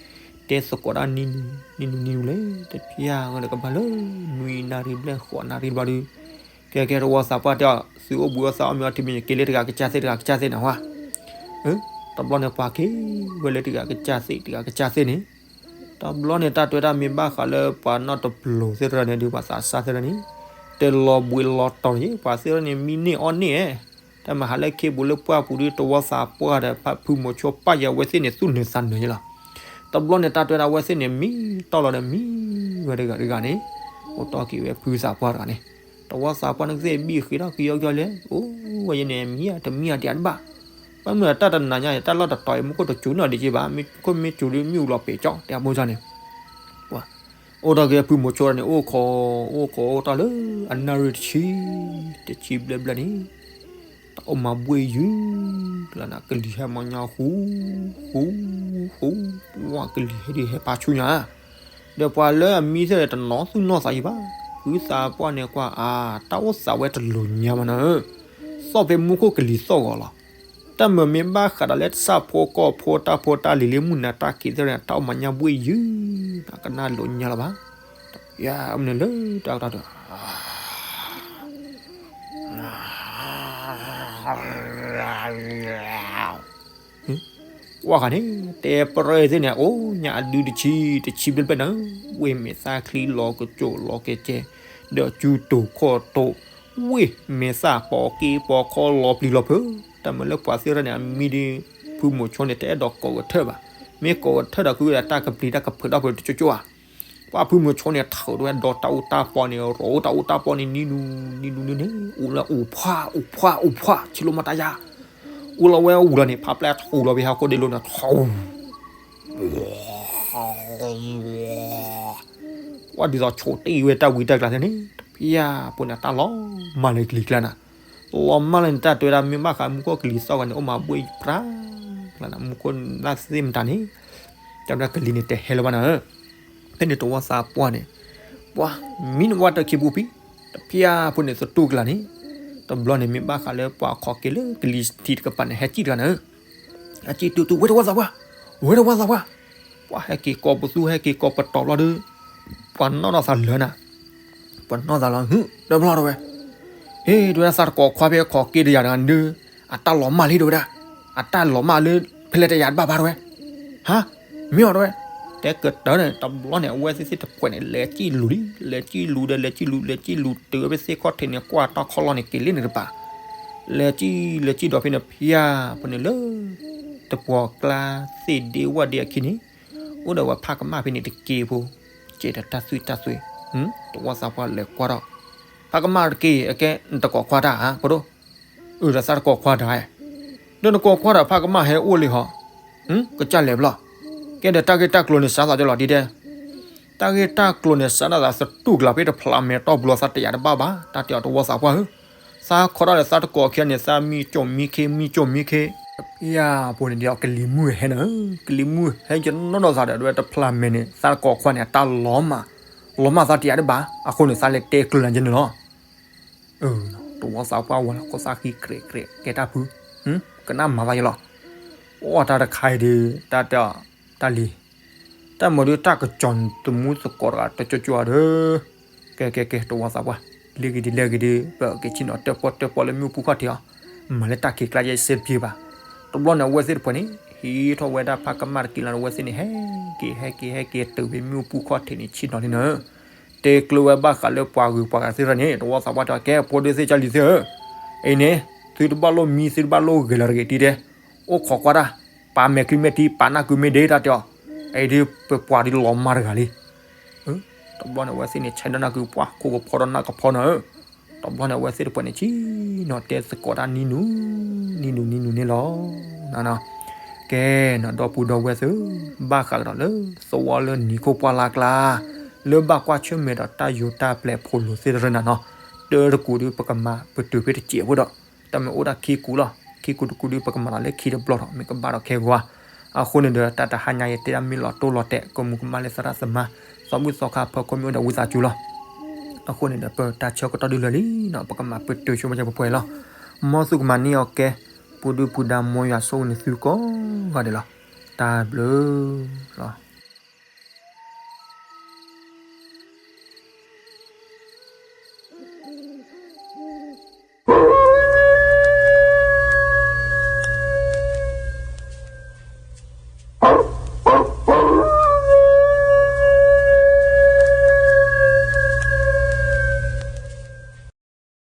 တဲသကိးတၢ်နံၤနံၤနံၤနံၤလဲၣ် တဖျၢၣ်ဒီးကဘၣ်လၢ နွံနၣ်ရံၣ်ဘျဲၣ်ဃိးနၣ်ရံၣ်တဘျီဒီး, ကဲကဲတဝီသးပှၢ်တဲအီၤ သုအိၣ်ဘှံးအိၣ်သါအီၣ်မ့ၤအီထံမ့ၤ က့ၤလၢတဂၤကစၢ်သ့ၣ်တဂၤကစၢ်သ့ၣ်နဟါ တဘျီန့ၣ်ပှၤက့ၤဝဲလၢတဂၤကစၢ်သ့ၣ် တဂၤကစၢ်သ့ၣ်န့ၣ်, တဘျီန့ၣ်တၢ်တဲဝဲဒၣ်မ့ၢ်ဘၣ်ဃးလၢပှၤနီၣ်တပျိၤသ့ၣ်တဖၣ်န့ၣ်ဒီး ပှၤသးစၢ်သ့ၣ်တဖၣ်န့ၣ် တဲလီၤဘှံးလီၤတီၤန့ၣ် ပှၤသ့ၣ်တဖၣ်န့ၣ် မံန့ၢ်အီၣ်န့ၢ်, တၢ်မၤဟးလၢခ့ပူၤလၢပှၢ်ပူၤဒီး တဝီသးပှၢ်ဒီး ဖုမိၤဆိပာ်ယၤ အဝဲသ့ၣ်န့ၣ် သူၣ်နုာ်သးနုာ်ယဲလီၤ. တဘျီန့ၣ်တၢ်တဲဝဲဒၣ်အဝဲသ့ၣ်န့ၣ် မံတီၢ်လီၤဒီးမံဝဲတဂၤတဂၤန့ၣ်, အိၣ်တီၢ်က့ၤဝဲဖုသးပှၢ်တဂၤန့ၣ်, တဝီသးပှၢ်န့ၣ်ကသ့ၣ်ဘံၣ်ဃ့ထီၣ်ကယီကယီလဲၣ်, အိၣ်ဝဲယဲန့ၣ် မံတမံအတယးတဘၣ်, ဘၣ်မနုၤတၢ်တနၤညါအံၤ တၢ်လီၢ်တတီၤအံၤ မူခိၣ်တစူၤနီၢ်ဒံးက့ဘၣ်, မ့ၢ်ခိၣ်မ့ၢ်စူၤဒီး မ့ၣ်အူလီၤပ့ၤကၠီ တဲအဖိန့ၣ် အိၣ်ဒီးက့ၤဖုမိၤဆိန့ၣ် အိၣ်ခိး အိၣ်ခိးအိၣ်တၢ်လၢအနၣ်ရံၣ်တဆံ, တဆံဘျဲၣ်ဘျဲၣ်န့ၣ်, တၢ်အိၣ်မၤဘှ့ၣ်ယုၢ်လီၤနၤ, ကလံၤဟဲမၤညါဃူ ဃူ ဃူ, ဝဲကလံၤဟဲဒုးဟဲဖးဆူညါ, ဒီးပှၤလၢအမံသ့ၣ်တနီၤသူၣ်နီၢ်သးယံၤဘၣ်, ဖုသးပှၢ်န့ၣ်ကွၢ်အါ တၢ်အိၣ်သးဝဲတလိၤညါမးနၤဧၢ, သီၣ်ဖဲမူခိၣ်ကလံၤသီၣ်ဂီၤလီၤ. တၢ်မၤမ့ၢ်ဘၣ်ဃးဒီးလၢတၢ်ဖိကီၢ်ဖိ တၢ်ဖိတၢ်လံၤလၢမုၢ်နၤတၢ်ခံးသ့ၣ်တဖၣ်န့ၣ် တၢ်အိၣ်မၤညါဘှ့ၣ်ယုၢ်, ကနၣ်လိၤညါလီၤဘၣ်, ယၤမနုၤလၢတၢ်ကတီၢ်ဒီး ကွၢ်ဃာ်န့ၣ် တဲပရၢသ့ၣ်န့ၣ် အိၣ်ညါအဒုတဆံ တဆံဘျဲၣ်ဘျဲၣ်နၤ, ဝ့ၢ်မဲာ်သၣ်ချံလီၤကစိးလီၤကဲကဲ, ဒီးကၠူတိာ်ခီၣ်တိာ်, ဝ့ၢ်မဲာ်သၣ်ပိာ်က့ပိာ်ခီလီၤပျံၤလီၤဖုး, တၢ်မၤလၢပှၤသ့ၣ်တဖၣ်န့ၣ် အမံဒီး ဖုမိၤဆိန့ၣ် တအဲၣ်ဒိးကိးကထၢၣ်ဘၣ်, မ့ၢ်ကိးကထၢၣ်ဒီး ဃုဝဲဒၣ်တၢ်ကပျံၤတၢ်ကဖုးဒီးဖုးတကၠိကၠိဧါ. ပှၤဖုမိၤဆိန့ၣ် ထုးဒီးဝဲဒီးတၢ်အူတၢ်ပီန့ၣ် ရိးတၢ်အူတၢ်ပီန့ၣ် နံၤနူၤ နံၤနူၤနံၤန့ၣ် အူလၢအူဖှၣ် အူဖှၣ် အူဖှၣ် ဆံးလိမတၤယၤ, အူလီၤဝဲအူလီၤန့ၣ် ဖးပျဲၢ်ထူးလီၤဖဲဟီၣ်ခိၣ်ဒ့လိၤန့ၣ် ထူး ဝဲဒ်သိးဆိးတ့ၢ်ဝဲတၢ်ဝံတၢ်ကျါန့ၣ်, တဖျၢၣ်ဖိန့ၣ် တၢ်လီၤမၢ်လၢကလံၤကျါနၤ, လီၤမၢ်လၢန့ၣ် တၢ်တဲဝဲဒၣ်မ့ၢ်ဘၣ်ဃးမူခိၣ်ကလံၤသီၣ်ဂၤန့ၣ် အိၣ်မၤဘှ့ၣ်ပြး မူခိၣ်လၢသ့ၣ်မတၤန့ၣ်, တၢ်ဝဲဒၣ်ကလံၤန့ၣ် တဟဲလၢၤဘၣ်နၤဧၢ, ဖဲန့ၣ်တဝီသးပှၢ်န့ၣ်, ပှၤမံနဝဲတၢ်ခံပူၤဖံး, တဖျၢၣ်ဖိန့ၣ်သတူၢ်ကလာ်န့ၣ်, တဘျီန့ၣ်မ့ၢ်ဘၣ်ဃးလၢပှၤခီၣ်က့ၤလၢကလံၤထံးတကပၤန့ၣ် ဟဲစံၣ်တဂၤနၤဧၢ ဟဲစံၣ်တူၢ်တူၢ် ဝဲတဝီသးပှၢ်, ဝဲတဝီသးပှၢ်, ပှၤဟဲက့ၤကိးပသူဟဲက့ၤကိးပတီၤဘျီဒီး, ပှၤနီၣ်ထီၣ်သးလၢနၤ, ပှၤနီၣ်သးလီၤ ဟုၣ် တဘျီတဝဲ, ဟ့ၣ် တဝဲဒၣ်သးတကိးခွါဖဲခီၣ်က့ၤတယၤတဂၤန့ၣ်ဒီး, အတၢ်လီၤမၢ်လံတဝဲဒၣ်, အတၢ်လီၤမၢ်လၢ ဖဲလဲၣ်တယၤတဘၣ်ဘၣ်တဝဲ, ဟါ, မ့ၢ်အီၤတဝဲ, တဲကတၢၢ်န့ၣ် တဘျီန့ၣ် အဝဲသ့ၣ်သ့ၣ်တဖှဲးန့ၣ် လဲၤစံၣ်လူၤလံ, လဲၤစံၣ်လူၤဒီး လဲၤစံၣ်လူၤ လဲၤစံၣ်လူၤ တုၤဝဲဖဲသ့ၣ်ခီၣ်ထံးန့ၣ် ကွၢ်တၢ်ခီၣ်လီၢ်န့ၣ် က့ၤလံန့ၣ်တပၤ, လဲၤစံၣ် လဲၤစံၣ်ဒီးဖဲန့ၣ် ဖျၢၣ်ဖိန့ၣ်လၢ တပှီၤကျါသ့ၣ်ဒ့ဝၣ်ဒ့အခံန့ၣ်, အိၣ်ဒီးဝဲဖးကမၣ်ဖဲန့ၣ်တက့ၢ်ဖိ, ကဲဒီးတၢ်သွံၣ်တၢ်သွံၣ်, တဝီသးပှၢ်လဲၤကွၢ်ဒီး, ဖးကမၣ်တက့ၢ် အကဲ နတကိးခွါတၢ်ဧါ ဖိဒိၣ်, အၢ ဒီးသးတကိးခွါတၢ်ဧါ, ဒီးနကိးခွါဒီးဖးကမၣ်ဟဲအိၣ်လံဟီ, ကစၢ်လဲၤဘျီ, ကဲဒီးတၢ်ဂ့ၢ်တၢ်ကျိၤန့ၣ် စးသးဒ်လီၤဒ်တဲ တၢ်ဂ့ၢ်တၢ်ကျိၤန့ၣ် စးဒၣ်သးသတူၢ်ကလာ်ဖဲတဖျးမဲာ်တီၢ်ပူၤလီၤ သးတယာ်တဘၣ်ဘၣ် တၢ်တဲအီၤတဝီသးပှၢ်ဧၢ, သးခီတၢ်ဒီးသးတကိးခံဂၤန့ၣ် သးမံကၠိၣ်မံခ့ မံကၠိၣ်မံခ့, ဖဲအပူၤန့ၣ်ဒီးကလံၤမုၢ်ဟဲနၤဧၢ, ကလံၤမုၢ်ဟဲယနီၢ်ဒီးသးဒီး တဖျးမဲာ်န့ၣ် သးတကိးခွါန့ၣ် အတၢ်လီၤမၢ်, လီၤမၢ်သးတယာ်တဘၣ် အဃိန့ၣ် သးလဲၤတဲကျၢၤလၢယဲန့ၣ်လီၤ. တဝီသးပှၢ်ဝဲလီၤ ခိၣ်သၣ်ဃံကြဲးကြဲး ကဲတၢ်ဖု, ကနၣ်မၤသးယလီၤ. အိၣ်တၢ်တခါအံၤဒီး တၢ်တဲအီၤ တၢ်လံၤ, တၢ်မၤဒုးတၢ်ကစီၣ်သမူသကိးတဂၤတကၠိကၠိဒီး, ကဲကဲကဲ တဝီသးပှၢ်, လ့ၢ်ဂ့ၤဒ်လ့ၢ်ဂ့ၤဒီး ပက့ၤဆ့ၣ်နီၤတဲပီၢ်တဲပီၢ်လၢမ့ၣ်အူပူၤခီၣ်ထံးအီၤ, မၤလၢတၢ်ခံးကျါယဲစ့တပှဲၤဘၣ်. တဘျီန့ၣ် အဝဲသ့ၣ်တဖှဲးန့ၣ် ဟံးထီၣ်ဝဲဒၣ်ဖးကမၣ်တက့ၢ်လီၤန့ၣ် အဝဲသ့ၣ်န့ၣ် ဟဲက့ၤဟဲက့ၤဟဲက့ၤ တုၤဖဲမ့ၣ်အူပူၤခီၣ်ထံးန့ၣ် ဆ့ၣ်နီၤလံနၤဧၢ. တဲကျၢၤဝဲဘၣ်ဃးလၢပှၤဂုၤပှၤဂၤသ့ၣ်တဖၣ်န့ၣ် တဝီသးပှၢ်တဲ ကဲဖိဒိၣ်သ့ၣ်ကၢ်လံၤသ့ၣ်ဧၢ, အံၤန့ၣ် သုတဘၣ်လိၣ်မံ သုတဘၣ်လိၣ်ဂဲၤလၢၤတဂ့ၤ ဒ်တဲ, အိၣ်ခိးကွၢ်တၢ်, ပာ်မဲာ်ချံမဲာ်ထံ ပာ်နၢ်ကုမ့ၢ်ဒ့တၢ်တဲအီၤ, အံၤဒ်ပပှၤဒ်လီၤမၢ်တဂၤလံ. တဘျီန့ၣ် အဝဲသ့ၣ်န့ၣ် ဆဲးဒီးနၢ်ကုပှၢ် ခိၣ်ကဖီဒီးနၢ်ကဖီနၤဧၢ. တဘျီန့ၣ် အဝဲသ့ၣ်တဖှဲးန့ၣ် ဆ့ၣ်နီၤတဲသကိးတၢ်နံၤနူၤ နံၤနူၤနံၤနူၤန့ၣ်လီၤ. ကဲနီၤ ဒီပုၢ်ဒီဝဲၢ်သ့ၣ်, ဘၣ်ဃးကဒီးလၢ သဝီလၢနံၤခိၣ်ပှၢ်လၢ်ကျါ, လၢဘၣ်ကွၢ်ဆၢၣ်မဲာ်ဒီးတၢ်ယိၤတၢ်ပျဲၤဖိလိၤသ့ၣ်တဖၣ်န့ၣ်နီၤ, တၢတကူးဒုး ပကမၤပတုာ်ဖဲတစဲးဖိဒီး, တၢ်မ့ၢ်အိၣ်ဒၣ်ခံကူးလီၤ. ခံကူးတကူးဒုး ပကမၤလီၤလၢခံတဘျီဒီး မ့ၢ်ကဘၣ်ဒီးခဲဂီၤဧါ. အဃိန့ၣ်ဒီး တၢ်တဟါညါအံၤ တဲဒၣ်မ့ၢ်လီၤတိၢ်လီၤတဲာ် ကမူၤကမၣ်လၢသရၣ်သမါ သးဘုၣ်သီခါ ဖၢခိၣ်မ့ၢ်အိၣ်ဒီးဝံသးစူၤလီၤ. အဃိန့ၣ်ဒီး ပတၢ်ဆၢကတီၢ်ဒုးလၢာ်လံနီၤ ပကမၤပတုာ်ဆိပှဲၤလီၤ. မ်သုကမၤန့ၢ်အီၤကဲ ပူၤဒုၣ်ပူၤဒါ မ်ယွၤဆိၣ်ဂ့ၤန့ၢ်သုကိးဂၤဒဲးလီၤ. တၢ်ဘျုးလီၤ.